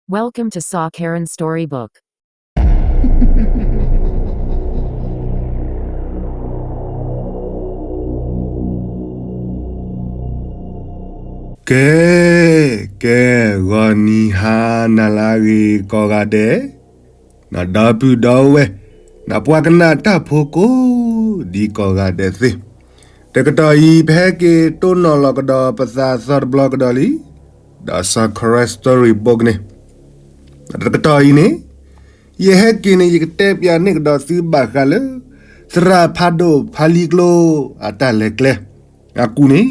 Welcome to Saw Karen Storybook. ကဲ, ကဲ, ဂီၤနံၤဟါနၤလၢအဂ့ၤကိးဂၤဒဲး, ဒီပုၢ်ဒီဝဲၢ်, ပှၤကနၣ်တၢ်ဖိကိးဒံကိးဂၤဒဲးသ့ၣ်, တကတီၢ်အံၤ ပဟဲက့ၤတိၢ်နီၣ်လီၤကဒီးပသးသီတဘျီကဒီးလံ, ဒီး Saw Karen Storybook န့ၣ်, တကတီၢ်အံၤန့ၣ် ယဟဲက့ၤန့ၣ် ယကတဲပၠးန့ၢ်ကဒီးသုဘၣ်ဃးလၢ သရၣ်ဖးဒိၣ်ဖးလံၤကျိ အတၢ်လဲၤကျဲ အကူၣ်န့ၣ်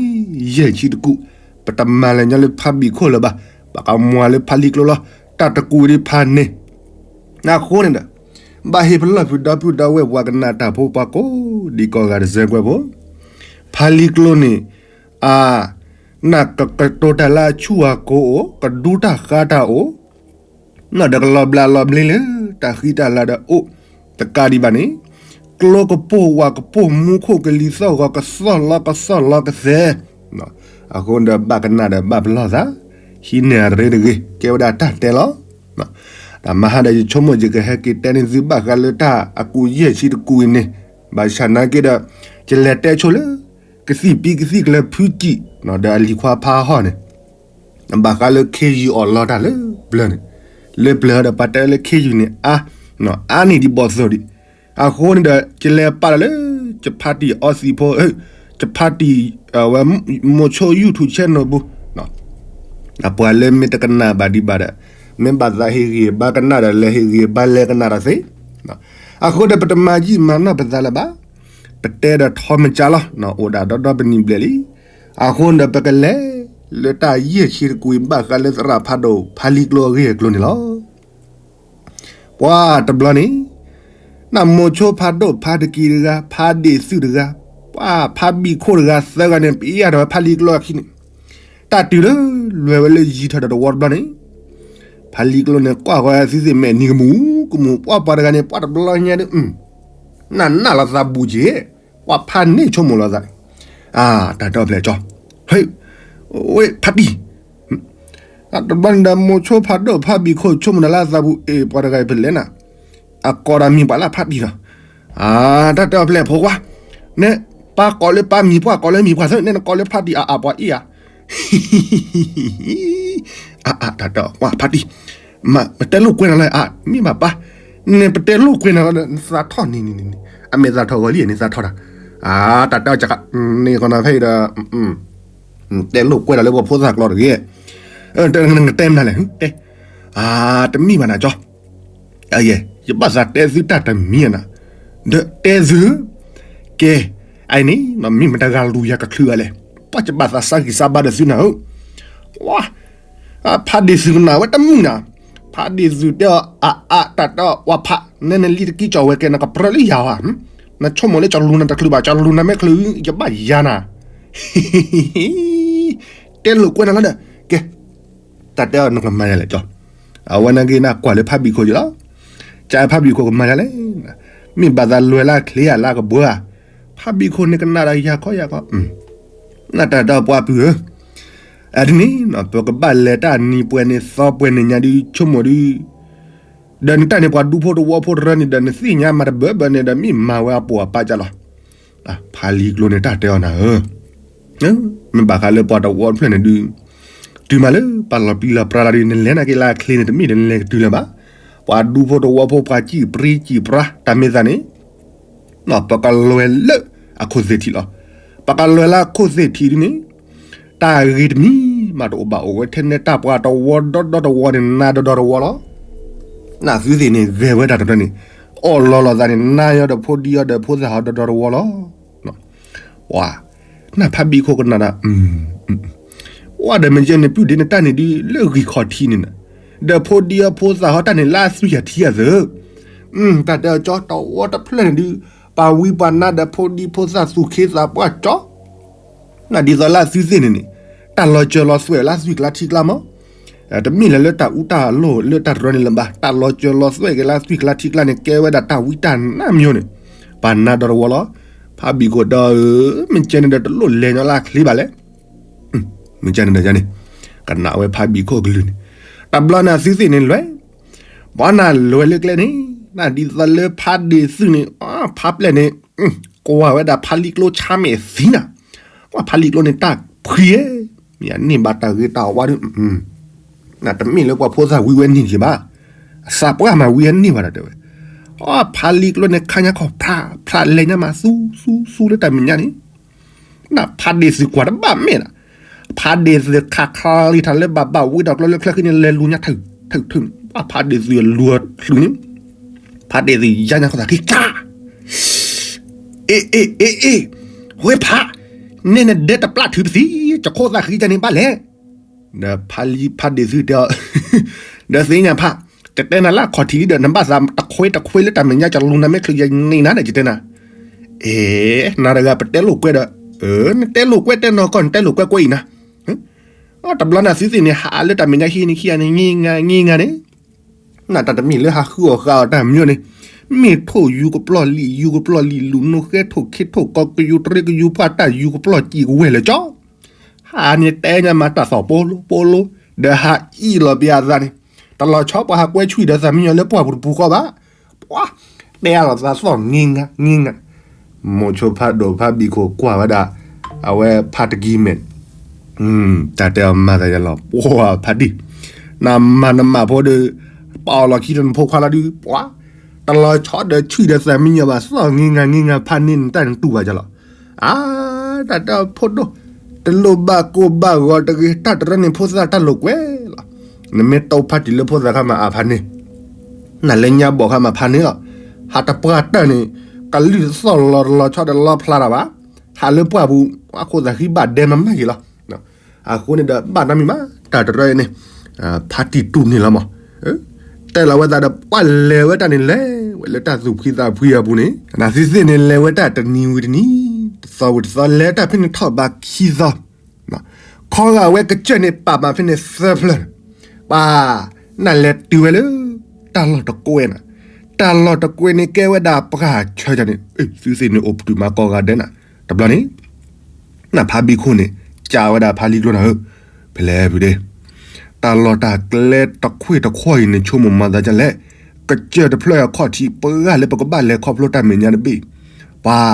ယဲၢ်ဆံတကူၣ်, ပတမၤလၢၤညီလၢဖးဘံၣ်ခိၣ်လၢၤဘၣ်, ပကမၤလၢဖးလံၤကျိလီၤ, တၢ်တကူၣ်ဒ်ဖးန့ၣ်, အဃိန့ၣ်ဒီး ဘၣ်ဟ့ၣ်ပလီၢ်ဖုးဒီပုၢ်ဒီဝဲၢ်ပှၤကနၣ်တၢ်ဖိပှၤကိးဒံကိးဂၤတစဲးကွဲးဖိ, ဖးလံၤကျိန့ၣ် အ နၢ်ကကတိၤတၢ်လၢအဆူၣ်အကိၤအိၣ်, ကဒူတၢ်ဃါတၢ်အိၣ်, ဒီးကလီၤဘျးလီၤဘျ့လၢ တၢ်ဃံတၢ်လၤဒီးအိၣ်, တကးဒံးဘၣ်န့ၣ်, ကျိကပိာ်ဝးကပိာ်မူခိၣ်ကလံၤသီၣ်ဂီၤကသီၣ်လီၤကသီၣ်လီၤကသဲ, အဃိဒီးဘၣ်ကနၣ်ဒီးဘၣ်ပလီၢ်သး, ဟံးန့ၢ်အရ့တဂ့ၤ ကဲဝဲဒၣ်တၢ်တဲလီၤ. တၢ်မဟါဒီးယဆိကမိၣ်ယကဟဲက့ၤတဲန့ၢ်သုဘၣ်ဃးလၢတၢ် အကူၣ်ယဲၢ်ဆံတကူၣ်အံၤန့ၣ်, ဘၣ်ဆၣ်နာ်က့ဒီး ယလဲၤတဲဆိလၢ ကသံၣ်ပံကသံၣ်ကျၢၤဖုကံၣ် ဒီးအလံၤခွါဖးဟီၣ်န့ၣ်, ဘၣ်ဃးလၢခ့ယုၢ်အီၣ်လီၤတၢ်လၢပျၢၤန့ၣ်, လၢပျၢၤဒီးပှၤတဲလၢခ့ယုၢ်န့ၣ် အါ, အါန့ၢ်ဒံးဘီၣ်သိၣ်ဒံး, အဃိန့ၣ်ဒီး ယလဲၤပာ်လီၤလၢ ယဖါတံၢ်အီသံးဖိ, ယဖါတံၢ် ဝဲ မိၤဆိ YouTube channel ပူၤ, ပှၤလၢမ့ၢ်တကနၣ်ဘၣ်ဒံးဘၣ်ဒီး, မ့ၢ်ဘၣ်သးဟ့ၣ်ဂံၢ်ဘါကနၣ်ဒီး လဲၤဟ့ၣ်ဂံၢ်ဘါလဲၤကနၣ်ဒီးသ့, အဃိဒီးပတမၤယံာ်မၤနီၢ်ပသးလၢၤဘၣ်, ပတဲဒီးထီမကၢလီၤ, အိၣ်ဒၣ်ဒီဒီပနံၤဘျဲၣ်လံ, အဃိဒီးပကလဲၤ လၢတၢ်ယဲၢ်ဆံတကူၣ်အံၤဘၣ်ဃးလၢသရၣ်ဖးဒိၣ်ဖးလံၤကျိအဂ့ၢ်အကျိၤန့ၣ်လီၤ. ပှၤတဘျီန့ၣ်, နမိၤဆိဖးဒိၣ်ဖးတကံၢ်တဂၤ, ဖးဒ့ၣ်သုးတဂၤ, ပှၤဖးဘံၣ်ခိၣ်တဂၤသၢဂၤန့ၣ် ပယၢ်ထီၣ်ဝဲဖးလံၤကျိအခံန့ၣ်, တၢ်တုၤလၢ လွဲၢ်ဝဲလၢယံၤထီၣ်ဒီးတဝီတဘျီန့ၣ်, ဖးလံၤကျိန့ၣ် ကွၢ်ဃီသုသ့ၣ်မဲာ်နံၤကမူၤကမူၤ ပှၤပှၤတဂၤန့ၣ် ပှၤတဘျီညါဒီး နၢ်နၢ်လီၤသးဘူးက့ၤ, ပှၤဖးန့ၢ်ဆိကမိၣ်လီၤသး, အတၢ်တဲအီၤဖျဲၣ်ကၠီ, ဟဲ, ဝဲဖးတံၢ် တဘျီန့ၣ်ဒီး မိၤဆိဖးဒိၣ်ဖးဘံၣ်ခိၣ်ဆိကမိၣ်တၢ်လၢအသးပူၤ အ့ၣ် ပှၤတဂၤအံၤဖဲလဲၣ်နၤ, အကိးဒီးမံၤပှၤလၢဖးတံၢ်လီၤ. အတၢ်တဲအီၤဖျဲၣ်ဖိခွါ, နပၢ်ကိးလၢပၢ်မံၤပှၢ်ကိးလၢမံၤပှၢ်သၢ နဲနကိးလၢဖးတံၢ်အါအါပှၤအ့ၣ်ဧါ အါအါတၢ်တဲအီၤ ကွၢ်ဖးတံၢ်, မ့ၢ်ပတဲလိာ်ကွဲနၤလီၤအါ မ့ၢ်ဘၣ်ပၢ်, နပတဲလိာ်ကွဲနၤလီၤ နသးထီၣ်န့ၣ်န့ၣ်န့ၣ်, အမဲာ်သးထီၣ်ဂီၤလံန့ၣ်သးထီၣ်တၢ်, အတၢ်တဲအီၤက န့ၣ်ကီးနၤဖဲအံၤဒီး တဲလိာ်ကွဲဒီးလၢပှၤဖိသၣ်ကျိာ်တဂ့ၤ, တဲနတဲမနုၤလဲၣ်, တဲ, တမ့ၢ်ဘၣ်နၤကၠီ ယဘၣ်သးတဲသုတၢ်တမံၤနၤ, ဒီးတဲသု, ကဲ, အအံၤန့ၣ် မ့ၢ်မတၤတဂၤလူၤယၤကချုးအီၤလဲၣ်, ပှၤယဘၣ်သးစၢ်ဂံၢ်စၢ်ဘါဒီးသုနၤဧၢ, ဝါ, ဖးဒ့ၣ်သုးကနၣ်ဝဲတမုာ်နၤ, ဖးဒ့ၣ်သုးတဲအီၤ အါအါတၢ်တဲအီၤ ဝါဖး နဲနလံတကံကၠီၣ်ဝဲကဲ နကပြၢလၢယၤဧါ, နဆိကမိၣ်လၢကၠီလူၤနၤတချုးဘၣ် ကၠီလူၤနၤမ့ၢ်ချုး ယဘၣ်ယၤနၤ တဲလိာ်ကွဲနၤလီၤဒီး, ကဲ, တၢ်တဲအီၤနကမၤယၤလဲၣ်ကၠီ, အဝဲနာ်က့နကွၢ်လၢဖးဘံၣ်ခိၣ်ယလီၤ, ကၠီဖးဘံၣ်ခိၣ်ကမၤယၤလဲၣ်, မ့ၢ်ဘၣ်သးလွဲၤလၢချ့ဧါလၢကဘှၢဧါ, ဖးဘံၣ်ခိၣ်န့ၣ်ကနၣ်ဒီးယၤခီယၤခီ, နတၢ်တဲအီၤပှၤပုၢ်ဧၢ, အဒ်န့ၣ် ပကဘၣ်လဲၤတၢ်နံၤပှဲၤန့ၣ်သီပှဲၤန့ၣ်ညါဒုးဆိကမိၣ်ဒုး ဒီးနတၢ်န့ၣ်ပှၤဒူဖိတဝီဖိတရၢန့ၣ်ဒီး နသ့ၣ်ညါမၤတဘၢဘၢန့ၣ်ဒီး မ့ၢ်မၤဝဲအပိာ်အပၢ်ကၢ်လီၤ. ဖးလံၤကျိန့ၣ်တၢ်တဲအီၤနၤဧၢ, မ့ၢ်ဘၣ်ဃးလၢပှၤတဝီတဖျၢၣ်န့ၣ်ဒုး, တုၤမးလၢပှၤလီၤပျံၤလီၤပြါလီၤဒုး နလဲၤနာ်က့လၢအချ့န့ၣ် တမ့ၢ်ဒီးနလဲၤကတုၤလၢၤဘၣ်. ပှၤဒူဖိတဝီဖိပှၤစံၣ်ပြံစံၣ်ပြါ တၢ်မ့ၢ်သးန့ၣ် ပကလွဲၤလၢအခိၣ်သ့ၣ်ထံးလီၤ. ပကလွဲၤလၢအခိၣ်သ့ၣ်ထံးဒ်န့ၣ်, တၢ်ဂ့ၤတမံၤမးတအိၣ်ဘၣ် အိၣ်ဝဲထဲနဲတၢ်ပှၤတဝီဒီဒီတဝီန့ၣ် နၤဒီဒီတဝီလီၤ. နသုသ့ၣ်န့ၣ် ဂဲၤဝဲတၢ်တဖျၢၣ်န့ၣ်, အီၣ်လီၤလိာ်သးန့ၣ် နၤယီၤဒီးဖိဒံအီၤဒီးဖိသၣ်ဟီဒီဒီတဝီလီၤ. ဝါ, နဖးဘံၣ်ခိၣ်ကနၣ်ဒီး, ဝါဒီးမ့ၢ်ကဲန့ၣ် ပုၢ်ဒ့နတၢ်န့ၣ်ဒုး လၢဂံၢ်ခီၣ်ထံးန့ၣ်နၤ, ဒီးဖိဒံအီၤဖိသၣ်ဟီတၢ်န့ၣ် လၢအသွံၣ်ယၤထံယၤသၢ, တၢ်တဲအီၤကၠီ တဝီတဖျၢၣ်န့ၣ်ဒုး, ပှၤဝံပှၤနါဒီးဖိဒံဖိသၣ်သူၣ်ခ့သးပှၢ်ကၠီ နဒ်သိးလၢအသုသ့ၣ်န့ၣ်န့ၣ်, တၢ်လီၤစၢၤလီၤသွဲၣ်လၢအသွံၣ်ကျါထံကျါမး, တမ့ၢ်လၢလၢတၢ်အူတၢ်လိၤလၢတၢ်တရၢန့ၣ်လၢၤဘၣ်. တၢ်လီၤစၢၤလီၤသွဲၣ်က့ၤလၢအသွံၣ်ကျါထံကျါန့ၣ် ကဲဝဲဒၣ်တၢ်ဝံတၢ်နါမ့ၢ်န့ၣ်, ပှၤနါဒီတဝီလီၤ. ဖးဘံၣ်ခိၣ်ဒီးဧၢ, မ့ၢ်ကဲန့ၣ်ဒီးတလိၣ်လဲၤညီလၢအချ့ဘၣ်လဲၣ်. မ့ၢ်ကဲန့ၣ်ဒီးန့ၣ်, ကနၣ်ဝဲဖးဘံၣ်ခိၣ်ကလုၢ်န့ၣ်, တ အဘျီန့ၣ်သုသ့ၣ်န့ၣ်လွဲၢ်, ပှၤနၢ်လွဲၢ်လၢကျဲန့ၣ်, နဒ်သိးလၢဖးဒ့ၣ်သုးန့ၣ်, ဖးပျဲၢ်န့ၣ်, ကွၢ်ဝဲဒၣ်ဖးလံကျိဆါမဲာ်သံနၤ, ကွၢ်ဖးလံကျိန့ၣ်တၢ်ဖှံ, မ့ၢ်န့ၢ်ဘၣ်တၢ်ဂ့ၤတၢ်ဝါဒီး တမ့ၢ်လၢပှၤဖိသၣ်ဝံဝဲန့ၢ်က့ၤဘၣ်, အသးပှၢ်မၤဝံအန့ၢ်ဘၣ်ဒီးတဲဝဲ, ဖးလံကျိန့ၣ်ခါညါခီၣ်ဖျးဖျးလဲၤညါမးသူသူသူလၢတၢ်မဲာ်ညါန့ၣ်, နဖးဒ့ၣ်သုးကွၢ်တဘၣ်မဲာ်နၤ, ဖးဒ့ၣ်သုးခးခါလံထီၣ်လၢဘၣ်ဘၣ်ဝံဒီးကျိလၢချၢဃံန့ၣ် လဲၤလူၤညါထုးထုးထုးန့ၣ်, ဖးဒ့ၣ်သုးလူၤချုးန့ၣ်, ဖးဒ့ၣ်သုးယါညါခီၣ်သးခံကျါ အ့ အ့ အ့ အ့, ဝဲဖး, န့ၣ်နဒဲတပျၢ်ထုးပသံ, ကခိၣ်သးဃံကန့ၣ်ဘၣ်လဲၣ်, ဒီးဖးလံဖးဒ့ၣ်သုတဲအီၤ, ဒီးသ့ၣ်ညါဖး, ကတဲနၤလၢအခီၣ်ထံးလံဒီး နဘၣ်သးတခွ့တခွ့လၢတၢ်မဲာ်ညါ ကလူၤနၤမ့ၢ်ချုးယန့ၢ်နၤဒီး ယတဲနၤ, အ့ နၤတဂၤပတဲလိာ်ကွဲဒီး, နတဲလိာ်ကွဲတဲနီၢ်ကီၢ် နတဲလိာ်ကွဲကွဲအံၤနၤ တဘျီန့ၣ်သုသ့ၣ်န့ၣ် ဟးလၢတၢ်မဲာ်ညါဟံးန့ၢ်ခံဂၤန့ၣ် ငံၤငါ ငံၤငါန့ၣ်, နတၢ်တမ့ၢ်လၢဟးဃုအီၣ်ဃာ်အီၣ်တၢ်မံၤန့ၣ်, မ့ၢ်ထိၣ်ယူကပျီၢ်လံာ် ယူကပျီၢ်လံာ် လူၤနိဃဲထိၣ်ခ့ထိၣ်ကီး ကယူၤတရ့ကယူၤပှၢ် တၢ်ယူကပျီၢ်စံာ်ကဝဲၢ်လၢကၠီ, ဟးန့ၣ်တဲညါမၤတၢ်သီၣ်ပိလိပိလိ, ဒီးဟးအံၣ်လီၤပယၤအသးန့ၣ်, တလီၤဆီပှၤဟးကွဲဆူၣ်ဒီးသးမံညီၤလၢပှၢ်ပူၤတပူၤဃီဘၣ်, ပှၤ တဲအလီၤသးသီၣ် ငံၤငါ ငံၤငါ, မိၤဆိဖးဒိၣ်ဖးဘံၣ်ခိၣ်ကွၢ်ဝဲဒၣ်, အဝဲဖးတကံၤမဲာ်, တၢ်တဲအီၤမၤသးယလီၤ ပှၤဖးဒံၣ်, နမၤနမၤဖိဒီး, ပာ်အီၤလီၤခံတနဖိခွါလီၤဒုး ပှၤ, တလီၤဆီဒီးဆူၣ်ဒီးသးမံညီၤဘၣ် သီၣ် ငံၤငါ ငံၤငါ ဖးန့ၢ်နတၢ်နတူၢ်ဘၣ်ယလီၤ, အါ, တၢ်တဲအီၤဖိဒိၣ်, တလိၣ်ဘၣ်ကိၢ်ဘၣ်ဂီၤတဂ့ၤ တၢ်တရၢန့ၣ်ဖိသၣ်တၢ်လိာ်ကွဲလီၤ, နမ့ၢ်တိဖးတံၢ်လၢဖိသၣ်ခါမးအဖးန့ၢ် နလဲၤညါဘီၣ်ခါမးဖးန့ၢ်လီၤ, ဟးတပှၢ်တၢၢ်န့ၣ်, ကလုၢ်တသီၣ်လီၤတလီၤဆီဒီးလီဖျါတၢ်ဘၣ်, ဟးလၢပှၢ်ပူၤ, အခိၣ်သးဃံဘၣ်ဒဲမးမးယံၤလီၤ, အဃိန့ၣ်ဒီးဘၣ်နီတမံၤဘၣ် တၢ်တရၢအံၤန့ၣ်, ဖးတံၢ်တူၢ်န့ၢ်လီၤမး, တဲလီၤဝဲသးဒီးပှၤလဲၤဝဲတၢ်န့ၣ်လဲၤဝဲလၢတၢ်သူၣ်ဖှံသးဖှံအပူၤန့ၣ် နသုသ့ၣ်န့ၣ်လဲၤဝဲတၢ်တနံၤဝံၤတနံၤ, တသီဝံၤတသီလဲၤတၢ်ဖဲန့ၣ်ထီၣ်ဘးခံသီ ခီဂာ်ဝဲကစၢၢ်န့ၣ်ပာ်မးဖဲန့ၣ်သၢဖျၢၣ်, ပှၤ, နလဲၤတုၤဝဲလၢ, တၢ်လီၢ်တကွဲနၤ, တၢ်လီၢ်တကွဲန့ၣ်ကဲဝဲဒၣ်ပှၢ်ဆၢကန့ၣ်, သုသ့ၣ်န့ၣ်အိၣ်ပတုာ်မးကီၢ်ဂၤဒဲးနၤ, တဘျီန့ၣ်, နဖးဘံၣ်ခိၣ်န့ၣ်, ကးဝဲဒၣ်ဖးလံကျိနၤဧၢ, ဖဲလဲၣ်ဖုဒ့ တၢ်လီၢ်တၢ်ကျဲတခွ့ၣ်တခွီၣ်အံၤန့ၣ် ဆိကမိၣ်မၤသးဒ်လဲၣ်, ကစၢၢ်တဖျၢၣ်အခီၣ်ထံး ပှၤလၢပကဘၣ်လဲၤခီဖျိတၢ်မဲာ်ညါတဘ့ၣ်, ပှၤ,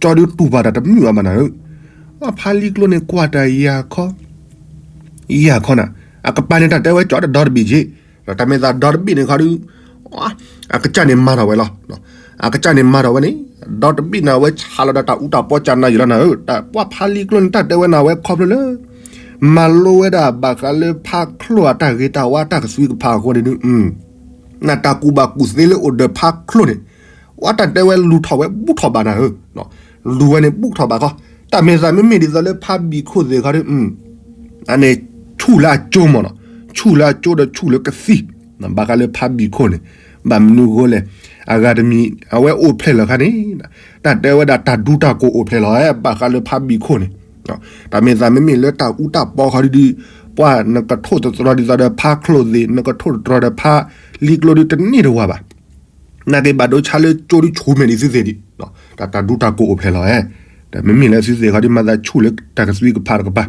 ကၠီဒုတူၢ်ဘၣ်တၢ်တမုာ်အါဘၣ်နၤဧၢ, ဖးလံကျိန့ၣ်ကွၢ်တၢ်ယၤခီ ယၤခီနၤ, အကပၤန့ၣ်တၢ်တဲဝဲကၠီတဒီတဘ့ၣ်က့, ဒီးတၢ်မ့ၢ်သးဒီတဘ့ၣ်န့ၣ်ခီဒုး, အကစၢ်န့ၣ်မၤထီၣ်ဝဲလီၤ, အကစၢ်န့ၣ်မၤထီၣ်ဝဲန့ၣ်, ဒီတဘ့ၣ်န့ၣ် အဝဲဆးလီၤဒီးတၢ်အူတၢ်ပီစၢ်နၤယံၤလီၤနၤဧၢ, တၢ်ပှၤဖးလံကျိန့ၣ် တၢ်တဲဝဲနၤဝဲခီဖျိလၢ မၤလိဝဲဒၣ်ဘၣ်ဃးလၢဖးချိၣ်အတၢ်ဂ့ၤတၢ်ဝါတၢ်ကသွံကဖးအဃိန့ၣ်ဒုး, နတၢ်ကူၣ်ဘၣ်ကူၣ်သ့လၢအိၣ်ဒီးဖးချိၣ်န့ၣ်, ဝဲတၢ်တဲဝဲလူၤထီၣ်ဝဲဘူးထီၣ်ဘၣ်နၤဧၢ, လူၤဝဲန့ၣ်ဘူးထီၣ်ဘၣ်ခီ, တၢ်မ့ၢ်သးမ့မ့ၢ်ဒ်သိးလၢဖးဘံၣ်ခိၣ်သ့ၣ်ခီဒုး, အန့ၣ်, ဆူၣ်လၢအကၠိမ့ၢ်နီၤ, ဆူၣ်လၢအကၠိဒီးဆူၣ်လၢကသံၣ်, ဘၣ်ဃးလၢဖးဘံၣ်ခိၣ်န့ၣ်, ဘၣ်မနုၤအဃိလဲၣ်, အဂၤတမံၤ အဝဲအိၣ်ဖျဲၣ်လီၤခါန့ၣ်, တၢ်တဲဝဲဒၣ်တၢ်ဒူတၢ်ကိၢ်အိၣ်ဖျဲၣ်လီၤ, ဘၣ်ဃးလၢဖးဘံၣ်ခိၣ်န့ၣ်, တၢ်မ့ၢ်သးမ့မ့ၢ်လၢတၢ်အူတၢ်ပီခီဒုးဒုး, ပှၤနကထိၣ်သတြီၤဒ်သိးဒီးဖးချိၣ်သ့ၣ် နကထိၣ်သတြီၤဒီးဖးလံကျိဒုးတန့ၢ်တဝၤဘၣ် နာ်က့ဘၣ်ဒိဆါလၢကၠိဒုးဆူၣ်မဲာ်ဒ်သုသ့ၣ်ဒံး, တၢ်တၢ်ဒူတၢ်ကိၢ်အိၣ်ဖျဲၣ်လီၤ, တမ့မ့ၢ်လၢသုသ့ၣ်ခီဒုးမၤသးဆူၣ်လၢတၢ်ကသွံကဖးတကပၤ,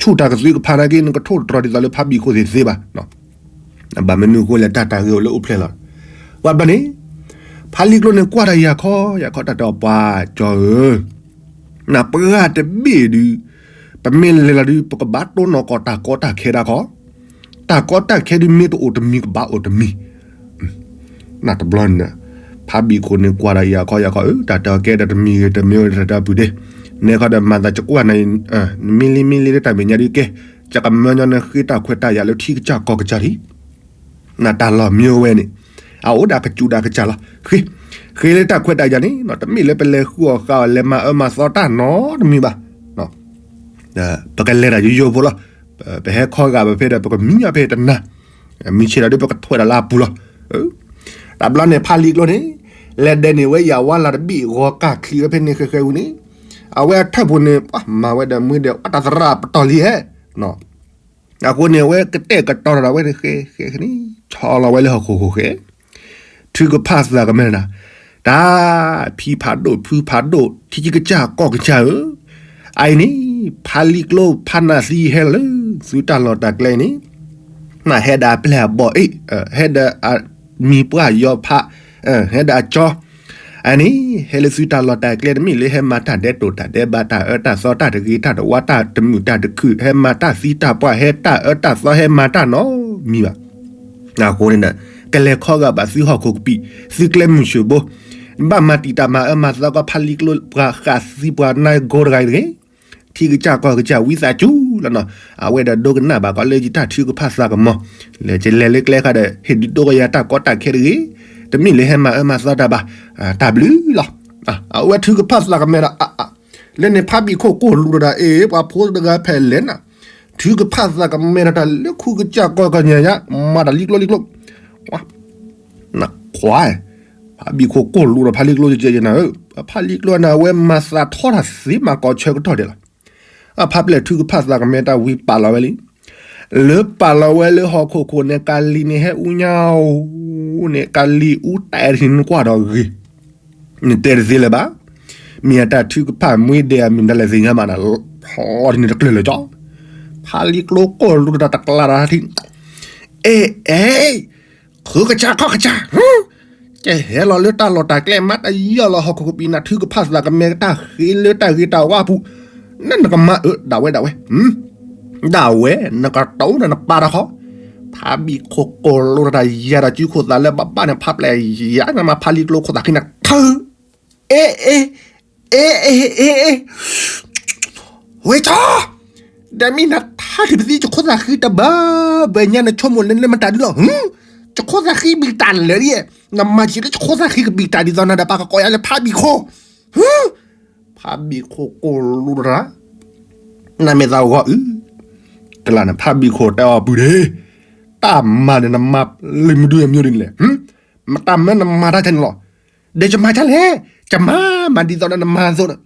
ဆူၣ်တၢ်ကသွံကဖးနာ်က့ နကထိၣ်တတြီၤဒ်သိးလၢဖးဘံၣ်ခိၣ်သ့ၣ်သ့ဘၣ်, ဘၣ်မနုၤအဃိလဲၣ် တၢ်တၢ်ဂ့ၤအိၣ်လၢအိၣ်ဖျဲၣ်လီၤ, ပှၤဘျီန့ၣ်, ဖးလံကျိန့ၣ်ကွၢ်တၢ်ယၤခီယၤခီတၢ်တဲအီၤပှၤကၠီဧၢ နပှၤတဘ့ၣ်ဒုး, ပမ့ၢ်လဲၤလီၤဒုး ပကဘၣ်တိၢ်နီၣ်ကီၢ်တၢ်ကီတၢ်ခဲဒၣ်ခီ, တၢ်ကီတၢ်ခဲဒုးမ့ၢ်တအိၣ်တမံၤကဘၣ်အိၣ်တမံၤ, နတဘျီန့ၣ်, ဖးဘံၣ်ခိၣ်န့ၣ်ကွၢ်ဒီးယၤခီယၤခီဧၢ တၢ်တဲအီၤကဲဒီးတမံၤဂ့ၤတမံၤဝဲတၢ်တဲအီၤပုၢ်ဒ့, နဲခီဒီးမၤသးကကွၢ်နၤ, နမ့ၢ်လံမ့ၢ်လံလၢတၢ်မဲာ်ညါဒုးကဲ, ယကမၢညီနဃ့တၢ်ခွဲးတၢ်ယာ်လၢထံကစၢ်ကီၢ်ကစၢ်လံ နတၢ်လီၢ်မ့ၢ်ဝဲန့ၣ်, အအိၣ်ဒၣ်ကစူးဒၣ်ကစၢ်လီၤ, ဃ့, ဃ့လၢတၢ်ခွဲးတၢ်ယာ်န့ၣ် တမ့ၢ်လၢပလဲၤဃုအီၣ်ဃာ်အီၣ်လဲၤမၤအၢမၤသီတၢ်နီတမံၤဘၣ်, ပကလဲၤတၢ်ယိယိဖိလီၤ, ပဟဲခီဂာ်ပဖဲဒီး ပကမံညီဖဲတနၤ, မုၢ်ဆ့ၣ်ဒီးဒုးပကထွဲးဒီးလၢအပူၤလီၤ, တဘျီန့ၣ်ဖးလံကျိန့ၣ်, လဲၤဒဲးန့ၣ်ဝဲယၤဝါလၢ်တဘ့ၣ်ဂီၤကၢ်ချံးဝဲဖဲန့ၣ်ဃဲဃဲဝံၤန့ၣ်, အဝဲအထၢၣ်ပူၤန့ၣ် ပှၤမၤဝဲဒီးမူဒီး အတၢ်သရၣ်ပတီၢ်လံဟဲ အဃိန့ၣ် အဝဲကတဲာ်ကတီၤတၢ်ဒီးဝဲန့ၣ် ဃဲဃဲဃဲန့ၣ် ဆီလီၤဝဲလၢဟီၣ်ခိၣ်ခိၣ်ဃဲ, ထုကဖၣ်သးကမဲာ်တၢ်, တၢ်ဖံဖးဒိၣ်ဖုဖးဒိၣ် ထံကစၢ်ကီၢ်ကစၢ်ဧၢ, အအံၤန့ၣ် ဖးလံကျိဖးနၢ်သံဟဲလီၤလၢ သုတၢ်လီၢ်တၢ်ကျဲအံၤန့ၣ်, ဟဲဒီးအပျဲၢ်အဘီၣ်အ့ၣ်, ဟဲဒီးအမံၤပှၢ်ယီၤဖး, ဟဲဒီးအကၠီ, အန့ၣ် ဟဲလၢသုတၢ်လီၢ်တၢ်ကျဲ တမ့ၢ်လၢဟဲမၤတၢ်ဒဲးတိာ်တၢ်ဒဲးဘး တၢ်အၢတၢ်သီ တၢ်တဂ့ၤတၢ်တဝါ တၢ်တမုာ်တၢ်တခုၣ် ဟဲမၤတၢ်သံတၢ်ပှၢ် ဟဲတၢ်အၢတၢ်သီ ဟဲမၤတၢ်နီတမံၤဘၣ်. အဃိန့ၣ်ဒီး ကလဲၤခီဂာ်ဘၣ်သုဟီၣ်ခိၣ်ကပံာ် သုကျဲမုၢ်ဆၢဘိ, ဘၣ်မၤတံာ်တာ်မၤအၢမၤသီကီး ဖးလံာ်ကျိပှၤဃးသံပှၤနါကိတဂၤအံၤတဂ့ၤ. ထံကစၢ်ကီၢ်ကစၢ် ဝံသးစူၤလီၤနီၤ, အဝဲဒီးဒိကနၣ်ဘၣ်ကီးလၢယတၢ်ထုကဖၣ်သးကမီၤ, လဲၤကလဲၤလၢကျဲဃာ်ဒီး ဟ့ၣ်ဒုးဒိကယၤတၢ်ကီတၢ်ခဲတဂ့ၤ, တမ့ၢ်လၢဟဲမၤအၢမၤသီတၢ်ဘၣ်, တၢ်ဘျုးလီၤ. အဝဲထုကဖၣ်သးကမဲဒီး လၢန့ၣ်ဖးဘံၣ်ခိၣ်ကိၢ်လူဒီးတၢ်အ့ၣ် ပှၤဖိတဂၤဖဲလဲၣ်နၤ, ထုကဖၣ်သးကမဲဒီးတၢ်လၢခူကစၢ်ကီၢ်ကစၢ်ညါ မၤတၢ်လံကျိလံကျိ နခွါ, ဖးဘံၣ်ခိၣ်ကိၢ်လူဒီးဖးလံကျိကဲကဲနၤဧၢ, ဖးလံကျိနၤ အဝဲမၤသးထီၣ်တၢ်သ့မၤကီၢ်ဆၢကတီၢ်ဒဲးလီၤ. အဖးပျဲၢ်ထုကဖၣ်သးကမဲတၢ်ဝံၤပာ်လီၤဝဲလံ, လၢပာ်လီၤဝဲလၢဟီၣ်ခိၣ်ခိၣ်န့ၣ် ကၤလံၤန့ၣ်ဟဲအူညါဧိၤန့ၣ် ကၤလံၤအူတၢ်အဲၣ်တထံၣ်နကွၢ်ဒီးဂ့ၤ နတဲတသ့လၢၤဘၣ်. မ့ၢ်အတၢ်ထုကဖၣ်မွ့ဒဲးအမံၤဒၣ်လဲာ်သ့ၣ်ညါမးနၤ, ဖီတန့ၣ်တကျၢၢ်လၢာ်ကၠီ, ဖးလံကျိကိၢ်လူတၢ်တကျါဒီးထံ, အဲၣ်အဲၣ်, ဃုကစၢ်ခီၣ်ကစၢ်, ကဟဲလီၤလၢတၢ်လီၢ်တၢ်ကျဲမးတယီၢ်လီၤဟီၣ်ခိၣ်ကပံာ်နၤ ထုကဖၣ်သးကမဲကတၢ်ဃ့လၢတၢ်ဂ့ၤတၢ်ဝါအပူၤ, နနကမၤအၢဒၣ်ဝဲဒၣ်ဝဲ ဒၣ်ဝဲ နကတိၤနနပာ်တၢ်ခီ, ဖးဘံၣ်ခိၣ်ကိၢ်လိတၢ်ယၤဒီးစုခိၣ်သးလၢဘၣ်ဘၣ်န့ၣ် ဖးပျဲၢ်ယၤနမၤဖးလံကျိခိၣ်သးဃံနၤထၢ, အဲၣ်, အဲၣ်, အဲၣ်, အဲၣ်, ဝဲကၠီ, ဒီးမ့ၢ်နထါထံၣ်ပသံ ယခိၣ်သးဃံတဘၣ်ဘၣ်ညါ နဆိကမိၣ်လၢနမတၤဒုလီၤ, ယခိၣ်သးဃံဘံၣ်တၢ်လၢာ်ဒ်, နမၤဆံးလၢယခိၣ်သးဃံကဘံၣ်တၢ်ဒ်သိးနၤဒီး ပှၤကကိးယၤလၢဖးဘံၣ်ခိၣ် ဖးဘံၣ်ခိၣ်ကိၢ်လိတရၣ်, နမ့ၢ်သးဂီၤအု, တလၢ်န့ၣ် ဖးဘံၣ်ခိၣ်တဲအီၤပုၢ်ဒ့, တၢ်မၤန့ၣ်နမၤလၢမဒုအမျိုးဒ်န့ၣ်လဲၣ်, မတၤမၢနမၤတၢ်ကဲန့ၣ်လီၤ, ဒီးယမၤဒ်လဲၣ်, ယမၤမၤဒ်သိးဒီးနမၤအသိးန့ၣ်,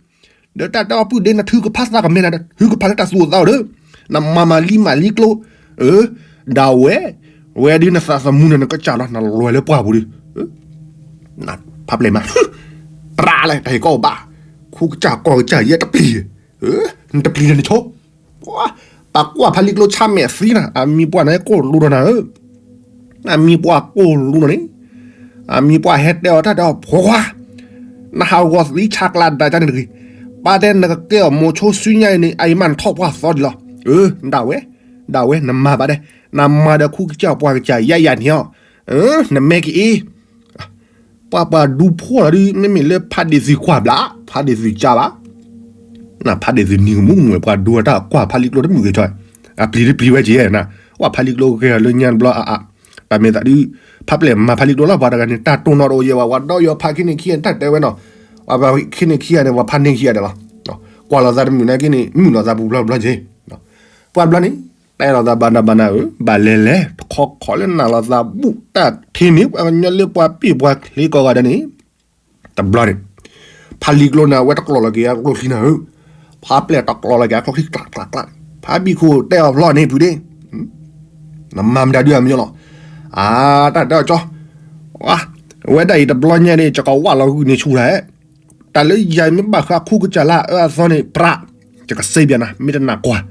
ဒီးတၢ်တဲအီၤပုၢ်ဒ့ နထုကဖၣ်သးကမဲနၤဒီး ထုကဖၣ်လၢတၢ်သူၣ်အိၣ်သးအိၣ်ဒီး, နမၤမၤလံမၤလံကျိ, အၢ, ဒၣ်ဝဲ, ဝဲဒုးနသးသမူန့ၣ် နကစၢ်လီၤ နလွဲလၢပှၢ်ပူၤဒီး ဖးပျဲၢ်မး, ပြးလဲၣ် တဟ့ၣ်ကီၢ်ဘၣ်, ခူကစၢ်ကီၢ်ကစၢ်ယဲတပျံၤ, နတပျံၤန့ၣ်နဆိ, ပှၤကွၢ်ဖးလံကျိဆါမဲာ်သံနၤ အမံၤပှၢ်န့ၣ်ကိၢ်လူဒီးနၤဧၢ, အမံၤပှၢ်ကိၢ်လူဒီးန့ၣ်, အမံၤပှၢ်ဟဲတဲအီၤတၢ်ဒီးဖိခွါ, နဟးဂီၤသံဆါကျးဒၣ်ကန့ၣ်တဂ့ၤ, ပာ်တဲနကကဲအီၤမိၤဆိစုညါအံၤန့ၣ် အအံၤမးနထီၣ်ပှၢ်သီဒံးလီၤ, ဒၣ်ဝဲ, ဒၣ်ဝဲ နမၤဘၣ်ဒဲး, နမၤဒီးခူကစၢ်ပှၤကစၢ်ယါယါန့ၣ်အီၤ, နမဲက့ၤအ့ ပှၤပှၤဒူဖိလီၤဒုး မ့မ့ၢ်လၢဖးဒ့ၣ်သုကွၢ်ဘျး ဖးဒ့ၣ်သုကၢဘၣ်, ဖးဒ့ၣ်သုနံၤကမူးကမူး ပှၤဒူတၢ်ကွၢ်ဖးလံကျိတမုာ်ဂ့ၤထီၣ်, အပျံၤတပျံၤဝဲက့ၤနၤ, ပှၤဖးလံကျိဂဲၤအီၤလၢညါတဘျီအါအါ, တၢ်မ့ၢ်သးဒုး, ဖးပျဲၢ်မၤဖးလံကျိလီၤ ပှၤတဂၤန့ၣ် တၢ်တိၢ်နီၣ်တအိၣ်ယဲဘၣ် ပှၤဒီယီၤဖးခံန့ၣ်ခံဂၤန့ၣ် တၢ်တဲဝဲနီၤ, ပှၤဖးခံန့ၣ်ခံဂၤန့ၣ် ပှၤဖးန့ၢ်ခံဂၤဒဲးလီၤ, ကွၢ်လိာ်သးတမုာ်နာ်က့န့ၣ် မုာ်လိာ်သးပူၤဘျီဘျီက့ၤ, ပှၤဘျီန့ၣ် တဲလိာ်သးဘၣ်နၤဘၣ်နၤဧၢ ဘၣ်လဲၤလဲၤ တခီခီလၢနၢ်လိာ်သးဘူၣ်တၢ်ထံန့ၣ် ပှၤကညီလၢပှၤပ့ၢ်ပှၤချ့ကိးဂၤဒဲးန့ၣ်, တဘျီန့ၣ်, ဖးလံကျိန့ၣ် အဝဲတကျိးလီၤက့ၤအကျိချံနၤဧၢ, ဖးပျဲၢ်တကျိးလီၤက့ၤအကျိချံကျးကျးကျး, ဖးဘံၣ်ခိၣ်တဲအီၤဖျီန့ၣ်ပုၢ်ဒ့ၣ်, နမၤမတၤဒုအမညီလီၤ, အတၢ်တဲအီၤကၠီ, ဝဲဒၣ်အံၤတဘျီညါန့ၣ် ယကဝၢ်လီၤဂုာ်န့ၢ်ဆူၣ်လၢ တၢ်လၢယၤမ့ၢ်ဘၣ်ဃးခူကစၢ်လၢအအၢအသီန့ၣ် ပြး, ယကစ့ပျးနၤ မ့ၢ်တနာ်ကွၢ်,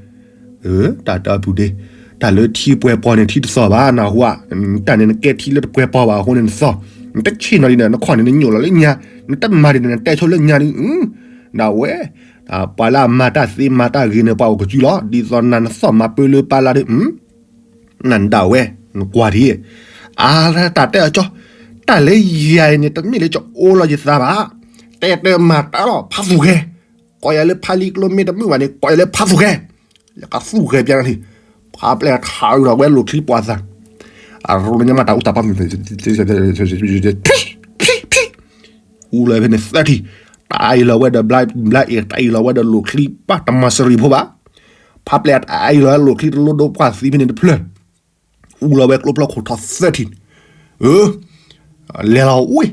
တၢ်တဲအီၤပုၢ်ဒ့ၣ်, တၢ်လၢထံပှဲၤပီၤန့ၣ် ထံတသီၣ်ဘၣ် နဟူဧါ, တၢ်န့ၣ်နကဲထံလၢတပှဲၤပီၤဘၣ်အဃိန့ၣ်နသီၣ်, နတဆ့ၣ်နီၤဒ်န့ၣ် နခီၣ်န့ၣ်နညိၣ်လီၤလၢညါ, နတမၤဒ်န့ၣ် နတဲဆိလၢညါဒုး, ဒၣ်ဝဲ, ပှၤလၢအမၤတၢ်သ့မၤတၢ်ဂ့ၤန့ၣ် ပှၤအိၣ်ကစုလီၤ ဒ်သိးနၤနသီၣ်မၤပၢလၢပၢ်လၢ်ဒီး နဒၣ်ဝဲ, နကွၢ်ဒ်, အါ တၢ်တဲအီၤကၠီ, တၢ်လၢယၤအံၤန့ၣ် တမ့ၢ်လၢယအိၣ်လီၤယသးဘၣ်, တဲတဲမၤတၢ်လီၤ ဖးသူၣ်ဂဲၤ, ကိးယၤလၢဖးလံကျိမ့ၢ်တမုာ်ဘၣ်န့ၣ် ကိးယၤလၢဖးသူၣ်ဂဲၤ, ယကသူၣ်ဂဲၤပျးနၤလံ, ဖးပျဲၢ်ထးအုးဒီးဝဲလိာ်ချံပှၤသး, အရိန့ၣ်ညါမးတၢ်အူတၢ်ပာ်မုၣ် အူလီၤဖဲန့ၣ်သၢထံၣ်, တၢ်အံၤလီၤဝဲဒီးဘျါအ့ၣ် တၢ်အံၤလီၤဝဲဒီးလိာ်ချံဘၣ်တမၤစရံဖိဘၣ်, ဖးပျဲၢ်တၢ်အံၤလီၤဝဲလိာ်ချံတလိဒိပှၢ်သံဖဲန့ၣ်တဖျၢၣ်, အူလီၤဝဲကျိဖျီခိၣ်ထီၣ်သၢထံၣ်, အၢ, လဲၤလီၤဝဲ,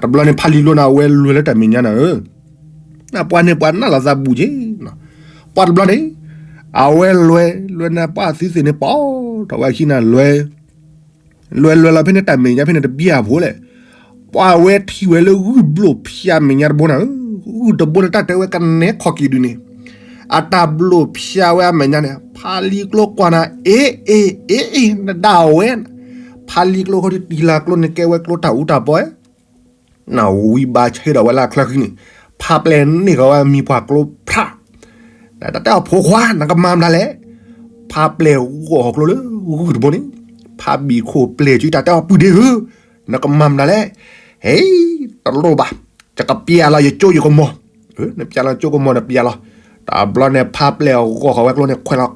တဘျီန့ၣ်ဖးလံကျိန့ၣ် အဝဲလဲၤလၢတၢ်မဲာ်ညါန့ၣ်ဧၢ, ပှၤန့ၣ်ပှၤနၢ်လိာ်သးဘူၣ်က့ၤ, ပှၤတဘျီန့ၣ်, အဝဲလဲၤ, လဲၤနၤပှၢ်သံသ့ၣ်န့ၣ် ပီၢ်ထီၣ်ဝဲခံနၤလဲၤ လဲၤလဲၤလီၤဖဲန့ၣ်တၢ်မဲာ်ညါဖဲန့ၣ်တဘျီအဖိလဲၣ်, ပှၤဝဲထံၣ်ဝဲလၢဂုၢ်ဘျိၣ်ဖၠါမဲာ်ညါတဘိန့ၣ်, ဂုၢ်တဘိန့ၣ် တၢ်တဲဝဲကနဲခီၣ်က့ၤဒုးန့ၣ်, အတၢ်ဘျိၣ်ဖၠါဝဲအမဲာ်ညါန့ၣ်, ဖါလံကျိကွၢ်နၤ အ့ အ့ အ့ အ့ နဒၣ်ဝဲ, ဖါလံကျိခီဒုးတံၢ်လၢကျိန့ၣ် ကဲဝဲကျိတၢ်အူတၢ်ပီၢ်, နဝံဘၣ်ဆၢဒီးဝဲလၢအချၢဃံန့ၣ်, ဖါပျဲၢ်န့ၢ်ဃီၤဝဲမံၤပှၢ်ကျိဖျး, တၢ်တဲအီၤဖိခွါ နကမၤမတၤလဲၣ်, ဖါပျဲၢ်ဂီၢ်ဃီၤကျိလၢဂုၢ်တဘိန့ၣ်, ဖါဘံၣ်ခိၣ်ပျဲၢ်စု တၢ်တဲအီၤပုၢ်ဒ့ဧၢ, နကမၤမတၤလဲၣ်, ဟဲ, တလိၣ်ဘၣ်, ယကပျၢ်လီၤယကၠိယကမီၤ, နပျၢ်လီၤကၠိကမီၤနပျၢ်လီၤ, တဘျီန့ၣ် ဖါပျဲၢ်ဂီၢ်ဃီၤဝဲကျိန့ၣ် ခွဲးလီၤ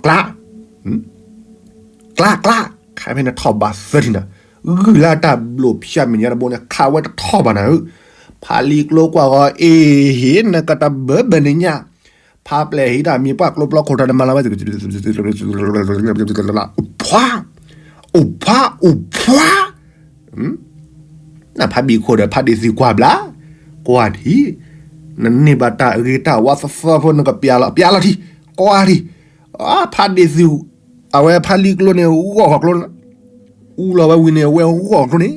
ကျါ ကျါ ကျါ, ခါဖဲန့ၣ်ထီၣ်ဘၣ်သၢထံၣ်နၤ, ဂုၢ်လၢတၢ်ဘျိးဖၠၣ်မဲာ်ညါတဘိန့ၣ် ခးဝဲတထီၣ်ဘၣ်နၤဧၢ, ဖါလံကျိကွၢ်ဃီၤ အ့ ဟ့ၣ် နကတဘၢဘၢန့ၣ်ညါ, ဖါပျဲၢ်ဟံးတၢ်မံၤပှၢ်ကျိဖျီခိၣ်ထီၣ်န့ၣ် မၤလီၤဝဲ အိၣ်ဖှါ, အိၣ်ဖှါ, အိၣ်ဖှါ, နဖါဘံၣ်ခိၣ်ဒီးဖါဒ့ၣ်သုကွၢ်ဘျါ, ကွၢ်ထံၣ်, နန့ၢ်ဘၣ်တၢ်အဂ့ၤတၢ်ဝါသၢသၢဖိ နကပျၢ်လီၤ ပျၢ်လီၤထံၣ်, ကွၢ်ထံၣ်, ဖါဒ့ၣ်သု, အဝဲဖါလံကျိန့ၣ် ဂီၢ်ဃီၤကျိ အူလီၤဝဲဝံၤန့ၣ် အဝဲဂီၢ်ကျိန့ၣ်,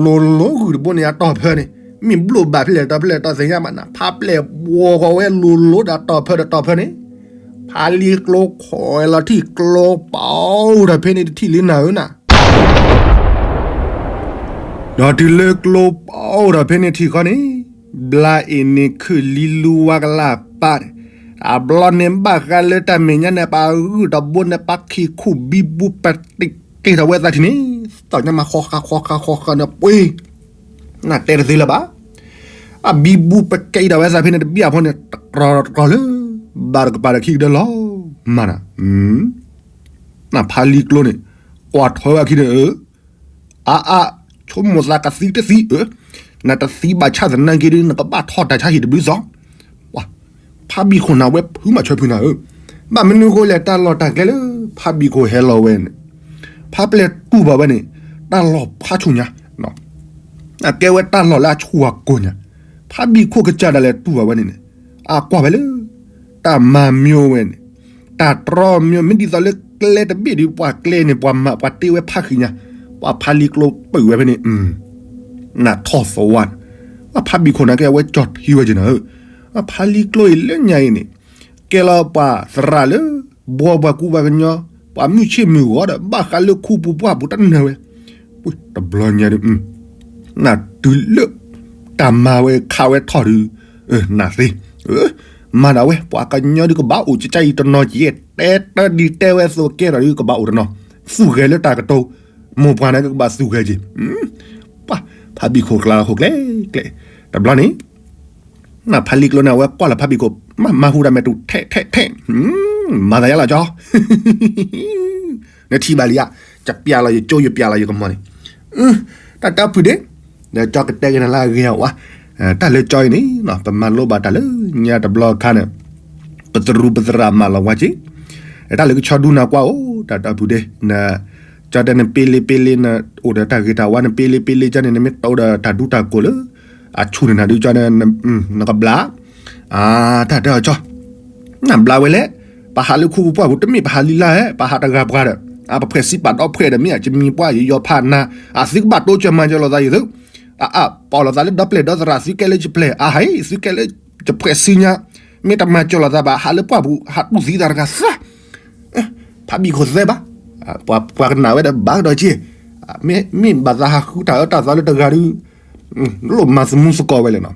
လိၤလိၤဂုၢ်တဘိန့ၣ် အတီၢ်ဖၢန့ၣ်, မ့ၢ်ဘျိးဘၣ်ဖဲလဲၣ်တၢ်ဖဲလဲၣ်တၢ်သ့ၣ်ညါဘၣ်နၤ, ဖါပျဲၢ်ဘှီဃီၤဝဲလိၤလိၤဒီးတီၢ်ဖၢဒီးတီၢ်ဖၢန့ၣ်, ဖါလံကျိခွဲးလီၤထံၣ်ကျိပာ်အိၣ်ဒီးဖဲန့ၣ်တထံၣ်လံနၤဧၢနၤ ဒီးတုၤလၢကျိပာ်အိၣ်ဒီးဖဲန့ၣ်ထံၣ်ဃီန့ၣ်, ဘျါအ့ၣ်န့ၣ်ခုၣ်လံလူဝါကလၢ်ပၢ်, အဘျီန့ၣ်ဘၣ်ဃးလၢတၢ်မဲာ်ညါန့ၣ် ပှၤဂုၢ်တဘိန့ၣ် ပှၤခံခူၣ်ဘံဘူပတ့ၢ်ထီၣ်ဝဲသးထံၣ်န့ၣ်, သီၣ်ညါမးဃီဃာ်ဃီဃာ်ဃီဃာ်န့ၣ်ပှ့ၤ, နတဲတသ့လၢၤဘၣ်, အဘံဘူပကဲအံၤဒီးဝဲသးဖဲန့ၣ်တဘံၣ်အဖီန့ၣ် တကြၢးတကြၢးလၢ ဘၣ်တကပၤဒီးခံကဒၢလီၤ, မၤနၤ နဖါလံကျိန့ၣ်, ကွၢ်ထွဲဝဲခံန့ၣ်, အါအါ, ဆိကမိၣ်သးကသံတသံ, နတသံဘၣ်ဆၣ်သနာ်က့ဒီး နကဘၣ်ထီၣ်တၢ်ဆါဟံၣ်တဘျုးစီၤ, ဖါဘံၣ်ခိၣ်နၤဝဲဖုးမးဆၢဖုးနၤဧၢ, ဘၣ်မနုၤဃိလဲၣ် တၢ်လီၢ်တၢ်ကျဲလၢ ဖါဘံၣ်ခိၣ်ဟဲလီၤဝဲန့ၣ်, ဖါပျဲၢ်တူၢ်ဘၣ်ဝဲန့ၣ်, တၢ်လီၢ်ဖးဆူၣ်ညါ, အကဲဝဲတၢ်လီၢ်လၢအဆူၣ်အကိၤညါ, ဖါဘံၣ်ခိၣ်ကစၢ်ဒၣ်လဲာ်တူၢ်ဘၣ်ဝဲန့ၣ်န့ၣ်, အကွၢ်ဝဲလၢ တၢ်မၤမံဝဲန့ၣ်, တၢ်တြီမံ မ့ၢ်ဒ်သိးလၢကျဲတဘ့ၣ်ဒီး ပှၤကျဲန့ၣ် ပှၤမၤပှၤတ့ဝဲဖးဃံညါ, ပှၤဖါလံကျိပုၢ်ဝဲဖဲန့ၣ်, နထီၣ်သဝါန့ၣ်, ပှၤဖါဘံၣ်ခိၣ်နၤကဲအဝဲကၠီၣ်ထံဝဲက့ၤနၤဧၢ, ပှၤဖါလံကျိအံၤလၢညါအံၤန့ၣ်, ကဲလီၤပှၤသရၣ်လၢ ဘှီပှၤကူပှၤကညီ, ပှၤမုၢ်ဆ့ၣ်မုၢ်ဂီၤဒီး ဘၣ်ဃးလၢခူပူၤပှၢ်ပူၤတနၢၤဝဲ, တဘျီညါဒီး နတုၤလၢ တၢ်မၤဝဲခးဝဲထီၣ်ဒီး, နသ့, မၤဒၣ်ဝဲ ပှၤကညီဒုးကဘၣ်အိၣ်ကကါအံၤတနီၤက့ၤ, တဲတၢ်ဒ်တဲဝဲအသိးကဲထီၣ်ဒုးကဘၣ်အိၣ်တနီၤ, သူၣ်ဂဲၤလၢတၢ်ကတိၤ, မိၢ်ပှၢ်န့ၣ်ကဘၣ်သူၣ်ဂဲၤက့ၤ, ပှၤဖါဘံၣ်ခိၣ်ကျါလီၤခိၣ်ကျဲကျဲ, တဘျီန့ၣ် နဖါလံကျိန့ၣ် အဝဲကွၢ်လီၤဖါဘံၣ်ခိၣ်, မၤဟူဒၣ်မဲာ်တူၢ်ထဲးထဲးထဲး, မၤသးယါလီၤကၠီ, နထံၣ်ဘၣ်လံဧါ, ယပျၢ်လီၤယကၠိ ယပျၢ်လီၤယကမီၤန့ၣ်, တၢ်တၢ်ဖုၣ်ဒ့, ဒီးကၠီကတဲက့ၤနၤလၢအဂ့ၤအဝါ, တၢ်လၢကၠီအံၤန့ၣ် ပမၤလိဘၣ်တၢ်လၢညါတဘျီအခါန့ၣ်, ပသရူးပသရၣ်မၤလီၤဝါက့ၤ, တၢ်လၢကဆီဒူနၤကွၢ်အိၣ် တၢ်တၢ်ဖုၣ်ဒ့, ကၠီတဲနပ့လ့ပ့လ့န အိၣ်ဒီးတၢ်ဂ့ၤတၢ်ဝါ နပ့လ့ပ့လ့ကၠီန့ၣ် နမ့ၢ်တအိၣ်ဒီးတၢ်ဒူတၢ်ကိၢ်လၢ အဆူၣ်န့ၣ်နၤဒုးကၠီန့ၣ် နကဘျါ, တၢ်တဲအီၤကၠီ, နဘျါဝဲလဲၣ်, ပဟးလၢခူပူၤပှၢ်ပူၤ တမ့ၢ်ပဟးလံလၢ်ဧဲ ပဟးတဂၤပှၤဒီး, အပဖှဲးစံးပာ်ဒီဖှဲးဒီး မ့ၢ်အကမံၤပှၢ်ယယီၤဖးနၤ, အသုကဘၣ်တိစၢၤမၤစၢၤလိာ်သးယသု, အအပီၣ်လိာ်သးလၢဒီပျဲၢ်ဒီသရၣ် သုကဲလၢယပျဲၢ် အဟဲ သုကဲလၢယဖှဲးစုညါ, မ့ၢ်တမၤစၢၤလိာ်သးဘၣ် ဟးလၢပှၢ်ပူၤ ဟးတူၢ်သံသးတဂၤသၣ် ဖးဘံၣ်ခိၣ်သဲဘၣ်, ပှၤကနၣ်ဝဲဒီးဘၣ်ကဒီးက့ၤ, မ့ၢ်ဘၣ်သးဟးဃုတၢ်အၢတၢ်သီလၢတဂၤဒီး, လိၣ်မၤသမူသကိးဝဲလဲၣ်နီၤ,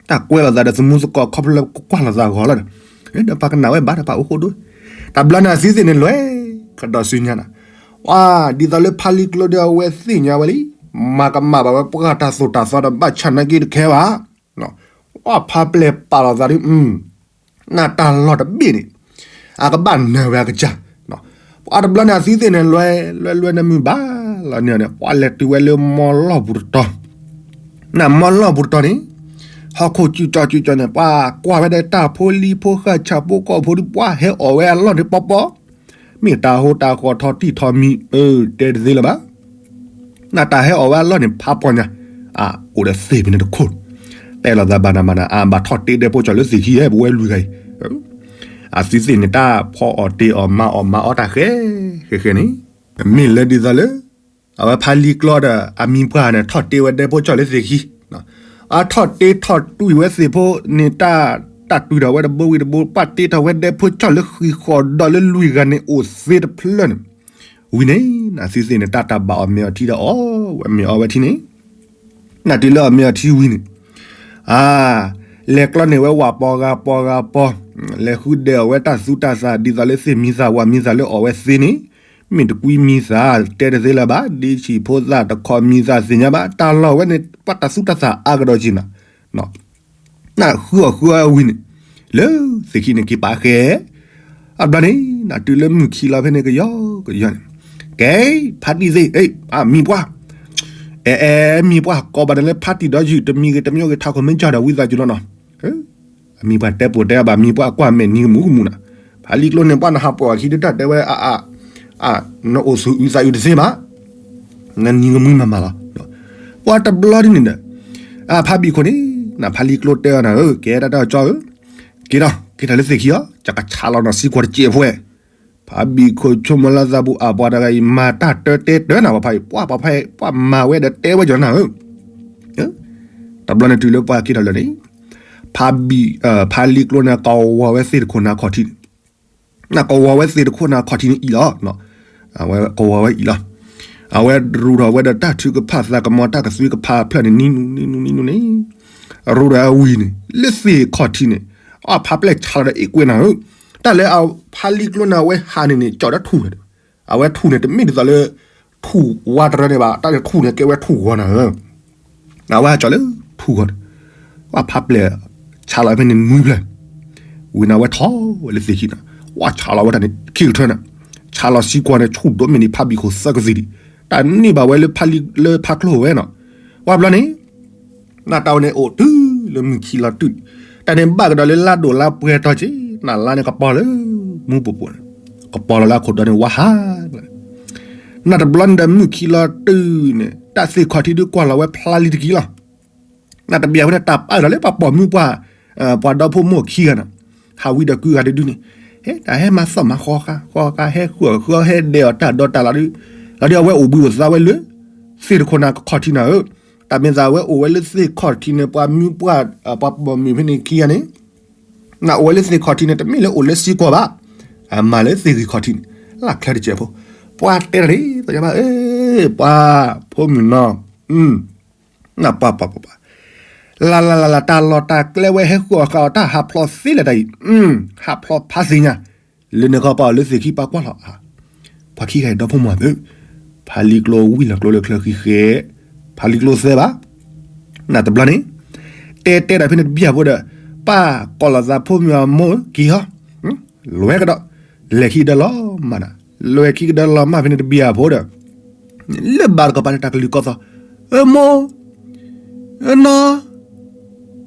တၢ်ကွဲလိာ်သးဒီးသမူသကိးခီဖျိလၢကွၢ်လိာ်သးဂီၤလီၤဒီး, ဒီးပှၤကနၣ်ဝဲဘၣ်ဒီးပှၤအိၣ်ဃိဒိၣ်, တၢ်ဘျီန့ၣ်အသုသ့ၣ်န့ၣ်လွဲၢ်, ကဒီးစုညါနၤ, ဝါ, ဒ်သိးလၢဖးလံကျိဒီးအဝဲသ့ၣ်ညါဝဲလံ, မၤကမၣ်ဘၣ်ဝဲပှၤတၢ်သိၣ်တၢ်သီဒီးဘၣ်ဆၣ်နာ်က့တခဲဘၣ် ပှၤဖးပျဲၢ်ပာ်လီၤသးဒီး, နတၢ်လီၢ်တဘ့ၣ်န့ၣ်, အကဘၣ်နၢၤဝဲအကစၢ်, ပှၤတဘျီန့ၣ်အသုသ့ၣ်န့ၣ်လွဲၢ်လွဲၢ်လွဲၢ်န့ၣ်မုၢ်ဘၣ်လီၤန့ၣ်န့ၣ် ပှၤလဲၤတုၤဝဲလၢမီလီၢ်ပူၤတတီၤ, နမီလီၢ်ပူၤတတီၤန့ၣ်, ဟီၣ်ခိၣ်စုကၠီစုကၠီန့ၣ် ပှၤကွၢ်ဝဲဒီးတၢ်ဖိလံၤဖိဃၢ်ဆၣ်ဖိကီၢ်ဖိဒီး ပှၤဟဲအီၣ်ဝဲအလီၢ်န့ၣ်ပီပီ မ့ၢ်တၢ်ဟိတၢ်ဃီထီၣ်တံၢ်ထီၣ်မံၤ အၢ တဲတသ့လၢၤဘၣ်, နတၢ်ဟဲအီၣ်ဝဲအလီၢ်န့ၣ်ဖးပီညါ, အအိၣ်ဒီးသ့ၣ်ဖဲန့ၣ်တခိၣ်, တဲလိာ်သးဘၣ်နၤမၤနၤ အဘၣ်ထီၣ်တ့ဒဲဖိကၠီလၢသ့ၣ်ခံဟဲပဝဲလွံၢ်ဂၤအံၤ, အသုသ့ၣ်န့ၣ်တၢ်ဖီအီၣ်တ့အီၣ်မၤအီၣ်မၤအီတၢ်ဃဲ, ဃဲဃဲန့ၣ်, မ့ၢ်လၢဒ်သိးလၢ အဝဲဖးလံကျိဒီး အမံၤပှၢ်န့ၣ် ထီၣ်တ့ဝဲဒဲဖိကၠီလၢသ့ၣ်ခံ, အထီၣ်တ့ထီၣ်တွံၢ်ဝဲသ့ၣ်ဖိန့ၣ်တၢ် တၢ်တွံၢ်ထီၣ်ဝဲတဘိဝံၤတဘိ ပှၢ်တ့ထီၣ်ဝဲဒဲဖိဆီၣ်လၢဃံၤဃီၤဒီးလၢလွံၢ်ဂၤန့ၣ်အိၣ်သ့တဖျၢၣ်န့ၣ်, ဝံၤန့ၣ် နသုသ့ၣ်န့ၣ် တၢ်တၢ်ဘၣ်အီၣ်မ့ၤအီထံဒီးအီၣ်ဝဲ မ့ၢ်အီဝဲထံန့ၣ်, နတုၤလၢအီၣ်မ့ၤအီထံဝံၤန့ၣ်, အါ, လဲၤကျီန့ၢ်ဝဲဝၣ်ပီဂၤပီဂၤပီ, လဲၤဃုဒဲးအီၣ်ဝဲတၢ်သူတၢ်သၣ် ဒ်သိးလၢသ့ၣ်မံသးဝၣ်မံသး လၢအီၣ်ဝဲသ့န့ၣ်, မ့ၢ်တကွံမံသး တဲတသ့လၢၤဘၣ်, ဒ်ဆံးဖိသၣ်တခီမံသးသ့ၣ်ညါဘၣ်, တၢ်လီၢ်ဝဲန့ၣ် ပှၤတၢ်သူတၢ်သၣ်အါကဒီးက့ၤနၤ နဃုအီၣ်ဃုအီဝံၤန့ၣ်, လၢသ့ၣ်ခံန့ၣ်က့ၤပာ်ဃဲ, အဘျီန့ၣ် နတုၤလၢမုၢ်ခံလီၤဖဲန့ၣ်ကယီကယီန့ၣ်, ကဲ, ဖါတံၢ်သ့ၣ်, အမံၤပှၢ်, အဲအဲမံၤပှၢ် ကိးဘၣ်န့ၣ်လၢဖါတံၢ်ဒီးယုၢ် တမံၤဂ့ၤတမံၤဂ့ၤ ထးခိၣ်မ့ၢ်ကၢ်ဒီးဝံသးစူၤလီၤနီၤ, အမံၤပှၢ်တဲပိာ်တဲအဘၣ် မံၤပှၢ်ကွၢ်မဲာ်နံၤကမူးကမူးနၤ, ဖါလံၤကျိန့ၣ် ပှၤနဟးပိာ်အခံဒုးတၢ်တဲဝဲ အါအါ နအိၣ်ဆူၣ်အုးသးအုးတသ့ဘၣ် နနံၤကမှံမၤမၤလီၤ. ပှၤတဘျီဒ်န့ၣ်ဒီး အဖါဘံၣ်ခိၣ်န့ၣ် နဖါလံၤကျိတဲအီၤနၤဧၢ, ကဲတၢ်တၢ်ကၠီဧၢ, က့ၤဒီး က့ၤတၢ်လၢသ့ၣ်ခံအီၤ ကကဆးလီၤနီၤစံကွီၤတစဲးဖိဝဲ, ဖါဘံၣ်ခိၣ်ဆိကမိၣ်လၢသးပူၤ အပှၤတဂၤအံၤ မၤတၢ်တၢတဲတၢနၤ ပှၤဖါအံၤ ပှၤပှၤဖါအံၤ ပှၤမၤဝဲဒီးတဲဝဲကၠီနၤဧၢ, တဘျီန့ၣ်တုၤလၢပှၤက့ၤထီၣ်လၢာ်န့ၣ်, ဖါဘံၣ် ဖါလံၤကျိန့ၣ် ကဝီၤဝဲသ့ၣ်တခိၣ်နၤခီၣ်ထံးန့ၣ် နကဝီၤဝဲသ့ၣ်တခိၣ်နၤခီၣ်ထံးန့ၣ်အံၤလီၤ. အဝဲကဝီၤဝဲအံၤလီၤ. အဝဲရူၢ်ထီၣ်ဝဲဒီးတၢ်ထုကဖၣ်သးကမီၤ တၢ်ကသွံကဖးဖျၢၣ်န့ၣ် နံနူနံနူနံနူန့ၣ်, ရူၢ်ထီၣ်အဝံၤန့ၣ် လၢသ့ၣ်ခီၣ်ထံးန့ၣ် အဖါပျဲၢ်ဆါလီၤဒီးအ့ၣ်ကွဲနၤဧၢ, တၢ်လၢအဖါလံၤကျိန့ၣ် အဝဲဟးန့ၣ်န့ၣ် ကၠီၣ်ဒီးထူၣ်န့ၣ်, အဝဲထူၣ်န့ၣ် တမ့ၢ်ဒ်သိးလၢ ထူၣ်ဝါတရၢန့ၣ်ဘၣ်, တၢ်န့ၣ်ထူၣ်န့ၣ်ကဲဝဲထူၣ်ဂီၤနၤဧၢ အဝဲဟးကၠီၣ်လၢထူၣ်ဂီၤန့ၣ်, ပှၤဖါပျဲၢ် ဆါလီၤဖဲန့ၣ်နွံဖျၢၣ်, ဝံၤန့ၣ်အဝဲထီၣ်ဝဲလၢသ့ၣ်ခံန့ၣ်, ဝဲဆါလီၤဝဲတၢ်န့ၣ်ခံကထၢန့ၣ်, ဆါလီၤစံကွီၤန့ၣ် ဆူၣ်ဒိၣ်မ့ၢ်န့ၣ် ဖါဘံၣ်ခိၣ်သၢကသံၣ်ဒံး, တၢ်န့ၢ်ဘၣ်ဝဲလၢဖါလံၤလၢဖါကျိဝဲနီၤ, ဝဲဘျီန့ၣ် နတၢ်ဝဲန့ၣ်အိၣ်တုၤလၢမုၢ်ခံလီၤတုၤ, တၢ်န့ၣ်ဘၣ်ကဒီးလၢလါဒိၣ်လါပှဲၤတီၤက့ၤ, နလါန့ၣ်ကပီၤလၢ မူပူၤပူၤန့ၣ်, ကပီၤလီၤလၢအခိၣ်တီန့ၣ် ဝါဟး နတဘျီန့ၣ်ဒီးမုၢ်ခံလီၤတုၤန့ၣ် တၢ်သ့ၣ်ခီၣ်ထံးဒုးကွၢ်လီၤဝဲဖျါလံတက့ၢ်လီၤ. နတဘျီဝဲန့ၣ် တၢ်ပာ်ဒီးလၢပှၤပိာ်မုၣ်ပှၢ်, ပှၤဒီဖိမိၢ်ခံဂၤန့ၣ်, ဟးဝံဒီးကုဂၤတဒုန့ၣ်, ဟဲတၢ်ဟဲမၤသီၣ်မၤဃီဃာ် ဃီဃာ် ဟဲဃုအီၣ်ဃုအီ ဟဲဒဲးအီၣ်တၢ်ဒီးတၢ်လီၤဒုး, လီၤဒုးအဝဲအိၣ်ဘှံးအိၣ်သါဝဲလၢ သ့ၣ်တခိၣ်နၤခီၣ်ထံးနၤဧၢ, တၢ်မ့ၢ်သးဝဲအိၣ်ဝဲလၢသ့ၣ်ခီၣ်ထံးန့ၣ် ပှၤမုၣ်ပှၢ်, ပှၤပိာ်မုၣ်ဖဲန့ၣ်ခံဂၤန့ၣ် နအိၣ်ဝဲလၢသ့ၣ်ခီၣ်ထံးန့ၣ် တမ့ၢ်လၢအိၣ်လၢစံကွီၤဘၣ်, အမၤလၢသ့ၣ်ဂ့ၤခီၣ်ထံးန့ၣ်, လၢချၢတစဲးဖိ, ပှၤတဲတၢ်န့ၣ် သးဘၣ်, ပှၤ, ဖိမုၣ်နီၤ, နပှၤပှၤပှၤပှၤ, လၢ်လၢ်လၢ်လၢ် တၢ်လီၢ်တၢ်ကျဲဝဲဟဲဃုအီၣ်ဃာ်အီၣ်တၢ်ဟးဖျိးသ့လဲၣ်တၢ်အံၤ, ဟးဖျိးဖးသ့ၣ်ညါ, လၢန့ၣ်ခီပှၤလၢသ့ၣ်ခံပှၤကွၢ်လီၤ, ပှၤခံဂၤအံၤဒီဖိမိၢ်ဘၣ်, ဖါလံၤကျိဝံၣ်လီၤကျိလၢချၢဃံဃဲ, ဖါလံၤကျိသဲဘၣ် နတဘျီန့ၣ်, တဲတဲဒၣ်ဖဲန့ၣ်တဘျီဖိဒီး, ပၢ်ကိးလီၤသးဖိမုၣ်အမိၢ်ဧၢ က့ၤဟီ, လွဲကဒီး, လဲၤခံကဒၢလီၤမၢ်နၤ, လွဲခံကဒၢလီၤမၢ်ဖဲန့ၣ်တဘျီဖိဒီး, လၢဘၣ်တကပၤန့ၣ် တၢ်ကလုၢ်ကီၢ်သီ, အမိၢ်, နီၢ် အမိၢ်, နီၢ်နီၢ်, အ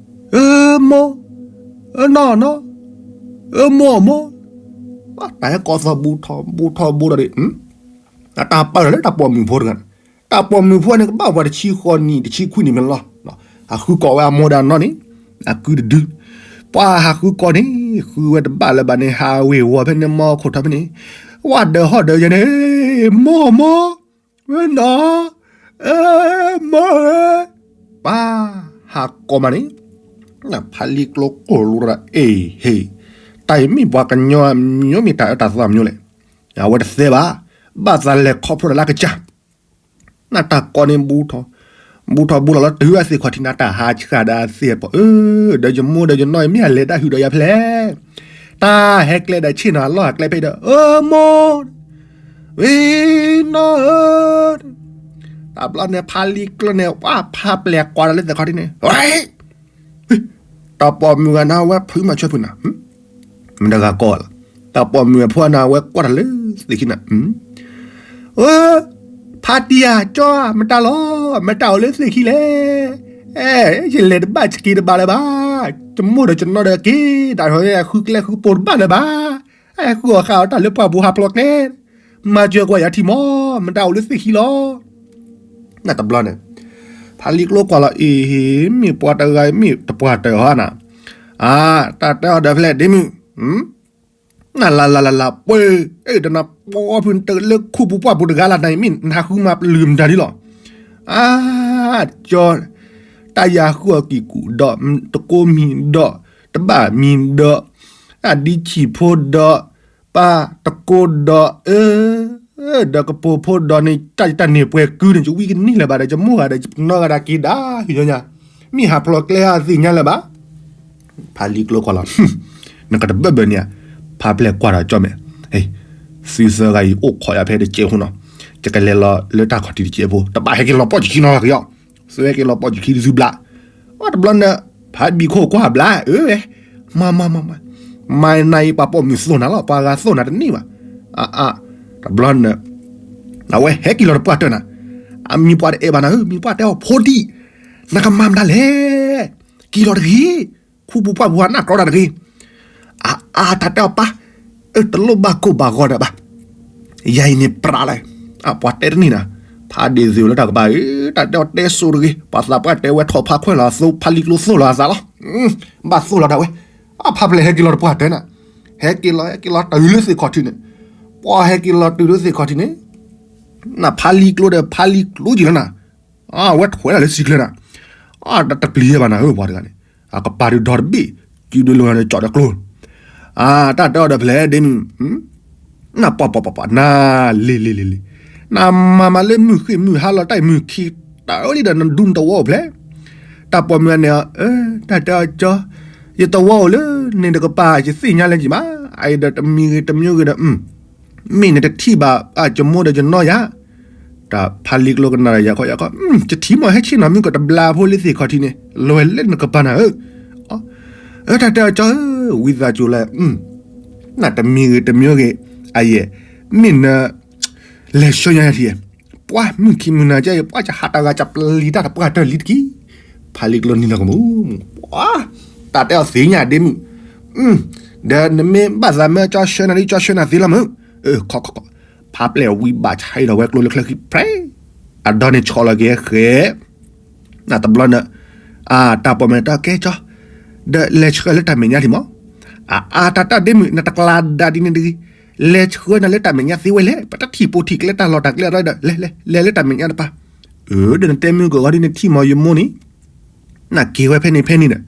မိၢ်အမိၢ်, တၢ်ဟဲကိးသီဘူးထီၣ်ဘူးထီၣ်ဘူးထီၣ်ဒီး, တၢ်ပာ်လီၤလၢတၢ်ပိာ်မုၣ်ဖိတဂၤန့ၣ်, တၢ်ပိာ်မုၣ်ဖိန့ၣ် ကဘၣ်ပှၤတဆံဃိးနံၣ်တဆံခွံနံၣ်မ့ၢ်လီၤ, ဟးဃုကိးဝဲအမိၢ်ဒီးအနီၢ်န့ၣ်, အကုတဒု, ပှၤဟးဃုကိးန့ၣ်, ဃုဝဲတဘၣ်လၢၤဘၣ်န့ၣ် ဟးဝ့ၤဝီၤဖဲန့ၣ် မီခိၣ်ထီၣ်ဖဲန့ၣ်, ဝဲဒီးဟီၣ်ဒီးယဲန့ၣ်, မိၢ်မိၢ်, နီၢ်, မိၢ်ဧၢ, ပၢ်, ဟးကိးမးန့ၣ်, ဖါလံၤကျိကိၢ်လူၤဒီး အ့ၣ်ဟ့ၣ်, တၢ်အံၤမ့ၢ်ပှၤကညီအမျိုး မ့ၢ်တၢ်အၢတၢ်သီအမျိုးလဲၣ်, အဝဲတသဲဘၣ်, ဘၣ်သးလဲၤခီဖျိဒီးလၢကစၢ် နတၢ်ကိးန့ၣ်ဘူးထီၣ်, ဘူးထီၣ်ဘူးလီၤလီၤတုၤအသ့ၣ်ခီၣ်ထံးန့ၣ် တၢ်ဟးဆှၣ်ဒီးအသ့ၣ်အပီၢ်, အၢ, ဒီးယမိၢ်ဒီးယနီၢ်အံၤ မ့ၢ်အလဲၤတၢ်ဟုၣ်ဒီးယၤဖဲလဲၣ်, တၢ်ဟဲကျဲဒီးဆ့ၣ်နီၤအလီၢ်အကျဲဖဲဒီး အၢမိၢ်, ဝ့ၢ်နီၢ်ဧၢ, တဘျီန့ၣ် ဖါလံၤကျိန့ၣ် ပှၤဖါပျဲၢ်ကွၢ်ဒီးလၢသ့ၣ်ခီၣ်ထံးန့ၣ် တၢ်ပိာ်မုၣ်ဂၤန့ၣ် အဝဲဖုးမၤဆၢဖုးနၤ, မတၤဂၤကိးလီၤ, တၢ်ပိာ်မုၣ်အဖိန့ၣ် အဝဲကွၢ်တၢ်လၢသ့ၣ်ခံန့ၣ်, အၢ, ဖါတံၢ်ဧၢ, ကၠီဧၢ, မတၤလီၤ, မတၤအိၣ်လၢသ့ၣ်ခံလဲၣ်, အဲ, ယလဲၤတဘၣ်ယက့ၤတဘၣ်လၢၤဘၣ်, ယမိၢ်ဒီးယနီၢ်ဒီးက့ၤ, တၢ်ထီၣ်ဃုကျဲဃုပိၤတဘၣ်လၢၤဘၣ်, အဲဃုအီၣ်ဃာ်အီၣ်တၢ်လၢပှၢ်ပူၤဟးဖျိးကျဲ, မၤစၢၤကွၢ်ယၤထံၣ်မး, မတၤအိၣ်လၢသ့ၣ်ခံလီၤ နတဘျီန့ၣ်, ဖါလံၤကျိကွၢ်လီၤအံၤ, မ့ၢ်ပှၤတဂၤ မ့ၢ်တပှၢ်တၢၢ်ဟီနၤ, အါ, တၢ်တဲအီၤဒီးဖဲလဲၣ်ဒ့မုၣ်, နလၢ်လၢ်လၢ်လၢ်ပှ့ၤ, အဲၣ်ဒိးနပှ့ၤဖုးနတလၢခူပူၤပှၢ်ပူၤတဂၤလၢ်နၤအံၤ မ့ၢ်နဟးဃုမၤပလုၢ်မတၤဒ်လီၤ, အါ, ကၠီ, တၢ်ယၤဃုအီၣ်ကံၢ်ကူၣ်ဒီး တကိးမံၤဒီး တဘၣ်မံၤဒီး အဒံဆံၣ်ဖိဒီး ပၢ်တကိဒီး အၢ ဒီးကပိာ်ဖိဒီးန့ၣ် တၢ်တၢ်န့ၣ်ပှဲၤကုန့ၣ် ယဝံကန့ၢ်လၢၤဘၣ်ဒီး ယမိၢ်ဂၤဒီး ယနီၢ်ဂၤဒၣ်က့ၤဒၣ် ညါ မ့ၢ်ဟးဖျိးကျဲဟးသ့ၣ်ညါလၢၤဘၣ်. ဖါလံၤကျိကွၢ်လီၤ, နကတဘၢၣ်ဘၢၣ်န့ၣ်ဧါ, ဖါပျဲၢ်ကွၢ်ဒီးကၠီမဲာ်, သုသၢဂၤအံၤအိၣ်ခိးယၤဖဲတကဲးဖိနီၤ, ယကလဲၤလီၤလၢတၢ်ခီၣ်ထံးတကဲးဖိ တဘၣ်ဟဲက့ၤလီၤပီၣ်ယခံနီတဂ့ၤအီၤ, သုဟဲက့ၤလီၤပီၣ်ယခံတစုဘျါ, အတဘျီန့ၣ် ဖါဘံၣ်ခိၣ်ကွၢ်ဘျါ အၢဝဲ, မၤမၤမၤမၤ, မၤနၤအံၤပှၤပိာ်မုၣ်သိၣ်နၤလီၤ ပှၤဂၤသိၣ်နၤတန့ၢ်ဘၣ်, အါအါ, တဘျီန့ၣ် အဝဲဟဲက့ၤလီၤတပှၢ်တၢၢ်နၤ, အမံၤပှၤတအဲၣ်ဘၣ်နၤဧၢ မံၤပှၤတဲအီၤဖိဒံၣ်, နကမၤမတၤလဲၣ်, က့ၤလီၤတဂ့ၤ, ခူပူၤပှၢ်ပူၤဟးနၢ်ကြီတၢ်တဂ့ၤ, အါအါတၢ်တဲအီၤပၢ်, အၢ တလိၣ်ဘၣ်ကိၢ်ဘၣ်ဂီၤဒီးဘၣ်, ယၤအံၤန့ၣ်ပြးလၢ, အပှၤတဲတန့ၢ်နၤ, ဖါဒ့ၣ်သုလၢတၢ်ကပၤဧၢ, တၢ်တဲအီၤတဲဆိတဂ့ၤ, ပှၤသးပှၢ်တဲဝဲထီၣ်ဖးခွဲၣ်လီၤအသိ ဖါလံၤကျိသိၣ်လီၤအသးလီၤ, ဘၣ်သိၣ်လီၤဒၣ်ဝဲ, အဖါပျဲၢ်ဟဲက့ၤလီၤတပှၢ်တၢၢ်နၤ, ဟဲက့ၤလီၤဟဲက့ၤလီၤတုၤလၢသ့ၣ်ခီၣ်ထံးန့ၣ်, ပှၤဟဲက့ၤလီၤတုၤလၢသ့ၣ်ခီၣ်ထံးန့ၣ် နဖါလံၤကျိဒီးဖါလံၤကျိက့ၤလီၤနၤ, အဝဲထွဲဒၣ်လၢစံၣ်ချၢနၤ, အတပျံၤဘၣ်နၤဧၢ ပှၤတဂၤန့ၣ်, အကပၤဒုးဒီတဘ့ၣ်, စုဒုးလိာ်နၤဒီးကၠီၣ်ဒီးကျိ, အတၢ်တဲအီၤဒီးဖဲလဲၣ်ဒ့မုၣ်, နပှၤပှၤပှၤပှၤနၤ, လံၤလံၤလံၤလံၤ, နမၤမၤလၢမုၢ်ဃ့ၢ်မုၢ်ဟါလီၤတၢ်အံၤမုၢ်ခံ, တၢ်အၢလံဒီးနဒူနတဝီအိၣ်ဖျဲၣ်, တၢ်ပိာ်မုၣ်န့ၣ်, တၢ်တဲအီၤကၠီ, ယတဝီအိၣ်လၢန့ၣ်တကပၤ ယသ့ၣ်ညါလၢယမး, အအံၤဒီးတမံၤဂ့ၤတမံၤဂ့ၤဒီး မ့ၢ်နတထံၣ်ဘၣ်အကမိၢ်ဒီးယနီၢ်ယၤ, တၢ်ဖါလံၤကျိကနၣ်ဒီးယၤခီယၤခီ, ယထံၣ်မီၢ်ဟဲဆ့ၣ်နီၤမုၢ်ကတဘျါဖိလၢသ့ၣ်ခီၣ်ထံးန့ၣ် လဲၤလၢနကပၤနၤဧၢ, အတၢ်တဲအီၤကၠီဧၢ, ဝံသးစူၤလၢ, နတမံၤဂ့ၤတမံၤဂ့ၤ, အယဲၢ်, မ့ၢ်န လဲၤဆှၢညါယၤထံၣ်, ပှၤမုၢ်ခံမုၢ်နၤကဲအံၤ ပှၤကဟးတၢ်ဂၤကပျံၤတၢ်တပှၢ်တၢၢ်လံတက့ၢ်, ဖါလံၤကျိနံၤနီၢ်ကမူၣ်, ပှၤ, တၢ်တဲအီၤသ့ၣ်ညါဒ့မုၣ်, ဒီးနမ့ၢ်ဘၣ်သးမၢကၠီဆှၢနၤဒ်ကၠီဆှၢနၤသ့လီၤမုၢ်, ခီခီခီ, ဖါပျဲၢ်ဝံဘၣ်ဆါဟံၣ်ဒီးဝဲကျိလၢချၢခံဖဲ, အဒီန့ၣ်ဆီလီၤက့ၤဃဲ နတဘျီန့ၣ်, အတၢ်ပိာ်မုၣ်တၢ်ကဲကၠီ, ဒီးလဲၤဆှၢလၢတၢ်မဲာ်ညါထံၣ်မး, အအါတၢ်တၢ်ဒ့မုၣ် နတကျါဒၣ်ဒ်န့ၣ်တဂ့ၤ, လဲၤဆှၢနၤလၢတၢ်မဲာ်ညါသ့ဝဲလဲၣ်, ပတထံၣ်ပိာ်ထံၣ်ကျဲတၢ်လီၢ်တၢ်ကျဲအဒီဒီး လဲၤလဲၤလဲၤလၢတၢ်မဲာ်ညါတပၤ, အၢ ဒီးနတဲမုၢ်ကဂီၤဒ်နထံၣ်မးယမိၢ်န့ၣ်, နက့ၤဝဲဖဲန့ၣ်ဖဲန့ၣ်ဒီး,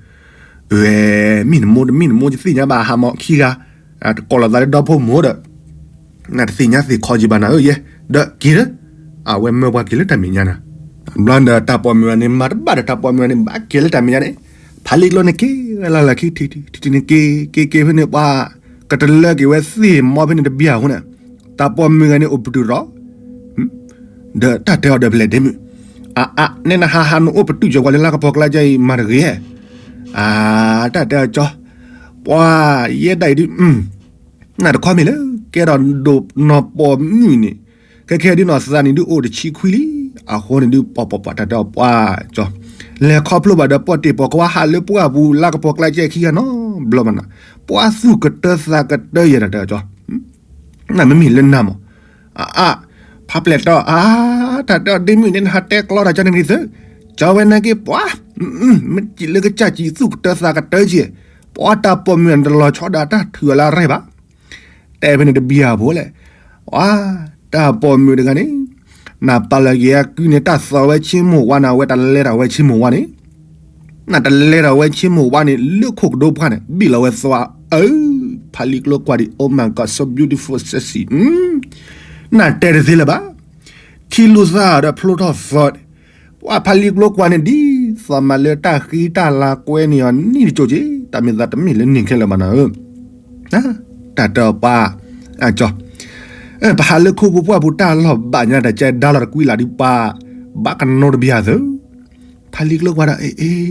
အၢ မ့ၢ်နမိၢ်တမ့ၢ်နမိၢ်ယသ့ၣ်ညါဘၣ်ဟးမးခံဂၤ, တကိးလီၤသးလၢဒီဖိမိၢ်ဒီး နတသ့ၣ်ညါသ့ၣ်ခီက့ၤဘၣ်နၤဧၢယဲ, ဒီးက့ၤလၢ, အဝဲမၢပှၤက့ၤလၢတၢ်မဲာ်ညါနၤ, ဘျီဒီးတၢ်ပိာ်မုၣ်ဂၤန့ၣ် မၤတဘၣ်ဒီးတၢ်ပိာ်မုၣ်ဂၤန့ၣ် ဘၣ်က့ၤလၢတၢ်မဲာ်ညါန့ၣ်, ဖါလံၤကျိန့ၣ်က့ၤဝဲလၢလၢခံထံထံထံန့ၣ်က့ၤက့ၤက့ၤဖဲန့ၣ် ပှၤကတလၢက့ၤဝဲသ့ၣ်မီဖဲန့ၣ်တဘံၣ်အဃိန့ၣ်, တၢ်ပိာ်မုၣ်ဂၤန့ၣ်အိၣ်ပတုာ်ဒီး ဒီးတၢ်တဲအီၤဒီးဖဲလဲၣ်ဒ့မုၣ်, အအါ နဲနဟးဟးနအိၣ်ပတုာ်ကၠီၤပှၤလၢလါကပီၤကျါကဲအံၤမၤတဂ့ၤ, အါ တၢ်တဲအီၤကၠီ, ပှၤယဲဒၣ်အံၤဒုး, နတခီမ့ၢ်လၢ ကဲထီၣ်ဒိၣ်နီၢ်ပိာ်မုၣ်န့ၣ်, ခဲခဲဒုးနီၢ်သးန့ၣ်ဒုးအိၣ်တဆံခွံလံ, အဃိန့ၣ်ဒုး ပှၤပှၤပှၤတၢ်တဲအီၤပှၤကၠီ, လဲၤခီဖျိဘၣ်ဒီးပှၤတ့ၢ်ပှၤကဝါဟးလၢပှၢ်ပူၤလါကပီၤကျါကဲခံဂၤနီတဘျီမးနၤ, ပှၤသူၣ်ကတၢသးကတၢယဲဒၣ်တဲအီၤကၠီ နမ့မ့ၢ်လၢနၤမး, အအါ, ဖါပျဲၢ်တဲအီၤ အါ, တၢ်တဲအီၤဒ့မုၣ်န့ၣ် နဟးတဲကျီတၢ်ကၠီန့ၣ်က့ၤသု, ကၠီဝဲန့ၣ်က့ၤပှၤ, မ့ၢ်စံးလၢကစၢ်စံးသူၣ်ကတၢသးကတၢက့ၤ, ပှၤတၢ်ပိာ်မုၣ်န့ၣ်တလီၤဆီဒၣ်တၢ်ထုးအီၤလၢအရဲၣ်ဘၣ်, တဲဖဲန့ၣ်တဘံၣ်အဖိလဲၣ်, ပှၤ, တၢ်ပိာ်မုၣ်တဂၤန့ၣ်, နပာ်လီၤက့ၤအကုန့ၣ် တၢ်သီဝဲဆ့မိၢ်ဝါန့ၣ် အဝဲတလဲထီၣ်ဝဲဆ့မိၢ်ဝါန့ၣ် နတလဲထီၣ်ဝဲဆ့မိၢ်ဝါန့ၣ် လၢခိၣ်ကဒိပှၢ်န့ၣ် ဘံၣ်လီၤဝဲသီ, အၢ, ဖါလံၤကျိကွၢ်ဒံး Oh my God, so beautiful, sexy, နတဲတသ့လၢၤဘၣ်, ထံလူၤသးဒီးဖျိထီၣ်သီ, ပှၤဖါလံၤကျိကွၢ်န့ၣ်ဒ်သိးမးလၢတၢ်ဃံတၢ်လၤကွဲန့ၢ်အီၤနံၣ်တကၠိၢ်က့ၤ တၢ်မ့ၢ်သးတမ့ၢ်လၢန့ၣ်ခဲလၢာ်ဘၣ်နၤဧၢ, တၢ်တဲအီၤပှၤ, အကၠီ ပဟးလၢခိပူၤပှၢ်ပူၤတၢ်လီၢ်ဘၣ်ညါတၢ်ကဲဒါလီၤတကွံလၢ်ဒုးပှၤ, ဘၣ်ကနိးတဘံၣ်အသၢ, ဖါလံၤကျိကွၢ်ဒီး အ့ အ့,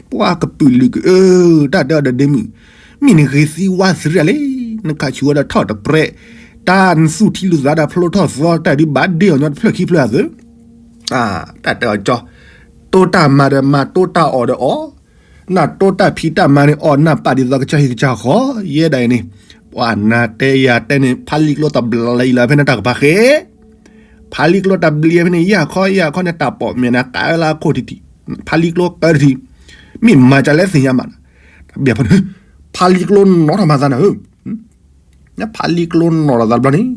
ပှၤကပုာ်လုာ်က့ၤအၢ, တၢ်တဲအီၤဒီးဒ့မုၣ်, မ့ၢ်နဂ့ၤသံဝါသရံၣ်လံ, နခးဆူၣ်ဝဲဒီးထီၣ်တပြဲး, တၢ်နသူၣ်ထံလူၤသးဒီးဖျိထီၣ်သီတၢ်ဒုးဘၣ်ဒ့အီၤညီတဖျၢၣ်ခံဖျၢၣ်အသၢ တၢ်တဲအီၤကၠီ, တိၢ်တၢ်မၤဒီးမၤ တိၢ်တၢ်အီၣ်ဒီးအီၣ်, နတိၢ်တၢ်ဖံးတၢ်မၤန့ၣ် အီၣ်နၢ်ပာ်ဒ်သိးကစၢ်ဟံၣ်ကစၢ်ဃီ, ယဲဒၣ်အံၤန့ၣ်, ပှၤနၤတဲယၤတဲန့ၣ် ဖါလံၤကျိတဘျီလၢအံၤလၢဖဲန့ၣ်တၢ်ကပၤဃဲ, ဖါလံၤကျိတဘျီဖဲန့ၣ် ယၢ်ခီယၢ်ခီန့ၣ် တၢ်ပိာ်မုၣ်နၤကးလၢအခိၣ်ထံထံ, ဖါလံၤကျိကၢတထံ, မ့ၢ်မၤကလဲသ့ၣ်ညါမး, တဘျီဖဲန့ၣ်, ဖါလံၤကျိနီၣ်ထီၣ်မၤသးနၤဧၢ ဖါလံၤကျိနီၣ်လီၤသးတဘျီန့ၣ်,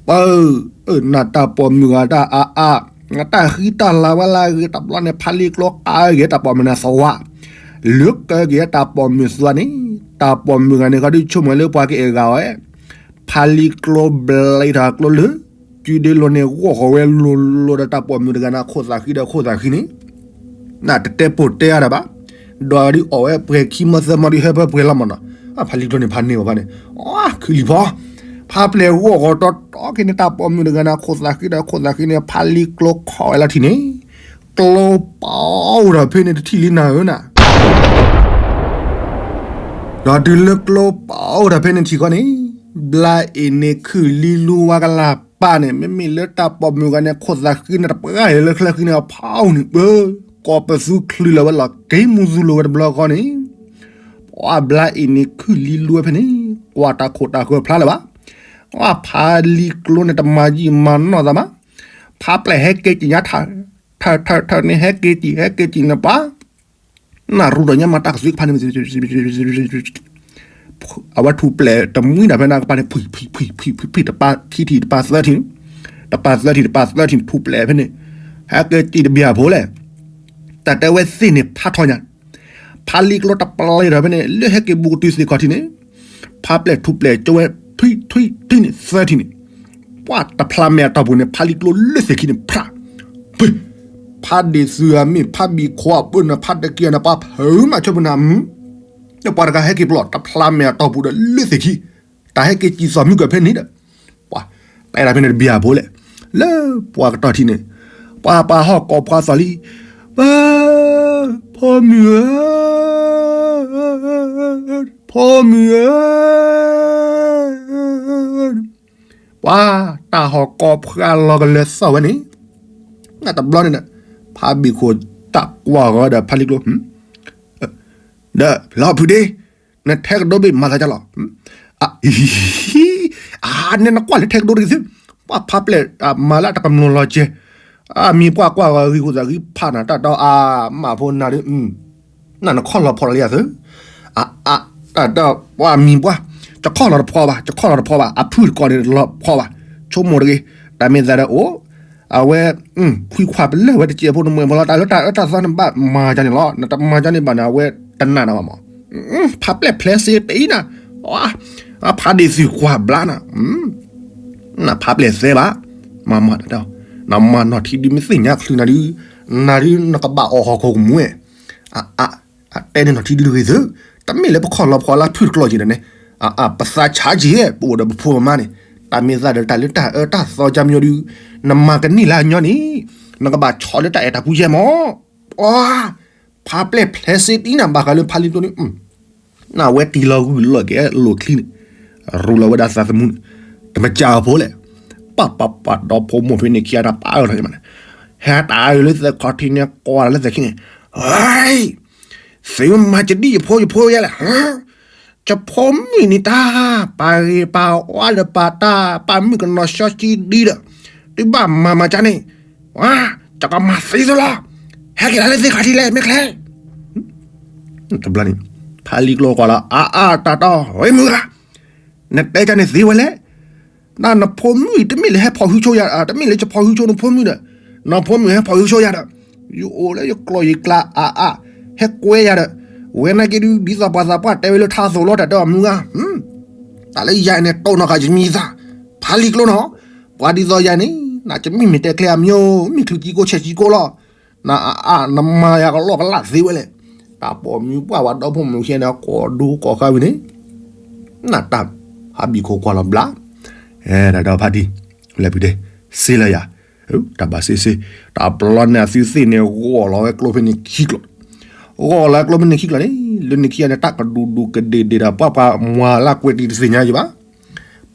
ပၢ်, နတၢ်ပိာ်မုၣ်ဂၤတၢ်အါအါ, တၢ်ဃံတၢ်လၤဝဲလၢအဂ့ၤတဘျီန့ၣ် ဖါလံၤကျိကးဂ့ၤတၢ်ပိာ်မုၣ်နၤသဝါ, လၢကဲက့ၤတၢ်ပိာ်မုၣ်သွါန့ၣ်, တၢ်ပိာ်မုၣ်ဂၤန့ၣ် ခီဒုဆိကမိၣ်လၢပှၤကအဲၣ်ဂၤအီၤ, ဖးလံကျိဘျဲထီၣ်ကျိလၢ စုဒ့လိၤန့ၣ် ဂီၢ်ဃီၤဝဲလိၤလိၤဒီးတၢ်ပိာ်မုၣ်တဂၤန့ၣ် ခိၣ်သးဃံဒီးခိၣ်သးဃံန့ၣ်, နတတဲပိာ်တဲအါဒၣ်ဘၣ်, ဒီးဒုးအီၣ်ဝဲပှဲၤခံမီသၢမီဒုးဟဲပှဲၤပှဲၤလီၤမၢ်နီၤ, ဖးလံကျိန့ၣ်ဖးန့ၢ်ဝဲဘၣ်န့ၣ်, ခုလံၤဖီ ဖးပျဲၢ်ဂီၢ်ဃီၤတီတီက့ၤန့ၣ် တၢ်ပိာ်မုၣ်တဂၤန့ၣ် ခိၣ်သးဃံဒီးခိၣ်သးဃံန့ၣ် ဖးလံကျိခီၣ်ဝဲလီၤထံၣ်န့ၣ်, ကျိပာ်အိၣ်ဒီးဖဲန့ၣ်တထံၣ်လံနၤဧၢနၤ, ဒီးတုၤလၢကျိပာ်အိၣ်ဒီးဖဲန့ၣ်ထံၣ်ဃီန့ၣ်, ဘျါအ့ၣ်န့ၣ်ခုၣ်လံလူဝါကလၢ်ပၢ်န့ၣ် မ့မ့ၢ်လၢတၢ်ပိာ်မုၣ်ဂၤန့ၣ် ခိၣ်သးဃံန့ၣ် တပှၢ်အံၤလၢချၢဃံန့ၣ် အဖီအူန့ၣ်ပၢ, ကိးပသူချုးလီၤဝဲလီၤ က့ၤမူသူလိၤဝဲတဘျီဃီန့ၣ်, ပှၤဘျါအ့ၣ်န့ၣ်ခုၣ်လံလူဝဲဖဲန့ၣ် ကွၢ်တၢ်ခိၣ်တၢ်ဃၢၤဖျါလၢၤဘၣ်, ပှၤဖးလံကျိန့ၣ် တမၤယံာ်မၤနီၢ်သးဘၣ်, ဖးပျဲၢ်ဟဲက့ၤကံၣ်ညါထၢၣ်, ထၢၣ်ထၢၣ်ထၢၣ်န့ၣ် ဟဲက့ၤကံၣ် ဟဲက့ၤကံၣ်န့ၣ်ပှၤ နၢ်ရူဒီးညါမၤတၢ်ကသုၣ်ကဖၣ်န့ၣ်, အဝဲထူၣ်ပျဲၢ်တမှံဒၣ်ဖဲန့ၣ်ကပၤန့ၣ် ဖှံၣ်ဖှံၣ်ဖှံၣ်ဖှံၣ်ဖှံၣ်ဖှံၣ် တပၤခံထံၣ်တပၤသၢထံၣ်, တပၤသၢထံၣ်တပၤသၢထံၣ် ထူၣ်ပျဲၢ်ဖဲန့ၣ်, ဟဲက့ၤကံၣ်တဘျီဖိလဲၣ်, တၢ်တဲဝဲသ့ၣ်န့ၣ်ဖးထီညါ, ဖးလံကျိတပျဲၢ်ဒီးဖဲန့ၣ် လၢဟဲက့ၤဘူးကတုၤသ့ၣ်ခီၣ်ထံးန့ၣ်, ဖးပျဲၢ်ထူၣ်ပျဲၢ်ကၠိဝဲ ထွံၣ်ထွံၣ်ထွံၣ်န့ၣ် သၢထံၣ်န့ၣ်, ပှၤတဖျါမဲာ်အတီၢ်ပူၤန့ၣ် ဖးလံကျိလၢသ့ၣ်ခံန့ၣ် ဖြး, ဖးဒ့ၣ်သုးအမ့ၢ်ဖးဘံၣ်ခိၣ်အပၢၢ်န့ၣ် ဖးတကံၢ်န့ၣ် ပှၤဖုးမးဆိပနၢ်မုၢ်, ဒီးပှၤတဂၤဟဲက့ၤပျီၢ် တဖျါမဲာ်အတီၢ်ပူၤဒီးလၢသ့ၣ်ခံ, တၢ်ဟဲက့ၤကံၣ်သီၣ်မုၢ်ကၢၢ်ဖဲန့ၣ်ဒီး, ပှၤတဲဒၣ်ဖဲန့ၣ်တဘျီဖိလဲၣ်, လၢပှၤကတီၢ်ထံးန့ၣ်, ပှၤပှၤဟီၣ်ကိးဖျါသီၣ်လံ, ပၢ်, ဖိမုၣ်ဧၢ, ဖိမုၣ်ဧၢ, ပှၤတၢ်ဟီၣ်ကိးဖျါလီၤကလၢသီၣ်ဝဲန့ၣ်, နတဘျီန့ၣ်, ဖးဘံၣ်ခိၣ်တၢ်ကွၢ်ဂီၤဒီးဖးလံကျိ, ဒီးလီၤဖုးဒ့, နထဲကဒိဘ့ၣ်မၤသးဒ်လဲၣ်, အ, အ, နနကွၢ်လၢထဲကဒိတဂ့ၤသု, ပှၤဖးပျဲၢ်မၤလၢတကမျၢၢ်လီၤကဲ, အမံၤပှၢ်ကွၢ်ဂီၤဂံၢ်ခိၣ်သးဂံၢ်ဖးနၤတၢ်ဒီးအမၢ်ဖိနၤဒုး, နနခီၣ်လီၤဖီၣ်လီၤယၤသု, အ, အ, တၢ်ဒီးပှၤမံၤပှၢ်, ယခီၣ်လီၤတဖီဘၣ်, ယခီၣ်လီၤတဖီဘၣ်, အဖုၣ်တကိးန့ၣ်လီၤဖီဘၣ်, ဆိကမိၣ်တဂ့ၤ, တၢ်မ့ၢ်သးဒီးအိၣ်, အဝဲ, ခွံခွါပလၢၢ်ဝဲတစဲးဖိနမှဲဖိလီၤ, တၢ်လၢတၢ်အၢတၢ်သီန့ၣ်ဘၣ်မၤကန့ၣ်လီၤ, နတမၤကန့ၣ်ဘၣ်န့ၣ် အဝဲတနာ်နၤဘၣ်မး, ဖးပျဲၢ်ဖျဲးစ့တအံၤနၤ, ဖးဒ့ၣ်သုးကွၢ်ဘျါနၤ, နဖးပျဲၢ်သဲဘၣ်, မၤမၤတၢ်, နမၤနီၢ်ထံဒုးမ့ၢ်သ့ၣ်ညါချုးနၤဒုး, နၤဒုးနကဘၣ်အီၣ်ဟီၣ်ခိၣ်ကမူဝဲ, အ, အ, အတဲန့ၣ်နီၢ်ထံဒုးတဂ့ၤသု, တမ့ၢ်လၢပခီၣ်လီၤဖီၣ်လၢဖုၣ်တကျိးက့ၤဒီးန့ၣ်, အ, ပသးဆါက့ၤ ပအိၣ်ဒီးပဖိပမါန့ၣ်, တၢ်မ့ၢ်သးဒီးတၢ်လၢတၢ်အၢတၢ်သီကမီဒုး, နမၤကန့ၢ်လၢအညီန့ၣ်, နကဘၣ်ဆီၣ်လၢတၢ်အဲၣ်တၢ်ကွံယဲၢ်မး, ပှၤ ဖးပျဲၢ်ဖျဲးစ့တအံၤနၤ ဘၣ်ဃးလၢဖးလံကျိန့ၣ်, နဝဲတံၢ်လီၤဂုၢ်လီၤက့ၤလိာ်ချံန့ၣ်, ရူလီၤဝဲဒၣ်သးသမူန့ၣ်, တမ့ၢ်ကၢ်အဖိလဲၣ်, ပၢ်ပၢ်ပၢ်ဒီဖိမိၢ်ဖဲန့ၣ်ခံဂၤတၢ်ပာ်အၢၣ် ဟဲတၢ်အၢၣ်လၢသဲခီၣ်ထံးန့ၣ် ကွၢ်လၢသဲခံန့ၣ်, သုမၤကဒံယဖိယဖိယဲလဲၣ်, ယဖိမုၣ်န့ၣ်တၢ်, ပာ်ဂ့ၤပာ်ဝါဒီးပာ်တၢ် ပာ်မုၣ်ကနီၤစီဆှံဒံဒီး, သုဘၣ်မၤမၤကန့ၣ်, ယကမၤသံသုလီၤ, ဟဲက့ၤလၢသ့ၣ်ခီၣ်ထံးလဲၣ် မ့ၢ်ချ့ တဘျီန့ၣ်, ဖးလံကျိကွၢ်လီၤ အါအါတၢ်တီ ဝဲမုၢ်ဂၤ, နတဲကန့ၣ်သ့ဝဲလဲၣ်, နဖိမုၣ်တမ့ၢ်လၢဟဲဖီၣ်ဟုဆိယၤ, တမ့ၢ်လၢယဖီၣ်ဟုဆိနဖိမုၣ်ဒီး, နဖိမုၣ်ဟဲဖီၣ်ဟုဆိယၤဒီး, ယအိၣ်လၢယကျိာ်ယကျါအါအါ, ဟဲကွဲယၤဒီး, ဝဲနာ်က့ဒုး ဒ်သိးပှၤသးပှၢ်တဲဝဲလၢထါသိးလီၤ တၢ်တဲအီၤမုၢ်ဂၤ, တၢ်လၢယၤန့ၣ် တိၢ်နီၣ်ဃာ်ယမံၤသး, ဖးလံကျိနီၤ, ပှၤဒ်သိးယၤန့ၣ် နကမ့ၢ်မ့ၢ်တဲကျဲအမံၤ, မ့ၢ်ချုးကံကိဆဲးကံကိလီၤ နအါအါ နမၤယၤကလီကလးသ့ဝဲလဲၣ်, တၢ်ပိာ်မုၣ်ပှၢ်ဝဲဒီဖိမိၢ်ခံဂၤန့ၣ် ကိးဒိကိးဃါဝံၤန့ၣ်, နတၢ်ဖးဘံၣ်ခိၣ်ကွၢ်လီၤဘျါ, အဲ တၢ်ဒီးဖးဒံၣ်, လဲၤဖုးဒ့, စ့လၢယၤ, တၢ်ဘၣ်စ့စ့, တၢ်ပျီန့ၣ်အသုသ့ၣ်န့ၣ် ဂီၢ်လီၤဝဲကျိဖဲန့ၣ်ခံကျိာ်, ဂီၢ်လီၤဝဲကျိဖဲန့ၣ်ခံကျိာ်န့ၣ်, လၢန့ၣ်ခံဂၤန့ၣ် တၢ်ကဒူးဒူးကဒ့ၣ်ဒ့ၣ်ဒီး ပှၤပှၤမၤလၢကွဲးတံၢ်တသ့ၣ်ညါယံၤဘၣ်,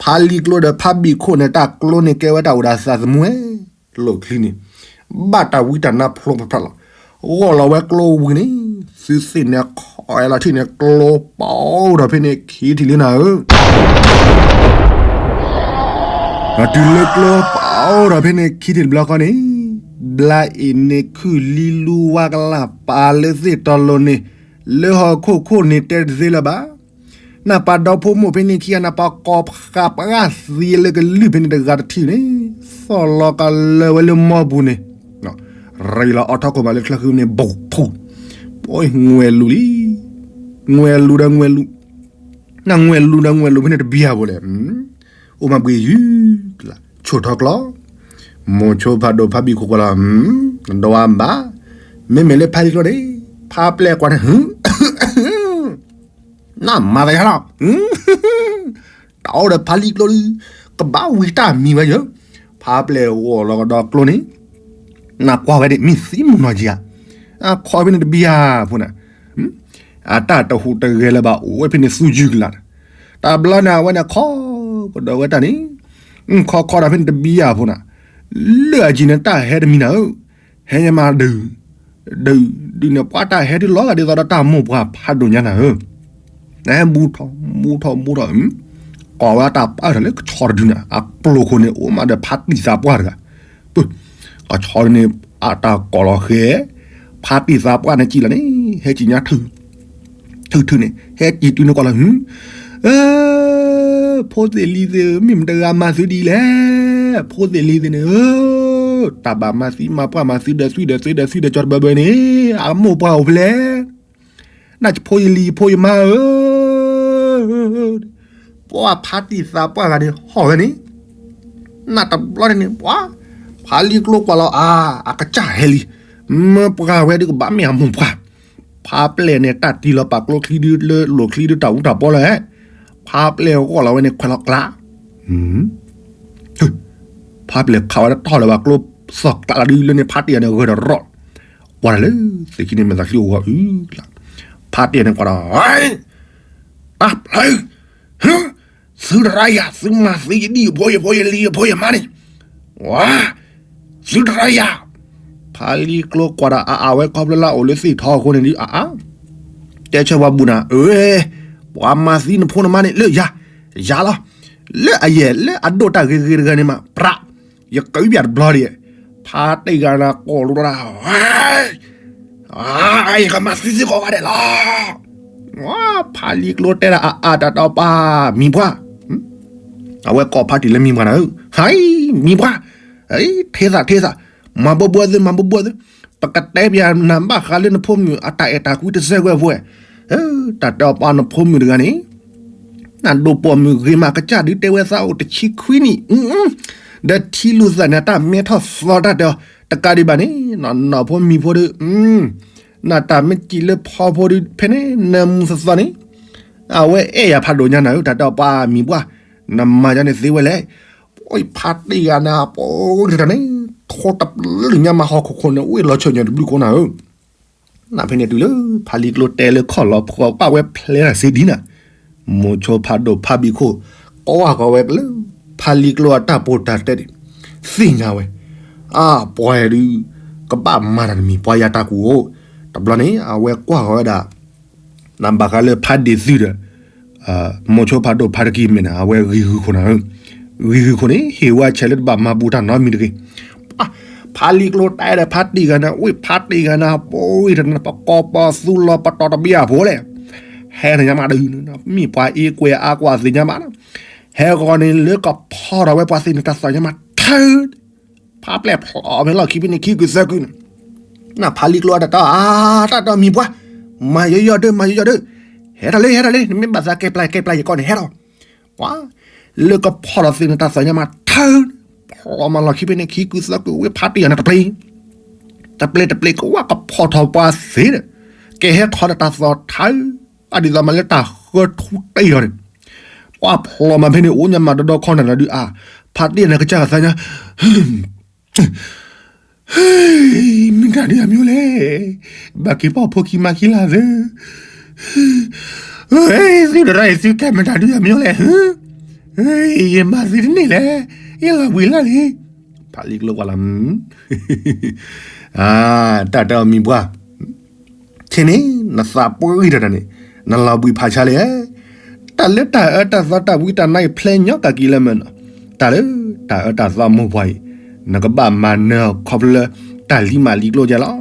ဖးလံကျိဒီးဖးဘံၣ်ခိၣ်န့ၣ် တၢ်ကျိန့ၣ်ကဲဝဲတၢ်အိၣ်ဒီးသးသမူဝဲ လိာ်ချံန့ၣ်, ဘၣ်တၢ်ဝံတၢ်နါဖျိဖျါလီၤ, ဂီၢ်လီၤဝဲကျိဝံၤန့ၣ်, သုသ့ၣ်န့ၣ်ခီၣ်အဲလီၤထံၣ်န့ၣ် ကျိပာ်အိၣ်ဒီးဖဲန့ၣ်ခံထံၣ်လံနၤဧၢ, ဒီးတုၤလၢကျိပာ်အိၣ်ဒီးဖဲန့ၣ်ခံထံၣ်တဘျီဃီန့ၣ်, ဘျါအ့ၣ်န့ၣ်ခုၣ်လံလူဝါကလးပာ်လၢသ့ၣ်တီလိၤန့ၣ်, လၢဟီၣ်ခိၣ်ခိၣ်န့ၣ်တဲတသ့လၢၤဘၣ် နပာ်ဒီဖိမိၢ်ဖဲန့ၣ်ခံဂၤန့ၣ် ပှၤကိးဃာ်ပှၤသံလၢကလုၢ်ဖဲန့ၣ်တဂၤတထံၣ်န့ၣ်, သီၣ်လီၤကလၢၤဝဲလၢမီပူၤန့ၣ်, ရ့လီၤအီထီၣ်ခိၣ်ဘၣ်လၢချၢဃံန့ၣ် ဘူးဖူ, ပှၤငွဲလူၤလံ, ငွဲလူဒီးငွဲလူ, နငွဲလူဒီးငွဲလူဖဲန့ၣ်တဘံယၤဖိလဲၣ်, အိၣ်မးဘှံးယုၢ်ကလး ဆိၣ်ထီၣ်ကျီ, မိၤဆိဖးဒိၣ်ဖးဘံၣ်ခိၣ်ကွၢ်လီၤ, ဒွးဘၣ်, မ့မ့ၢ်လၢဖးလံၤကျိန့ၣ်, ဖးပျဲၢ်ကွၢ်န့ၣ် နမၤသးယါလီၤ, တၢ်အိၣ်ဒီးဖးလံၤကျိဒီး, ကဘၣ်ဝံတၢ်မံၤဝဲယၢ, ဖးပျဲၢ်ဂီၤလီၤကဒီးကျိန့ၣ်, နကွၢ်ဝဲဒၣ် မ့ၢ်သံမုၢ်နီၢ်ကံဧါ, အခီဖဲန့ၣ်တဘံယၤဖိန့ၣ်, အတၢ်တဟူးတဂဲၤလၢၤဘၣ် အိၣ်ဝဲဖဲန့ၣ်သူယုၢ်ကလးန့ၣ်, တဘျီန့ၣ် အဝဲန့ၣ်ခီကဒီးဝဲတၢ်န့ၣ်, ခီခီဒီးဖဲန့ၣ်တဘံယၤဖိန့ၣ်, လၢအယံၤန့ၣ်တၢ်ဟဲတမံၤနၤဧၢ, ဟဲညါမးဒုး, ဒုး, ဒုးန့ၣ်ပှၤတၢ်ဟဲတုၤလီၤဂာ်ဒ်သိးဒီးတၢ်မိၢ်ပှၢ်ဖးဒိၣ်ညါနၤဧၢ, နဟဲဘူးထီၣ်, ဘူးထီၣ်, ဘူးထီၣ်, ကိးဝဲတၢ်ပာ်ထီၣ်လၢကဆီတဒုန့ၣ် အကျိခိၣ်န့ၣ် အိၣ်မးဒီးဖါတံၢ်သးပှၢ်တဂၤ, ပ, ကဆီတဒုန့ၣ် အတၢ်ကိးလီၤဃဲ, ဖါတံၢ်သးပှၢ်န့ၣ်ကံၣ်လီၤန့ၣ် ဟဲကံၣ်ညါ ထုးထုးန့ၣ် ဟဲကံၣ်တုၤန့ၣ်ကွၢ်လီၤ, ဖိသ့ၣ်လံၤသ့ၣ်ဧၢ, မ့ၢ်မတဂၤမၤသုဒ်လဲၣ်, ဖိသ့ၣ်လံၤသ့ၣ်န့ၣ်ဧၢ, တၢ်ဘၣ်မၤသံမၤပှၢ်မၤသုဒီးသွံၣ်ဒီးသွံၣ်ဒီးသွံၣ်ဒီးကၠီတဘၢဘၢန့ၣ် အမိၢ်ပှၢ်အိၣ်ဖဲလဲၣ်, နၢ်ဖိယလံၤဖိယမါဧၢ, ပှၤဖါတံၢ်သးပှၢ်ဂၤန့ၣ်ဟီၣ်ဝဲန့ၣ်, နၢ်တဘျီန့ၣ်န့ၣ် ပှၤ, ဖါလံၤကျိကွၢ်လီၤအါ, အကစၢ်ဟဲလံ, မၢပှၤဝဲဒုးကဘၣ်မ့ၢ်အမိၢ်ပှၢ်, ဖါပျဲၢ်န့ၣ် တၢ်တံၢ်လီၤပာ်ကျိချံဒုလၢလိၤချံဒုတၢ်အူတၢ်ပီလၢ, ဖါပျဲၢ်ဂီၢ်လီၤဝဲန့ၣ်ခွဲးလီၤကျါ, ဖါပျဲၢ်ခးဝဲတၢ်ထီၣ်လၢၤဘၣ်ကျိသီၣ်ကျါလီၤဒုလၢန့ၣ် ဖါတံၢ်ဂၤန့ၣ်ဂၢၢ်ဒီးရီၣ်, ကွၢ်တၢ်လၢ သ့ၣ်ခံန့ၣ်မဲာ်သးချံအိၣ်ဂီၤအုၣ်ကျါ, ဖါတံၢ်ဂၤန့ၣ်ကွၢ်ဒီး တၢ်ဖျၢၣ်, သုတရၣ်ယၤ သုမၤသံယဒံၣ်ယဖိယဖိယလံၤယဖိယမါန့ၣ်, ဝါ, သုတရၣ်ယၤ, ဖါလံၤကျိကွၢ်ဒီးအအါဝဲခီဖျိလၢအအိၣ်လၢသ့ၣ်ထီအဃိန့ၣ်ဒုးအအါ, တဲဆၢပှၤဘူၣ်နၤ, အၢ, ပှၤမၤသံနဖိနမါန့ၣ်လၢယၤ, ယၤလီၤ, လၢအယဲၢ်လၢအဒိၣ်တၢ်ဂ့ၤဂ့ၤတဂၤန့ၣ်မး ပြး, ယကဝံပၠးတဘျီဒံး, ဖါတံၢ်ဂၤန့ၣ်ကိးလိာ်တၢ် ယကမၤသံသ့ကိးဂၤဒဲးလီၤ, ဖါလံၤကျိတဲဒၣ်အအါတၢ်တီပှၤမံၤပှၢ်, အဝဲကိးဖါတံၢ်လၢမံၤပှၢ်နၤ, ဟါ, မံၤပှၢ်, ထ့သးထ့သး, မၤဘိဘိသု မၤဘိဘိသု, ပကတဲပၠးနၤဘၣ်ဃးလၢနဖိမုၣ်အတၢ်အဲၣ်တၢ်ကွံတစဲးဝဲဖိ, တၢ်တီပှၤနဖိမုၣ်တဂၤန့ၣ် နဒိၣ်ပိာ်မုၣ်ဂ့ၤမးကစၢ်ဒုးတဲဝဲသးအိၣ်တဆံခွံနံၣ်, ဒီးထံလူၤသးန့ၣ် တၢ်မဲထီၣ်သီတၢ်တဲအီၤ တကးဒံးဘၣ်န့ၣ် နီၢ်ဖိမံၤဖိဒီး, နတၢ်မ့ၢ်စံးလၢဖီဖိဒီး ဖဲန့ၣ် နမူသသီန့ၣ်, အဝဲအဲၣ်ယၤဖးဒိၣ်ညါနၤဧၢ တၢ်တဲအီၤပှၤမံၤပှၢ်, နမၤယၤန့ၣ်သ့ဝဲလဲၣ်, ပဖါတံၢ်ဂၤန့ၣ် ပတၢ်န့ၣ် ထိတပျုာ်ညါမးဟီၣ်ခိၣ်ခိၣ်န့ၣ် အိၣ်လီၤဆၢၣ်ညါတဘျုးခိၣ်နၤဧၢ နဖဲန့ၣ်တုၤလၢ ဖါလံၤကျိတဲလၢခီၣ်လီၤဖှီၣ်ဘၣ်ဝဲဖျဲးတၢ်စ့ဒ်နၤ, မိၤဆိဖးဒိၣ်ဖးဘံၣ်ခိၣ်, ကိးဂၤကိးဝဲလၢ ဖါလံၤကျိအတၢ်ပီးတၢ်တဲန့ၣ်, သ့ၣ်ညါဝဲ, အါပှၤဒုး, ကဘၣ်မၤတၢ်တမံၤပှၤယၤတၢ်ကူၣ်အိၣ်, တဘျီန့ၣ် အဝဲကွၢ်ဃီၤဝဲဒၣ် နဘၣ်ဃးလၢဖါဒ့ၣ်သုဒီး, မိၤဆိဖးဒိၣ်ဖါတကံၢ်မဲာ်န့ၣ် အဝဲဂံၢ်ဂုာ်ခိၣ်နၤဧၢ, ဂံၢ်ဂုာ်ခိၣ်န့ၣ် ဟ့ၣ်ဝဲဆဲးလၢတဘၣ်မၤဘူးတၢ်နီတမံၤတဂ့ၤ, ဖါလံၤကျိတဲဒီးဖါတံၢ်ဂၤန့ၣ် ဝ့ၢ်ဖါတံၢ်ဂၤန့ၣ် ပဝံၤတန့ၣ် ပကိးပသူလီၤပတီၢ်တဘ့ၣ်အဖိလဲၣ်, ဟဲန့ၣ်ညါမးဒုး, မ့ၢ်ပှၤအ့ကွဲးအါကွၢ်သ့ၣ်ညါမး, ဟဲဂီၤန့ၣ်လၢကဖီထီၣ်ဝဲပှၤသ့ၣ်န့ၣ်တၢ်သးညါမးထၢ ဖါပျဲၢ်ဖျိးဖဲလီၢ်ခံဖဲန့ၣ်ခံကွံာ်သၢကွံာ်န့ၣ်, နဖါလံၤကျိအတၢ်တီအါ တၢ်တီမံၤပှၢ်, မၤယီယီဒၢ မၤယီယီဒၢ, ဟဲထီၣ်လံ ဟဲထီၣ်လံ နမ့ၢ်ဘၣ်သးကဲပျၢ် ကဲပျၢ်ယကီၢ်န့ၣ်ဟဲထီၣ်, ပှၤ, လၢကဖီထီၣ်သ့ၣ်န့ၣ်တၢ်သးညါမးထၢ, ဖျိးမးလီၢ်ခံဖဲန့ၣ်ခံကွံာ်သၢကွံာ်ဝ့ၢ်ဖါတံၢ်ဂၤန့ၣ်တပျ့ၤ, တပျ့ၤတပျ့ၤကဝၢ်ကဖီထီၣ်ပှၤသ့ဒီး, ကဟဲထီၣ်ဒီးတၢ်သီၣ်ထၢ, အဒ်သိးမးလၢတၢ်ဃၢထူတ့ၢ်လီၤန့ၣ်, ပှၤဖျိးမးဖဲန့ၣ် အိၣ်ညါမးဒီဒီခီနၤလီၤဒုးအါ, ဖါတံၢ်န့ၣ်ကစၢ်ကသးညါ မ့ၢ်တၢ်ဒုးအမံၤလဲၣ်, ဘၣ်က့ၤပှၤဖိခံမါခံလၢ်သၢ, သုတရၣ်အံၤသုကဲမ့ၢ်တၢ်ဒုးအမံၤလဲၣ်, ယမၤသံတန့ၢ်လဲၣ်, ယလီၤဘှံးလၢ်လံ, ဖါလံၤကျိကွၢ်လီၤ, တၢ်တဲအီၤမံၤပှၢ် ခဲန့ၣ် နသးပှၢ်ဂံၢ်တၢ်န့ၣ် နလီၤဘှံးဖးဆါလဲၣ်, တၢ်လၢတၢ်အၢတၢ်သီတၢ်ဝံတၢ်နါအံၤဖျဲးညီကက့ၤလၢမ့ၢ်နီၤ, တၢ်လၢတၢ်အၢတၢ်သီမိၢ်ပှၢ်အံၤ နကဘၣ်မၤနၢၤခီဖျိလၢ တၢ်လံၤမးလံၤကျိယဲလီၤ,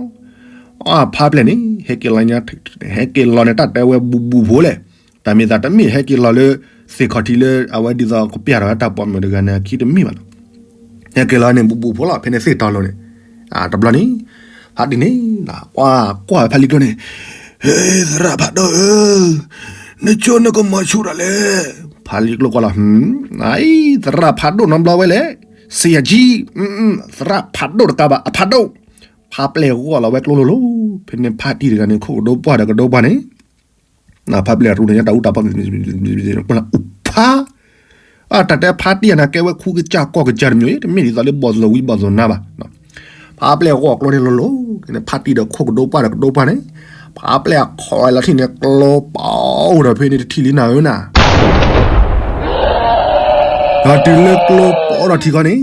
အဖါပျဲၢ်န့ၣ် ဟဲက့ၤလီၤ ဟဲက့ၤလီၤန့ၣ် တၢ်တဲဝဲဘူးဘူးဖိလဲၣ်, တၢ်မ့ၢ်သးတမ့ၢ်ဟဲက့ၤလီၤလၢ သ့ၣ်ခီၣ်ထံးလၢအဝဲဒ်သိးကပျၢ်ထီၣ်ဝဲတၢ်ပိာ်မုၣ်တဂၤန့ၣ် အခံတမ့ၢ်ဘၣ်နီၤ, ဟဲက့ၤလီၤန့ၣ်ဘူးဘူးဖိလီၤ ဖဲန့ၣ်သ့ၣ်တီလိၤန့ၣ်, တဘျီန့ၣ် ဖါတံၢ်န့ၣ် ကွၢ်ကွၢ်ဖါလံၤကျိန့ၣ်, ဟ့ သရၣ်ဖးဒိၣ်ဧၢ, နဆိနကမၤဆူၣ်ဒၣ်လဲၣ်. ဖါလံကျိကွၢ်လီၤ, အံၤ သရၣ်ဖးဒိၣ်နီတဘျီဝဲလဲၣ်, ဆံယၤကံ, သရၣ်ဖးဒိၣ်တကးဘၣ် အဖးဒိၣ်. ဖါပျဲၢ်ဂီၢ်လီၤဝဲကျိလိၤလိၤ, ဖဲန့ၣ်ဖါတံၢ်တဂၤန့ၣ် ခိၣ်ကဒိပှၢ်ဒီးကဒိပှၢ်န့ၣ် ဖါပျဲၢ်ရူန့ၣ်ညါတၢ်အူတၢ်ပီၢ် ဖါ, အတၢ်တဲဖါတံၢ်အနၤကဲဝဲခူကစၢ်ကီၢ်ကစၢ်တမံၤ, တမ့ၢ်ဒ်သိးလၢဘီၣ်သိၣ်ဝံဘီၣ်သိၣ်နါဘၣ်. ဖါပျဲၢ်ဂီၢ်ကျိန့ၣ်လိၤလိၤ, ဖါတံၢ်ဒီးခိၣ်ကဒိပှၢ်ဒီးကဒိပှၢ်န့ၣ်, ဖါပျဲၢ်အခီလီၤထံၣ်န့ၣ် ကျိပအိၣ်ဒီးဖဲန့ၣ်တထံၣ်လံနၤဧၢနၤ ဒီးတုၤလၢကျိပအိၣ်ဒီးထံခီန့ၣ်,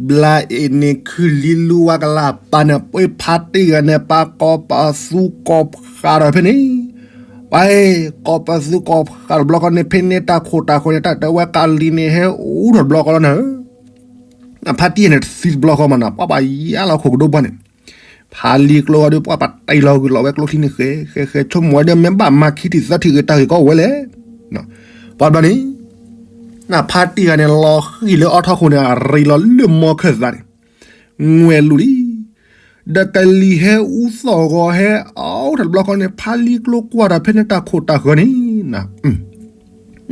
ဘျါအ့ၣ်န့ၣ်ခုၣ်လံလူဝါကလၤပာ်န့ၣ် ပှ့ၤဖါတံၢ်ဂၤန့ၣ် ပာ်ကိးပသူကိးဖးဒီးဖဲန့ၣ်, ပှၤ ကိးပသူကိးဖးတဘျီဃီန့ၣ် ဖဲန့ၣ်တၢ်ခိၣ်တၢ်ဃၢၤန့ၣ် တၢ်တဲဝဲကလံၤန့ၣ်ဟဲအူထီၣ်တဘျီဃီလီၤနၤဧၢ. ဖါတံၢ်န့ၣ်တသံတဘျီဃီမးနၤ, ပှၤဘၣ်ယါလီၤခိၣ်ကဒိပှၢ်န့ၣ်, ဖါလံကျိဒီးပှၤပာ်တ့ၢ်လီၤဂုာ်လီၤဝဲကျိချံန့ၣ် ဃဲဃဲဃဲ ဆိကမိၣ်ဝဲဒီးမ့ၢ်ဘၣ်မၤခံထံၣ်သၢထံၣ်ဂ့ၤတၢ်ဂ့ၤကီဝဲလဲၣ်. ပှၤဘျီန့ၣ် နဖါတံၢ်ဂၤန့ၣ် လီၤဃံၤလၢအီထီၣ်ခိၣ်န့ၣ် အရံးလီၤလၢမီခၢၣ်သးန့ၣ်, ငွဲၣ်လူၤလံ, ဒီးကလံၤဟဲအူသီၣ်ဂီၤဟဲအူထီၣ်တဘျီဃီန့ၣ် ဖါလံကျိကွၢ်ဒီးဖဲန့ၣ်တၢ်ခိၣ်တၢ်ဃၢၤန့ၣ်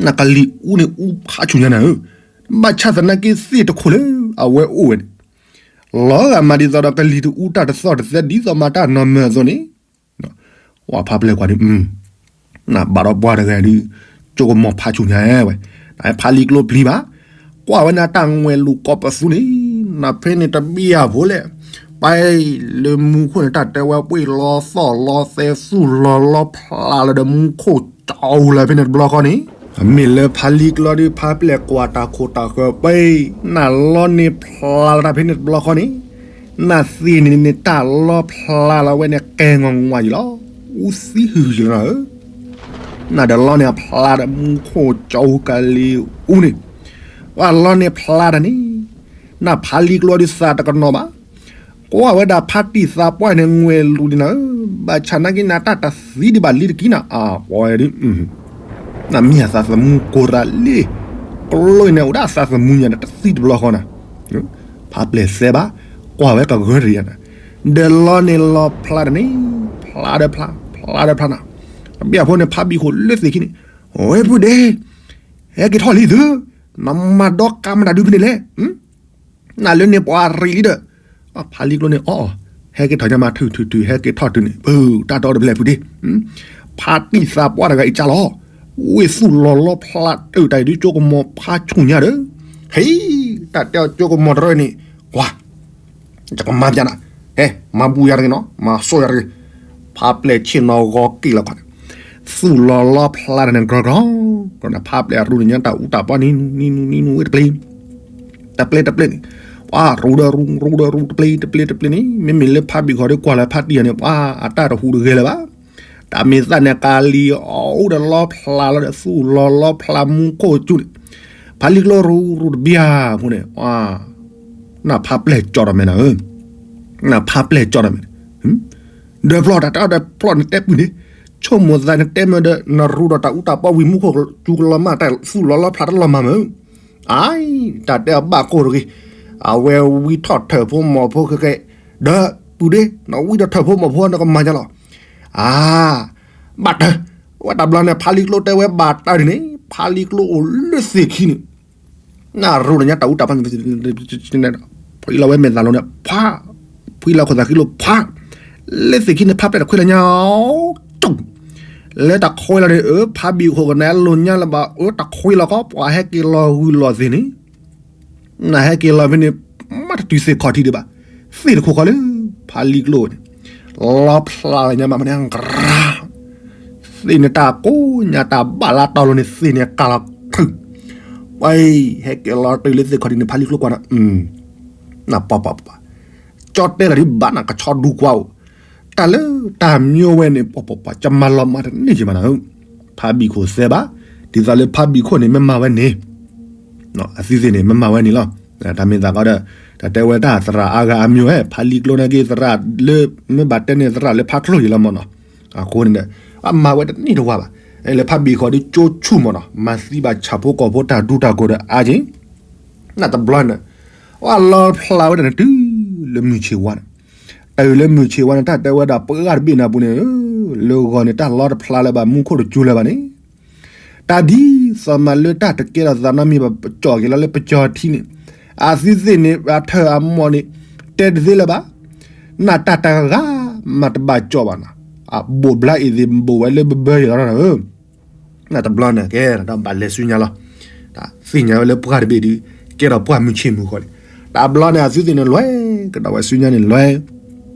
နကလံၤအူန့ၣ်အူဖးဆူၣ်ညါနၤဧၢ, ဘၣ်ဆၣ်သနာ်က့သ့ၣ်တခိၣ်လၢအဝဲအိၣ်ဝဲန့ၣ် လီၤဂာ်မးဒ်သိးဒီးကလံၤတအူတၢ်တသီၣ်တသဲဒ်သိးမၤတၢ်နီၢ်မၢၢ်အသိးန့ၣ်, ဝဲဖါပျဲၢ်ကွၢ်ဒ် နဘၣ်ဒီးပှၤတဂၤဒ် ကၠိကမီၤဖးဆူၣ်ညါဝဲ, နဖါလံကျိပျံၤဘၣ်, ကွၢ်ဝဲန့ၣ်တၢ်ငွဲၣ်လူၤကိးပသူန့ၣ်, နဖဲန့ၣ်တဘံၣ်အဖိလဲၣ်, ပလၢမူခိၣ်န့ၣ် တၢ်တဲဝဲပှ့ၤလီၤသီၣ်လီၤသဲသူၣ်လီၤလီဖျါလီၤဒီးမူခိၣ်ကၠီလၢဖဲန့ၣ်တဘျီဃီန့ၣ်, မ့ၢ်လၢဖါလံကျိဒီးဖါပျဲၢ်ကွၢ်တၢ်ခိၣ်တၢ်ဃၢၤပှဲၤ, နလီန့ၢ်ဖျါလီၤတၢ်ဖဲန့ၣ်တဘျီဃီန့ၣ် နသ့ၣ်န့ၣ်န့ၣ် တၢ်လီဖျါလီၤဝဲန့ၣ် ကဲငီၤငီၤယံၤလီၤ. အူသံဟုၣ်ယံၤလီၤနၤဧၢ, နဒီးလီန့ၣ်အဖျါဒီးမူခိၣ်ကၠီကလံၤအူန့ၣ်, ပှၤလီန့ၣ်ဖျါတၢ်န့ၣ်, နဖါလံကျိဒုးသးတကနီၤဘၣ်, ကွၢ်ဝဲဒၣ်ဖါတံၢ်သးပှၢ်န့ၣ် ငွဲၣ်လူၤဒံးနၤဧၢ, ဘၣ်ဆၣ်နာ်က့နၤတၢ်တသံဒံးဘၣ်လံတက့ၢ်နၤ, အဝဲဒ် နမ့ၢ်အသးသမူကိးရၤလံ, ကျိန့ၣ်အိၣ်ဒၣ်အသးသမူညါဒီးတသံတဘျီဃီနၤ, ဖါပျဲၢ်သဲဘၣ်, ကွၢ်ဝဲကဂၢၢ်တယၤနၤ, ဒီးလီန့ၣ်လီဖျါတၢ်န့ၣ်, ဖျါဒီးဖျါ, ဖျါဒီးဖျါနၤ, တဘျီဖိန့ၣ် ဖါဘံၣ်ခိၣ်လၢသ့ၣ်ခံန့ၣ်, ဝဲပုၢ်ဒ့, ဟဲက့ၤထီၣ်လံသု, နမၤဒီကါမတၤဒုဖဲန့ၣ်လဲၣ် နလၢန့ၣ်ပှၤရံးလံဒီး, ဖါလံကျိန့ၣ်အီၣ်, ဟဲက့ၤထီၣ်ညါမးထုးထုးထုး ဟဲက့ၤထီၣ်တုၤန့ၣ် ပတၢ်တီတဖျဲၣ်ဖုဒ့, ဖါတံၢ်သးပှၢ်တဂၤအံၤကၢ်လီၤ, ဝ့ၢ်သူၣ်လီၤလီဖျါတၢ်တၢ်ဒုးကၠိကမီၤဖးဆူၣ်ညါဒီး, ဟဲ, တၢ်တဲအီၤကၠိကမီၤတရၢန့ၣ်, ကွၢ် ယကမၤပျးနၤ, ဟဲ မၤဘူၣ်ယၤတဂ့ၤနီၤ မၤစိၢ်ယၤတဂ့ၤ, ဖါပျဲၢ်ဆ့ၣ်နီၤဂီၤက့ၤလီၤခီန့ၣ်, သူၣ်လီၤလီဖျါတၢ်န့ၣ် ကြီကြီ, ဖါပျဲၢ်ရူန့ၣ်ညါတၢ်အူတၢ်ပီၢ်နံၤနံၤနံၤနံၤနံၤဝဲတပျ့ၤ, တပျ့ၤတပျ့ၤန့ၣ်, ပှၤရူဒီးရူရူဒီးရူတပျ့ၤတပျ့ၤတပျ့ၤန့ၣ် မ့မ့ၢ်လၢဖါဘံၣ်ခိၣ်ဒီးကွၢ်လၢဖါတံၢ်ယၤန့ၣ် ပှၤအတၢ်တဟူးတဂဲၤလၢၤဘၣ် တၢ်မ့ၢ်သၣ်န့ၣ် ကလံၤအူဒီးလီဖျါလီၤဒီး သူၣ်လီၤလီဖျါမူခိၣ်ကၠူန့ၣ်, ဖါလံကျိရူရူတဘျီဖိန့ၣ်, နဖါပျဲၢ်ကၠီဒီးမဲာ်နၤဧၢ, နဖါပျဲၢ်ကၠီဒီးမဲာ်, ဒီးဖျီၣ်တၢ်တဲအီၤဒီးဖျီၣ်နတဲပုၢ်န့ၣ်, ဆိကမိၣ်သးနတဲမ့ၢ်ဒီး နရူဒီးတၢ်အူတၢ်ပီၢ်ဝံၤမူခိၣ်ကၠူကလီၤမၢ်တၢ်သူၣ်လီၤလီဖျါတလီၤမၢ်မၢ် အံၤ တၢ်တဲအဘၣ်ကိၢ်တဂ့ၤ, အဝဲဝံထီၣ်ထၢၣ်ဖိမီၤဖိခဲကဲ, ဒီးပုၢ်ဒ့ နဝံဒီးထၢၣ်ဖိမီၤဖိနကမၤညါလီၤ, အါ, ဘၣ်တၢ်, ဝဲတဘျီန့ၣ် ဖါလံကျိတဲဝဲဘၣ်တၢ်ဒ်န့ၣ် ဖါလံကျိအိၣ်လၢသ့ၣ်ခံန့ၣ် နရူဒီးညါတၢ်အူတၢ်ပီၢ်, ဖှံလီၤဝဲမဲာ်သးလိၤန့ၣ် ဖး, ဖှံလီၤခိၣ်သးဃံလိၤဖး, လၢသ့ၣ်ခံန့ၣ် ဖါပျဲၢ်တခွံလၢညါ, လၢတခွံလီၤန့ၣ် အၢ ဖါဘံၣ်ခိၣ်ကနၣ်လိၤညါလၢၤဘၣ် အၢ တခွံလီၤကီး ပှၤဟဲက့ၤလီၤဂုၢ်လီၤသ့ၣ်န့ၣ် နဟဲက့ၤလီၤဖဲန့ၣ် မ့ၢ်တတုၤသ့ၣ်ခီၣ်ထံးဒံးဘၣ်, သ့ၣ်တခိၣ်ဃီလၢ ဖါလံကျိန့ၣ် လီဖျါလၢညါမးမးန့ၣ် သ့ၣ်န့ၣ်တၢ်ကိးညါတၢ်ဘၣ်လၢတီၤလိၤန့ၣ် သ့ၣ်န့ၣ်ကးလီၤခုၣ်, ဝဲ ဟဲက့ၤလီၤတုၤလၢသ့ၣ်ခီၣ်ထံးန့ၣ် ဖါလံကျိကွၢ်နၤ နပှၤပှၤပှၤ ကၠီတဲလီၤဒ်ဘၣ်နၤကဆီဒူကွၢ်အိၣ်, တၢ်လၢတၢ်မံဝဲန့ၣ် ပှၤပှၤပှၤ ကမၤလီၤမးတန့ၢ်က့ၤမးနၤဧၢ, ဖါဘံၣ်ခိၣ်သဲဘၣ်, ဒ်သိးလၢဖါဘံၣ်ခိၣ်န့ၣ် မ့ၢ်မၤဝဲန့ၣ် အသံသ့ၣ်န့ၣ် မ့ၢ်မၤဝဲန့ၣ်လီၤ, တၢ်မ့ၢ်သးကီးဒီး တၢ်တဲဝဲတၢ်သရၣ်အါဂၤအမံၤဝဲ ဖါလံကျိနာ်က့ သရၣ်လၢ မ့ၢ်ဘၣ်တဲန့ၣ် သရၣ်လၢဖးချိၣ်ယံၤလီၤမးနီၤ, အဃိန့ၣ်ဒီး အမၤဝဲတန့ၢ်တဝါဘၣ်, လၢဖါဘံၣ်ခိၣ်ဒီးကၠိဆူၣ်မးနီၤ မၤသံဘၣ်ဆၣ်ဖိကီၢ်ဖိတၢ်ဒူတၢ်ကိၢ်ဒီးအါက့ၤ, နတဘျီန့ၣ် အလီဖျါဝဲဒၣ်န့ၣ် တုၤလၢမုၢ်ဆ့ၣ်ဝါန့ၣ်, တုၤလၢမုၢ်ဆ့ၣ်ဝါန့ၣ် တၢ်တဲဝဲဒၣ်ပှၤဂၤတဘ့ၣ်န့ၣ်အပူၤန့ၣ် လၢဂီၤန့ၣ် တၢ်လီတဖျါလၢၤဘၣ် မူခိၣ်တစူၤလၢၤဘၣ်န့ၣ်, တၢ်ဒ်သိးမးလၢတၢ်တကဲထီၣ်သးနီတမံၤဘၣ် ပကၠီၣ်က့ၤလီၤလၢပကၠီၣ်ထံန့ၣ်, အသုသ့ၣ်န့ၣ် အထၢၣ်အမိၢ်န့ၣ် တဲတသ့လၢၤဘၣ်, နတၢ်တဂၤမးတဘၣ်ကၠီၣ်ဘၣ်နီၤ, အဘိးဘျါအံၤသ့ၣ်ဘိးဝဲလၢဘၢဘၢယံၤလီၤနီၤဧၢ တဘျီန့ၣ် ကဲဒီးဘၣ်လဲၤဆူညါလီၤ. သ့ၣ်ညါဝဲလၢပှၢ်တဘ့ၣ်ဒီး ကဲထီၣ်ပှၢ်မုၢ်ဆ့ၣ်မုၢ်ဃီလံ. တဘျီန့ၣ် အသုသ့ၣ်န့ၣ်လွဲၢ်, ကဒီးဝဲဆူညါန့ၣ်လွဲၢ်,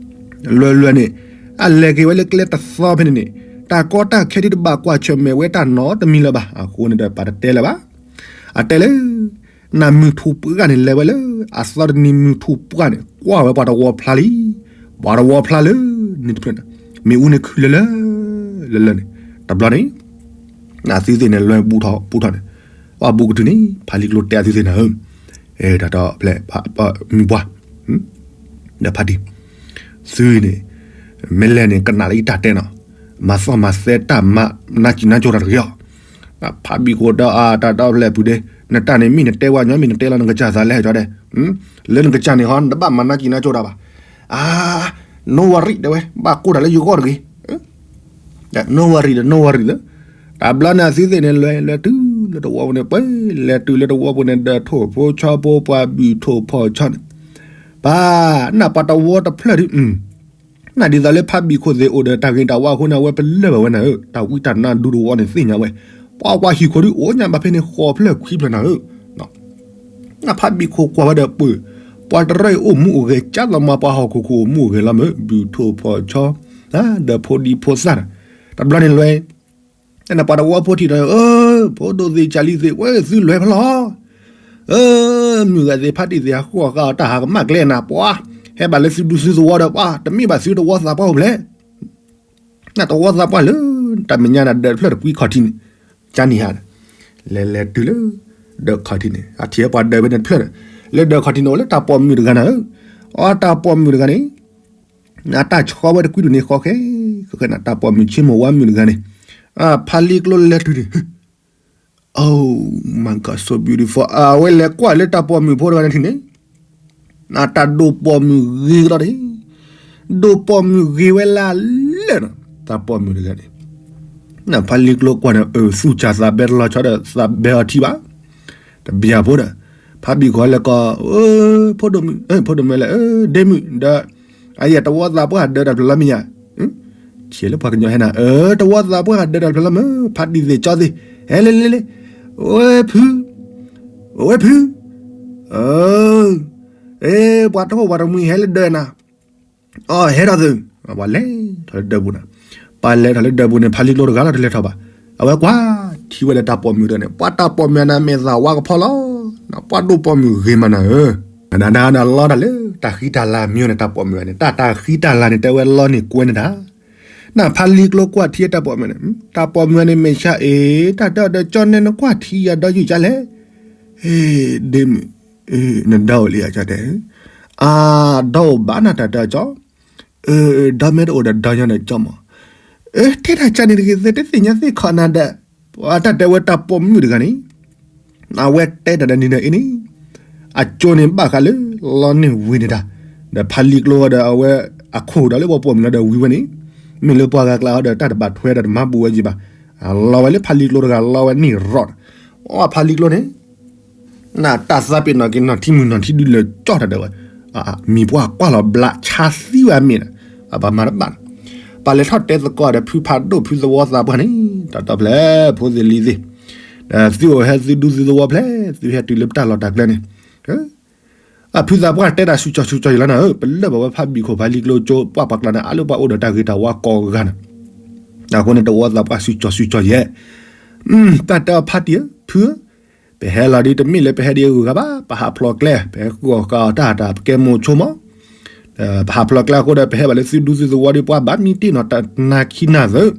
လွဲၢ်လွဲၢ်န့ၣ် အလဲၤက့ၤဝဲလၢကျဲတသီဖဲန့ၣ်န့ၣ် တၢ်ကီတၢ်ခဲဒ်တဘၣ်ကွၢ်ဆၢၣ်မဲာ်ဝဲတၢ်နီတမံၤလၢၤဘၣ်. အဃိန့ၣ်ဒီးပှၤတတဲလၢၤဘၣ်. အတဲလၢ နမုၢ်ထူၣ်ပှၢ်န့ၣ် လဲၤဝဲလၢ အသီတနံၤမုၢ်ထူၣ်ပှၢ်န့ၣ် ကွၢ်ဝဲပှၤတဝီဖျါလံ. ပှၤတဝီဖျါလၢ န့ၣ်တဖျၢၣ်န့ၣ် မ့ၣ်အူန့ၣ်ခုၣ်လၢလၢ လၢလၢန့ၣ်, တဘျီန့ၣ် အသုသ့ၣ်န့ၣ်လွဲၢ်ဘူးထီၣ်ဘူးထီၣ်န့ၣ်, အဘူးကတုၤန့ၣ် ဖါလံၤကျိတဲအသုသ့ၣ်န့ၣ်ဧၢ, တၢ်ဒီဖျဲၣ် မုၢ်ပှၢ် ဒီးဖါတံၢ်, သုန့ၣ် မ့ၢ်လဲၤန့ၣ် ကနၣ်လၢယတၢ်တဲနီၤ, မၤသီၣ်မၤသဲတၢ်မၤနးစံးနးကၠိတၢ်တဂ့ၤအီၤ, ဖါဘံၣ်ခိၣ်ဒီးအတၢ်ဒီဖျဲၣ်ပူၤဒ့, နတၢ်န့ၣ်မ့ၢ်နတဲဝဲညီ မ့ၢ်နတဲလီၤနကစၢ်သးလဲၣ်ကၠီဒဲး, လၢနကစၢ်န့ၣ်ဟီ နတဘၣ်မၤနးစံးနးကၠိတၢ်ဘၣ်. အါ, no worry တဲဝဲ, ဘၣ်ကိၢ်တၢ်လၢယဂီၢ်တဂ့ၤ no worry ဒီး no worry လၢ, တဘျီန့ၣ်အသုသ့ၣ်န့ၣ်လွဲၢ် လဲၤတုၤလၢတဝီပူၤန့ၣ် ပှဲၤလဲၤတုၤလၢတဝီပူၤန့ၣ် ဒီးထိၣ်ဖိဆီဖိပှၤဘုၣ်ထိၣ်ဖီၣ်ဆီန့ၣ်, ပၢ်, နပှၤတဝီတဖျၢၣ်ဒီး, နဒ်သိးလၢဖါဘံၣ်ခိၣ်သ့ၣ်အိၣ်ဒီးတၢ်ဂ့ၤတၢ်ဝါအဃိန့ၣ် အဝဲပလၢၢ်ဘၣ်ဝဲန့ၣ်ဧၢ, တၢ်ဝံတၢ်နါဒူတဝီန့ၣ်သ့ၣ်ညါဝဲ, ပှၤကွၢ်ဟံၣ်ခိၣ်ဒီးအိၣ်ညါဘၣ်ဖဲန့ၣ် ဃိးဖျၢၣ်ခွံဖျၢၣ်န့ၣ်ဧၢ နဖါဘံၣ်ခိၣ်ကွၢ်ဝဲဒီးပှၤ, ပှၤတရၢၣ်အံၤအိၣ်မူအိၣ်ဂဲၤ ကၢ်သိးမၤပှၤဟီၣ်ခိၣ်ခိၣ်အိၣ်မူအိၣ်ဂဲၤလီၤမ့ၢ် ဘုၣ်ထိၣ်ဖီၣ်ဆီ, ဒီးဖိဒံဖိသၣ်န့ၣ်, တဘျီန့ၣ်လွဲၢ်, နပှၤတဝီဖိထံၣ်ဒီး, ဖိဒိၣ်သ့ၣ်ကၢ်လံၤသ့ၣ် ဝဲသုလွဲၢ်ဖဲလီၤ, မုၢ်ဂၤသ့ၣ်ဖါတံၢ်သ့ၣ် ဟးဃုအီၣ်ဃာ်အီၤတၢ်ဟးကမၣ်ကျဲနၤပှၤ, ဟဲဘၣ်လၢသုဒူသုသဝီဒီးပှၤ တမ့ၢ်ဘၣ်သုတဝီသးပှၢ်အိၣ်ဖျဲၣ် နတဝီသးပှၢ်လၢ တၢ်မဲာ်ညါနၤဒၢးတဖျၢၣ်တကွံခီၣ်ထံးန့ၣ်, ကန့ၣ်ဧါ, လဲၤလဲၤတုၤလၢ ဒၢးခီၣ်ထံးန့ၣ် အထံၣ်ပှၤဒၢးဖဲန့ၣ်တဖျၢၣ်န့ၣ်, လၢဒၢးခီၣ်ထံးန့ၣ်အိၣ်လၢတၢ်ပိာ်မုၣ်တဂၤနၤဧၢ, အတၢ်ပိာ်မုၣ်တဂၤန့ၣ်, အတၢ်ဆီဝဲတကွံဒိၣ်န့ၣ်ဃီခဲ, ဃဲနၤတၢ်ပိာ်မုၣ်ဆ့မိၢ်ဝါမုၣ်တဂၤန့ၣ်, ဖါလံကျိလဲၤတုၤန့ၣ် Oh my God, so beautiful. အဝဲလဲၤကွၢ်လၢတၢ်ပိာ်မုၣ်ဖိတဂၤန့ၣ်ထံၣ်န့ၣ်, နတၢ်ဒိၣ်ပိာ်မုၣ်ဂ့ၤကဒီးန့ၣ်, ဒိၣ်ပိာ်မုၣ်ဂ့ၤဝဲလၢလၢာ်နီၤ, တၢ်ပိာ်မုၣ်တဂၤန့ၣ်, နဖါလံကျိကွၢ်န့ၣ် အသူၣ်စၢ်သးဘဲတလီၤဆီဒီး သးဘဲအီၤထံဘၣ်, တဘျီဖိဒီး, ဖါဘံၣ်ခိၣ်လဲၤကိး, ဖိဒိၣ်မုၣ်, ဖိဒိၣ်မုၣ်လဲၤ, ဒ့မုၣ်ဒီး အယဲၢ်တဝီသးပှၢ်ဒၢးတၢ်ဖျၢၣ်လီၤမ့ၢ်ယါ, ဆံးလၢပှၤကညီဟဲနၤ, တဝီသးပှၢ်ဒၢးတၢ်ဖျၢၣ်လီၤမ့ၢ် ဖါတံၢ်သ့ၣ်ကၠီသ့ၣ်, ဟဲလ့လ့လ့, ဝဲဖု, ဝဲဖု, အ, ပှၤတခိၣ်ပှၤတမှံၤဟဲလၢဒၢးနၤ, အဟဲထီၣ်သု, ပှၤလဲၤထီၣ်လၢဒၢးပူၤန့ၣ်, ပှၤလဲၤထီၣ်လၢဒၢးပူၤန့ၣ် ဖါလံကျိတဂၤလီၤတလဲၤထီၣ်ဘၣ်, အဝဲကွၢ်ထံဝဲဒီးတၢ်ပိာ်မုၣ်ဒီးန့ၣ် ပှၤတၢ်ပိာ်မုၣ်နၤမဲာ်သၣ်ဝါကဖီလီၤ, ပှၤဒိၣ်ပိာ်မုၣ်ဂ့ၤမးနၤဧၢ နဒၣ်နလီတၢ်လၢ တၢ်ဃံတၢ်လၤမ့ၢ်န့ၣ် တၢ်ပိာ်မုၣ်န့ၣ် တၢ်တၢ်ဃံတၢ်လၤန့ၣ် တဲဝဲလီန့ၢ်ကွဲန့ၣ်တၢ်, နဖါလံကျိကွၢ်ထံတၢ်ပိာ်မုၣ်န့ၣ်, တၢ်ပိာ်မုၣ်န့ၣ် မဲာ်ဆါအ့ၣ် တၢ်တဲအီၤဒီး ကၠီန့ၣ်နကွၢ်ထံယၤဒီးယုၢ်ကလဲၣ်, ဒ့မုၣ်, နဒီအိၣ်လံဧါကၠီတဲ, အါ, ဒီအိၣ်ဘၣ်နၤတၢ်တဲအီၤကၠီ, ဒီမ့ၢ်တအိၣ်ဒီးဒီညီန့ၣ်ကၠီမး, တဲတၢ်ကၠီန့ၣ်တဂ့ၤ သ့တသ့ၣ်ညါသ့ၣ်ခီနၤဒီး, ပှၤတၢ်တဲဝဲတၢ်ပိာ်မုၣ်တဂၤန့ၣ် အဝဲတဲတၢ်ဒီးနံၤဒီးအ့န့ၣ်, အကၠိန့ၣ်ဘၣ်ဃးလၢ လီန့ၢ်ဝံၤန့ၣ်တၢ်, ဒီးဖါလံကျိဒီးအဝဲ အခိၣ်ဒီးလၢပှၤပိာ်မုၣ်လီၤဒီးဝံၤဝဲန့ၣ်, မ့ၢ်လၢပှၤဂၤကျါဒီးတၢ်တဘၣ်ထွဲဒီးတမၤဘူးဝဲက့ၤဘၣ်, လီဝဲလၢဖါလံကျိတဂၤလီဝဲန့ၢ်ရီၣ်, အဖါလံကျိန့ၣ် နတၢ်သးပ့ၤနီၣ်က့ၤနီၢ်ထံမုၢ်နီၢ်ထံဒုလၢာ်ကၠီတၢ်ဒၢးဝဲ, မံၤပှၢ်ကွၢ်လီၤဘျးဆါသံဝဲအမ့ၢ်န့ၣ်, အဘၣ်မၤတဘၣ်န့ၣ်, ပှၤလဲၤထီၣ်တဲသကိးဒီးဖုဖးဒိၣ်ဖုသဝီသးပှၢ်န့ၣ်, တၢ်ဒီဖျၢၣ်ဖိသ့ၣ်လံၤသ့ၣ်, သုအိၣ်ဟဲသုဒူသုသဝီဖျဲၣ် သုဟဲတုၤလၢပတၢ်လီၢ်တၢ်ကျဲန့ၣ်, အဖုသးပှၢ်တဲတၢ်စုကၠီစုကၠီယံၤလီၤနၤဧၢ, ပလၢၢ်ဘၣ်ဝဲဖါဘံၣ်ခိၣ်ဖါလံကျိကၠိပှၢ်ပှၤကျါန့ၣ် အါလၢပှၤအိၣ်ဒီးတၢ်ဂ့ၤတၢ်ဝါကိးဂၤန့ၣ်, အဃိန့ၣ်တဝီသးပှၢ်စုကၠီစုကၠီယဲၢ်, တၢ်တဲအီၤဖါတံၢ်ဧၢ, ဖုဧၢ, ပဟဲလီၤဒ်တမ့ၢ်လၢပဟဲဒ်အဂုၤအဂၤဘၣ်, ပဟးဖျိးကျဲ ပဟဲဃုအီၣ်ဃာ်အီၤတၢ်တၢ်ပကဲမိၣ်ဆိမး, ပဟးဖျိးကျဲအဃိဒီး ပဟဲဘၣ်လၢသုဒူသုသဝီဒီးပှၤဘၣ်မံတ့ၢ်နီၢ်တနၤခံနၤသၢ,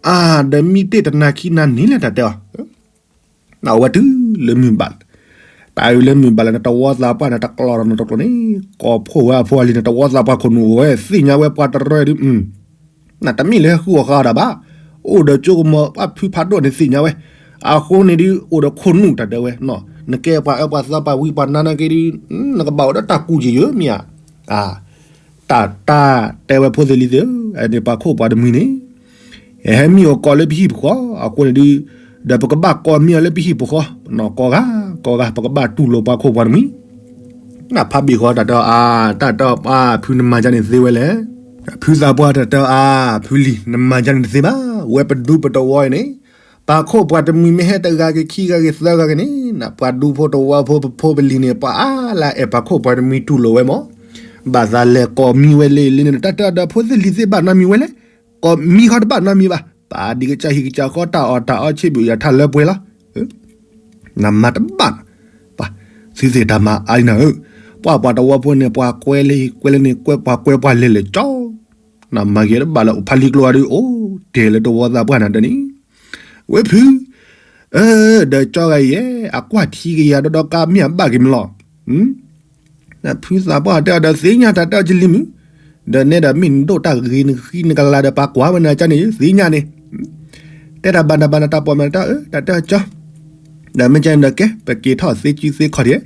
အါ, ဒီးမံတ့ၢ်တနၤခံနၤန့ၣ်လဲၣ်တၢ်တဲအီၤ အဝဲတုၤလၢမုၢ်ဘၣ်, တၢ်အုးလၢမုၢ်ဘၣ်လၢနတဝီသးပှၢ်န့ၣ် တကျီၢ်ဒီးနတကျိၤန့ၣ်, ကိးဖှိၣ်ဝဲအဖိအလံၤန့ၣ် တဝီသးပှၢ်ခိၣ်နူာ်အိၣ်ဝဲသ့ၣ်ညါဝဲပှၤတရၢဒ်, နတမ့ၢ်လၢဟဲဃုအီၣ်ဃာ်အီၤတၢ်ဘၣ်, အိၣ်ဒီးကၠိကမီၤပှၢ်ဖုဖးဒိၣ်န့ၣ်သ့ၣ်ညါဝဲ, အဃိန့ၣ်ဒ် အိၣ်ဒီးခိၣ်နူာ်တၢ်တဲဝဲ, နကဲပှၤအၢပှၤသီပှၤဝံပှၤနါနာ်က့ဒ်, နကဘၣ်အိၣ်ဒီးတၢ်ကူၣ်ယံာ်ယံာ်မ့ၢ်ဧါ, တၢ်တၢ်တဲဝဲဖိသ့ၣ်လံၤသ့ၣ်ဧၢ, န့ၣ်ပှၤခိၣ်ပှၤတမှံၤန့ၣ် ဟဲမံအိၣ်ကိးလၢပဟံၣ်ပဃီအဃိန့ၣ်ဒုး, ဒီးပကဘၣ်ကိးမံအီၤလၢပဟံၣ်ပဃီ, နီၢ်ကိးဂၤ, ကိးဂၤ ပကဘၣ်တူၢ်လိာ်ပှၤခိၣ်ပှၤတမှံၤ. နဖးဘ့ၣ်ဃီတၢ်တဲအီၤအါ, တၢ်တဲအီၤအါ, ဖုနမၤကၢန့ၣ်သ့ဝဲလဲၣ်. ဖုသးပှၢ်တၢ်တဲအီၤအါ, ဖုလံၤ နမၤကၢန့ၣ်တသ့ဘၣ်, ဝဲပဒူပတဝီအံၤန့ၣ်, ပှၤခိၣ်ပှၤတမှံၤမ့ၢ်ဟဲတဂၤက့ၤခံဂၤက့ၤသၢဂၤက့ၤန့ၣ်, နပှၤဒူဖိတဝီဖိပဖိပလံၤန့ၣ် ပှၤအါလၢအအဲၣ်ပှၤခိၣ်ပှၤတမှံၤတူၢ်လိာ်ဝဲမး, ဘၣ်သးလဲၤကိးမံဝဲလံလံန့ၣ် တၢ်တဲအီၤဒီးဖိသ့ၣ်လံၤသ့ၣ်ဘၣ်နီတမံၤဝဲလဲၣ်, ကိးမံဃီတဘၣ်နီတမံၤဘၣ်, ပာ်ဒံးကစၢ်ဟံၣ်ကစၢ်ဃီတၢ်အီၣ်တၢ်အီဆ့ဘၣ်ယၤထၣ်လၢပှဲၤလီၤ. နမၤတဘၣ်နီၤ, ပှၤသုသ့ၣ်တၢ်မၤအါလံနၤဧၢ, ပှၤပှၤတဝီဖိန့ၣ် ပှၤကွဲလၢဟံၣ်ကွဲလၢန့ၣ် ကွဲပှၤကွဲပှၤလဲၤလဲၤကၠီ, နမၤဂ့ၤတဘၣ်လၢအိၣ်ဖးလံကျိအီၤဒုး အိၣ်တဲာ်လၢတဝီသးပှၢ်နၤဒီးန့ၣ်, ဝဲဖု ဒီးကၠီဂၤယဲ အကွၢ်ထံကယၤဒီဒီကါမ့ၢ်အဘၣ်က့ၤမးလီၤ. ဖုသးပှၢ်တဲအီၤဒီးသ့ၣ်ညါတၢ်တဲအီၤကလံၤမုၢ်, ဒီးနဲဒၣ်မ့ၢ်နဒိၣ်တၢ်ဂ့ၤနဃံနကလၤဒီးပှၤကွၢ်ဝဲနၤကန့ၣ် သ့ၣ်ညါန့ၣ်, တဲတၢ်ဘၣ်နၤဘၣ်နၤတၢ်ပိာ်မုၣ်တၢ်အၢ တၢ်တဲအီၤကၠီ, ဒီးမ့ၢ်ကန့ၣ်ဒီးကဲ ပက့ၤထီၣ်သ့ကုသ့ခီၣ်ဒံး,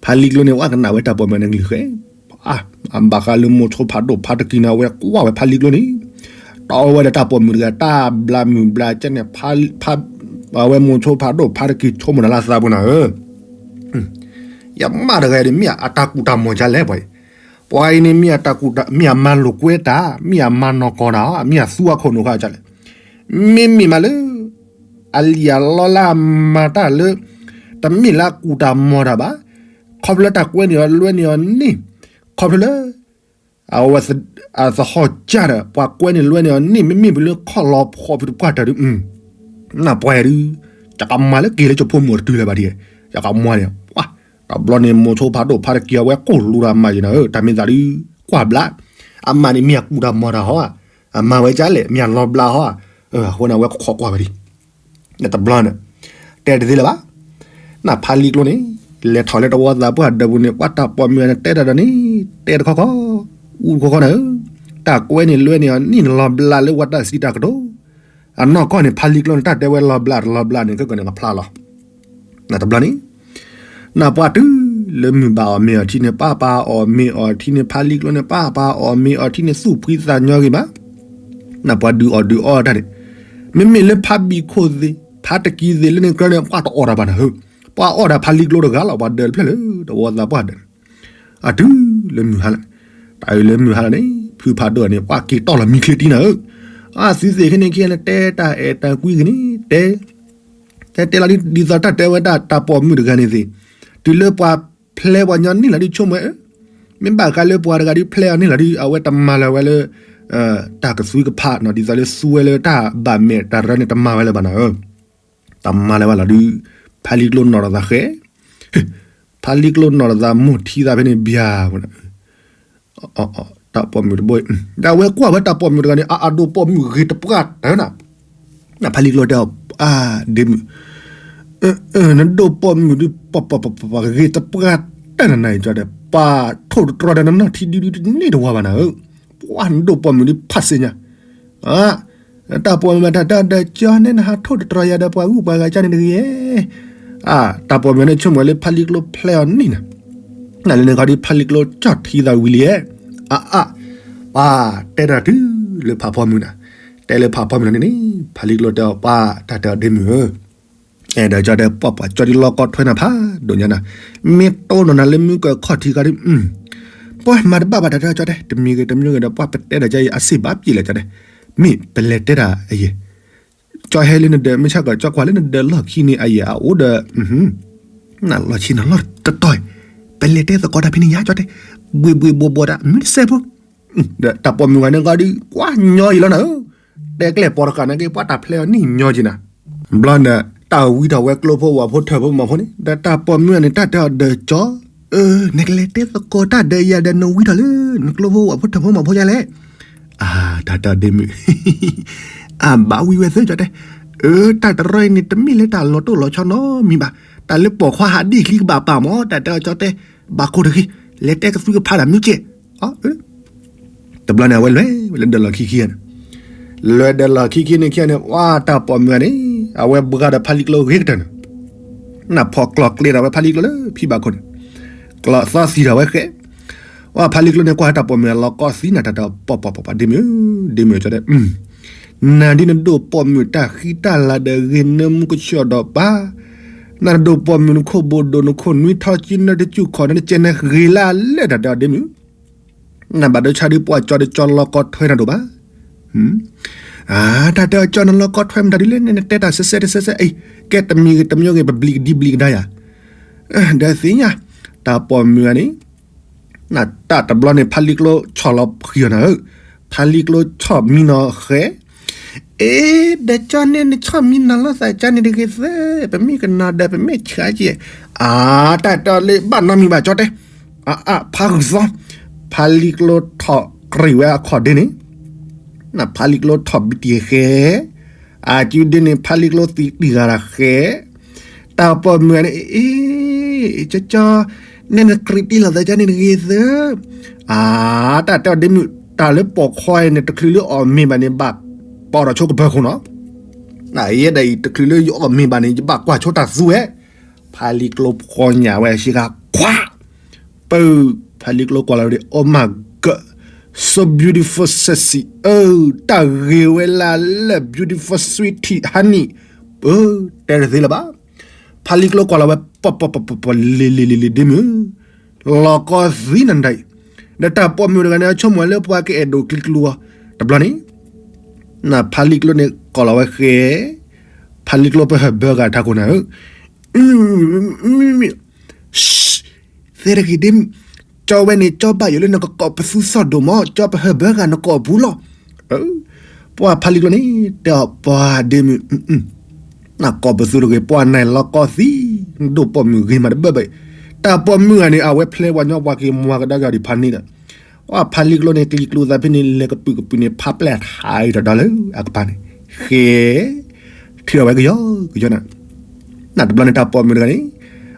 ဖးလံကျိန့ၣ် ဝဲကနၣ်ဝဲတၢ်ပိာ်မုၣ်န့ၣ်ကလုၢ်ဃဲ အဘၣ်ဃးလၢမိၤဆိဖးဒိၣ်ဖးတကံၤန့ၣ် အဝဲကွၢ်ဝဲဖးလံကျိန့ၣ်, တီဝဲဒီးတၢ်ပိာ်မုၣ်တဂၤ တၢ်ဘျးမုၢ်ဘျးကဲန့ၣ်, အဝဲမိၤဆိဖးဒိၣ်ဖးတကံၤဆိကမိၣ်တၢ်လၢသးပူၤနၤဧၢ, ယမါတဂၤဒီး မ့ၢ်အတၢ်ကူၣ်တၢ်မီၢ်ဒ်လဲၣ်ပှၤအံၤ, ပှၤအံၤန့ၣ် မ့ၢ်အတၢ်ကူၣ်တၢ် မ့ၢ်အမၤလိာ်ကွဲတၢ် မ့ၢ်အမၤနီၢ်ကီၢ်တၢ် မ့ၢ်အသူအခိၣ်နူာ်ဃာ်ဒ်လဲၣ်, မ့မ့ၢ်မးလၢ အလံာ်အလီလၢအမၤတၢ်လၢ တမ့ၢ်လၢအကူၣ်တၢ်မီၢ်တၢ်ဘၣ်, ခီဖျိလၢတၢ်ကွဲန့ၢ်အီၤလွဲန့ၢ်အီၤန့ၣ်, ခီဖျိလၢ အဝဲ အသဟီၣ်ကၢ်ဒီး ပှၤကွဲန့ၢ်လွဲန့ၢ်အီၤန့ၣ် မ့မ့ၢ်ပလၢခီၣ်လီၤဖီၣ်ဖုးတပှၢ်တၢၢ်ဒုး, နပှၤဒုး, ယကမၤလၢက့ၤလၢကၠိဖိမုၣ်တတုၤလၢၤဘၣ်ဒ်, ယကမၤန့ၣ်, တဘျီန့ၣ် မိၤဆိဖးဒိၣ်ဖးတကံၤအဝဲကိၢ်လူၤတၢ်မၤယံၤနၤဧၢ တၢ်မ့ၢ်သးဒုး, ကွၢ်ဘျါ, အမါန့ၣ်မ့ၢ်အကူၣ်တၢ်မီၢ်တၢ်ဟီဧါ, အမၤဝဲကလဲၣ် မ့ၢ်အလီၤဘျါဟီဧါ, အဃိန့ၣ် အဝဲခိးကွၢ်ဝဲဒ် တဘျီန့ၣ်, တဲတသ့လၢၤဘၣ်, နဖးလံကျိန့ၣ်, လဲၤထီၣ်လၢတဝီသးပှၢ်ဒၢးပူၤန့ၣ် ပှၤတၢ်ပိာ်မုၣ်န့ၣ်တဲတၢ်ဒီးန့ၣ်, တဲတခီခီ, အူတခီခီနၤဧၢ, တၢ်ကွဲန့ၢ်လွဲန့ၢ်အီၤန့ၣ်နလီၤဘျါလၢဝဲတၢ်စံးတၢ်ကတိၤ, အနီၢ်ကီၢ်န့ၣ် ဖးလံကျိန့ၣ် တၢ်တဲဝဲလီၤဘျါတလီၤဘျါန့ၣ် ခဲကနံၣ်ကဖျါလီၤ နတဘျီန့ၣ်, နပှၤတုၤလၢမုၢ်ဘၣ်အီၣ်မ့ၤအီထံန့ၣ် ပၢ်ပၢ်အီၣ်မ့ၤအီထံန့ၣ် ဖးလံကျိန့ၣ် ပၢ်ပၢ်အီၣ်မ့ၤအီထံန့ၣ် သူၣ်ဖှံသးညီဂ့ၤမး, နပှၤဒုးအီၣ်ဒုးအီတၢ်န့ၣ်, မ့မ့ၢ်လၢဖးဘံၣ်ခိၣ်သ့ၣ် ဖးတကံၤသ့ၣ်လၢန့ၣ်ကြၢးန့ၣ် ပှၤတအီၣ်တၢ်ဘၣ်နၤဧၢ, ပှၤအီၣ်တၢ်ဖးလံကျိတဂၤလီၤ ပှၤဒၢးတဖျၢၣ်လၢတဝီသးပှၢ်ဒၢးန့ၣ်, အတုၤလၢမုၢ်ဟါလီၤ, တၢ်အုၣ်လၢမုၢ်ဟါလီၤန့ၣ် ဖုဖးဒိၣ်န့ၣ် ပှၤက့ၤတီၢ်လီၤမံချ့တံနၤဧၢ, အသုသ့ၣ်ခဲန့ၣ်ခံဂၤန့ၣ် တဲတၢ်အဲၣ်တၢ်ကွံက့ၤန့ၣ် တဲ တဲတဲလီၤဒ် ဒ်သိးတၢ်တဲဝဲဒၣ်တၢ်ပိာ်မုၣ်တဂၤန့ၣ်သ့ၣ်, တုၤလၢပှၤဖျဲပှၤညီန့ၢ်လီၤဒ်ဆိကမိၣ်ဝဲ, မ့ၢ်ဘၣ်ဃးလၢပှၤတဂၤဒ်ဖျဲအီၤန့ၢ်လီၤဒ် အဝဲတမၤလၢၤဝဲလၢ တၢ်ကသွံကဖးနီၤ ဒ်သိးလၢသူဝဲလၢတၢ်ဘၣ်မဲာ်တၢ်ရၢန့ၣ် တမၤဝဲလၢၤဘၣ်နီၤဧၢ, တမၤလၢၤဝဲလီၤဒ်, ဖးလံကျိနီၢ်တသးဃဲ ဖးလံကျိနီၢ်တသးမိၢ်ထံသးဖဲန့ၣ်ဘၣ်, တၢ်ပိာ်မုၣ်တဘိ, ဒီးအဝဲကွၢ်ဝဲတၢ်ပိာ်မုၣ်တဂၤန့ၣ် အအဒိၣ်ပိာ်မုၣ်ဂ့ၤတပှၢ်တၢၢ်နၤ, ဖးလံကျိတဲအီၤ, အါ ဒ့မုၣ်, နဒိၣ်ပိာ်မုၣ်ဒ်ပှၤပှၤပှၤပှၤဂ့ၤတပှၢ်တၢၢ်နၤနၤအံၤကီဒီး ပှၤထိၣ်တတြီဒီးနနီၢ်ထံဒုဒုတန့ၢ်တဝါဘၣ်နၤဧၢ, ပှၤနဒိၣ်ပိာ်မုၣ်ဒ်ဖးစ့ၣ်ညါ တၢ်ပိာ်မုၣ်မ့ၢ်တၢ်တဲဒီးကၠီန့ၣ် နဟးထိၣ်တတြီယၤဒီးပှၤဂုၢ်ပှၤဂၤကၢ်န့ၣ်တဂ့ၤ, တၢ်ပိာ်မုၣ်န့ၣ်ဆိကမိၣ်လၢဖးလံကျိဖျဲအီၤန့ၣ်နၤ, နလၢန့ၣ်ခီဒ်ဖးလံကျိကၠီၣ်ထံသးဝံၤလံ, အါအါ, ပှၤတဲတၢ်တုၤလၢဖးဖီမုၢ်နၤ, တဲလၢဖးဖီမုၢ်နၤန့ၣ်န့ၣ် ဖးလံကျိတဲအီၤပှၤတၢ်တဲအီၤဒ့မုၣ်ဧၢ အဲၣ်ဒိးကၠီတဲပှၤပှၤကၠီဒ်လီၢ်ကီထွဲနၤဖးဒိၣ်ညါနၤ, မ့ၢ်တိၢ်နီၢ်နၤလၢမုၢ်ကခီၣ်ထံးခါဒ်, ပှၤမၤတဘၣ်ဘၣ်တၢ်တဲကၠီတဲ တမံၤဂ့ၤတမံၤဂ့ၤဒီး ပှၤပတဲဒီးကၠီအံၤအစ့ၣ်ဘၣ်ပျံၤလၢကၠီတဲ, မ့ၢ်ပလဲၤတဲတၢ်အယဲၢ်, ကၠီဟဲလၢနဒၢး မ့ၢ်ဆၣ်ကၢၣ်ကၠီကွၢ်လၢနဒၢးလီၢ်ခံန့ၣ်အယဲၢ်အအိၣ်ဒီး နလီၢ်ဆံနလီၢ်တတီၤ, ပလဲၤတဲသကိးတၢ်ဖဲန့ၣ်ညါကၠီတဲ, ဘှ့ၣ်ဘှ့ၣ်ဘှီၣ်ဘှီၣ်တၢ် မ့ၢ်တစဲးဖိ ဒီးတၢ်ပိာ်မုၣ်ဂၤန့ၣ်ဂီၢ်ဒုး ကွၢ်ညီအံၤလီၤနၤဧၢ, တဲကျဲၣ်ပီၤတဃာ်နာ်က့ ပှၤတၢ်ဖျဲအီၤန့ၣ်ညီက့နၤ, ဘျီန့ၣ် တၢ်ဝံထီၣ်ဝဲကျိဖိဝၣ်ဖိထၢၣ်ဖိမီၤဖိန့ၣ် ဒီးတၢ်ပိာ်မုၣ်ဂၤန့ၣ် တၢ်တဲအီၤဒီးကၠီ, နကလဲၤတဲသကိးတၢ်ဒီးယၤဒီးနဝံထီၣ်လၢ နကျိဖိဝၣ်ဖိထၢၣ်ဖိမီၤဖိညါလဲၣ်, အါ တၢ်တဲအီၤဒ့မုၣ် အဘၣ်ဝံၤဝဲသ့ကၠီတဲ, အၢ တၢ်တရီအံၤန့ၣ် တမ့ၢ်လၢတၢ်လီၤတိၢ်လီၤဆီနီတမံၤဘၣ်, တၢ်လၢပိာ်ခွါဟးဒ်ချံကဘၣ်ပာ်မး တၢ်တဲအီၤကၠီတဲ, ဘၣ်ခိၣ်တဂ့ၤ, လဲၤတဲကသွံကဖးတၢ်မ့ၢ်ကဲ, တဘျီန့ၣ် အဝဲလဲၤဝဲလၢဒၢးလီၢ်ခံခံန့ၣ်, လဲၤဒၢးလီၢ်ခံခံန့ၣ်ခံန့ၣ် ဝဲတၢ်ပိာ်မုၣ်ဂၤန့ၣ် အဝဲဘှါဒီးဖးလံကျိဂ့ၤကတၢၢ်န့ၣ်, နဖီၣ်ကျီၢ်ကျဲၤထီၣ်ဝဲဖးလံကျိလၢဖံဘၣ်ခိၣ်န့ၣ်, ကျီၢ်သီသံထီၣ်ဝဲဃဲ, ဝဲဖးလံကျိန့ၣ် ကွၢ်တၢ်ပိာ်မုၣ်အလီၤကီသံနၤ တၢ်တဲအီၤပီၢ်ပီၢ်ပီၢ်ပီၢ် ဒ့မုၣ်ဧၢ, ဒ့မုၣ်ကၠီတဲ, န နၤဒ်နဒိၣ်ပိာ်မုၣ်တၢ်ဃံတၢ်လၤဒီးဂ့ၤနၢမူကဆှီဒီးပၢ်, နၤနဒိၣ်ပိာ်မုၣ်နခိၣ်ဘိၣ်ဒိၣ်နခိၣ်နွံထီကံနၢတစူၢ်ခီၣ် နကဲနဂ့ၤလၢအလၢတၢ်ဒီးဒ့မုၣ်, နဘၣ်ဒိဆါဒ်ပှၤကၠီဒ်ကၠီလီၤကီထွဲနၤဒိၣ်ဘၣ်. အၢ တၢ်တဲအကၠီနလီၤကီထွဲမတၤဒ်လဲၣ်န့ၣ် နတဲတၢ်စဲစဲတစဲစဲအံၤ, ကဲတမံၤဂ့ၤတမံၤဂ့ၤ ပဘျံးကဒံဘျံးကဒါယၤ, ဒီးသ့ၣ်ညါ, တၢ်ပိာ်မုၣ်ဂၤန့ၣ် နတၢ်တဘျီန့ၣ် ဖါလံကျိဆီၣ်လီၤဃံၤအီၤနၤဧၢ, ဖါလံကျိဆီၣ်မံနီၤဃဲ, အ့ ဒီးကၠီန့ၣ်နဆီၣ်မံနီၤလိာ်သးကၠီန့ၣ်တဂ့ၤသၢ, ပမ့ၢ်ကနီၤဒီးပမ့ၢ်ဆါက့, အါ တၢ်တဲလၢဘၣ်နီတမံၤဘၣ်ကၠီတဲ, အါ အါဖါဂုာ်သီ, ဖါလံကျိထီၣ်ကြံးဝဲအခီၣ်ဒ့န့ၣ် နဖါလံကျိထီၣ်ဘံတံၢ်ဃဲ, အစုဒ့န့ၣ် ဖါလံကျိသံတံၢ်ဂၤတၢ်ဃဲ, တၢ်ပိာ်မုၣ်ဂၤန့ၣ် အ့ ကၠီကၠီ, နဲနကြံးတံၢ်လီၤသးကၠီန့ၣ်တဂ့ၤသၢ, အါ တၢ်တဲအီၤဒ့မုၣ် တၢ်လၢပိာ်ခွါအံၤန့ၣ် တချုးလၢအီၣ်မ့ၤဘၣ်န့ၣ် ဘၣ်ပိာ်ထီၣ်ဆိကပၢၤခိၣ်နီၤ, နယဲဒၣ်အံၤ တချုးလၢယအီၣ်မ့ၤဘၣ်န့ၣ် ယဘၣ်ကွၢ်ဆိတၢ်သူဝဲ, ဖါလံကျိဖီညၣ်ဝဲဆ့ကၤခွါ ပၢ်, ဖါလံကျိကွၢ်လီၤဝဲဒၣ် Oh my God, so beautiful sexy, အၢ တၢ်ဂ့ၤဝဲလၢလၢ beautiful sweetie honey, ပၢ်, တဲတသ့လၢၤဘၣ်, ဖါလံကျိကွၢ်လီၤဝဲ ပီၤပီၤပီၤပီၤပီၤ လ့ၤလ့ၤလ့ၤလ့ၤဒ့မုၣ်, လီၤကီသံနဒၣ်အံၤ, ဒီးတၢ်ပိာ်မုၣ်တဂၤန့ၣ် အဆိကမိၣ်လၢပှၤကအဲၣ်ဒိးကျံကျူအီၤ, တဘျီန့ၣ် နဖါလံကျိန့ၣ် ကိးလီၤဝဲဃဲ, ဖါလံကျိပဟၢၣ်ဘၢဂၤထးခိၣ်နၤဧၢ, သဲတဂ့ၤဒ့မုၣ်, ကၠီဝဲန့ၣ် ကၠီဘၣ်ယိၣ်လၢနကကိးပသူစီၣ်ဒိၣ်မး, ကၠီပဟၢၣ်ဘၢဂၤနကိးပူၤလီၤ, ပှၤဖါလံကျိန့ၣ် တဲအီၤပှၤဒ့မုၣ်, နကိးပသူတဂ့ၤ ပှၤနၤလီၤကီသံ, နဒိၣ်ပိာ်မုၣ်ဂ့ၤမးတဘၣ်ဘၣ်အံၤ, တၢ်ပိာ်မုၣ်ဂၤန့ၣ် အဝဲဖျဲပှၤညီပှၤက့ၤမၤကဒါက့ၤအီၤဒံးဖးန့ၣ်ဒီး ပှၤဖါလံကျိန့ၣ် ကျံကျူသးဖဲန့ၣ် လဲၤကပုာ်ကပုာ်န့ၣ် ဖါပျဲၢ်ထါအံၤဒီးဒီလၢအကပၤန့ၣ်, ဃဲ, ထုးထီၣ်ဝဲကယီကယီနၤ, နတဘျီန့ၣ်တၢ်ပိာ်မုၣ်တဂၤန့ၣ်,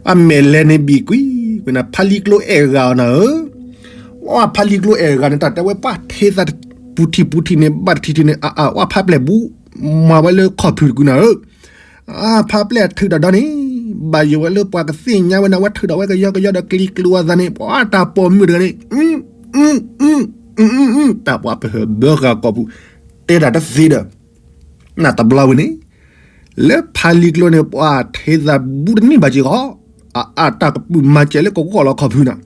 အမဲာ်လဲၤန့ၣ်ဘံၣ်ကွံာ်, ဝဲနၤဖါလံကျိအဲၣ်ဂၤအီၤနၤဧၢ, ဝဲဖါလံကျိအဲၣ်ဂၤန့ၣ် တၢ်တဲဝဲပှၤထ့သးပူထံၣ်ပူထံၣ်န့ၣ် ဘၣ်တထံၣ်ထံၣ်န့ၣ် အါအါ ဝဲဖါပျဲၢ်ဘူး, မၤဝဲလၢခီၣ်ဖုၣ်တကုနၤဧၢ အါ ဖါပျဲၢ်ထုးဒီးဒီန့ၣ်, ဘၣ်ယိၣ်ဝဲလၢပှၤကသ့ၣ်ညါဝဲန့ၣ် အဝဲထုးဒီးဝဲကယီကယီဒီးကျံကျူအသးန့ၣ် ပှၤတၢ်ပိာ်မုၣ်တဂၤန့ၣ်, တၢ်ပှၤပဟၢၣ်ဘၢဃာ်ကိာ်ပူၤ, တဲဒၣ်တသ့ဒီး, နတဘျီဝဲန့ၣ်, လၢဖါလံကျိန့ၣ် ပှၤထ့သးဘူးတန့ၢ်ဘၣ်က့ၤဃီ, အါအါ တၢ်ကပုာ်မၤစၢၤလၢကဂီၢ်လီၤခီၣ်ဖုၣ်နၤ,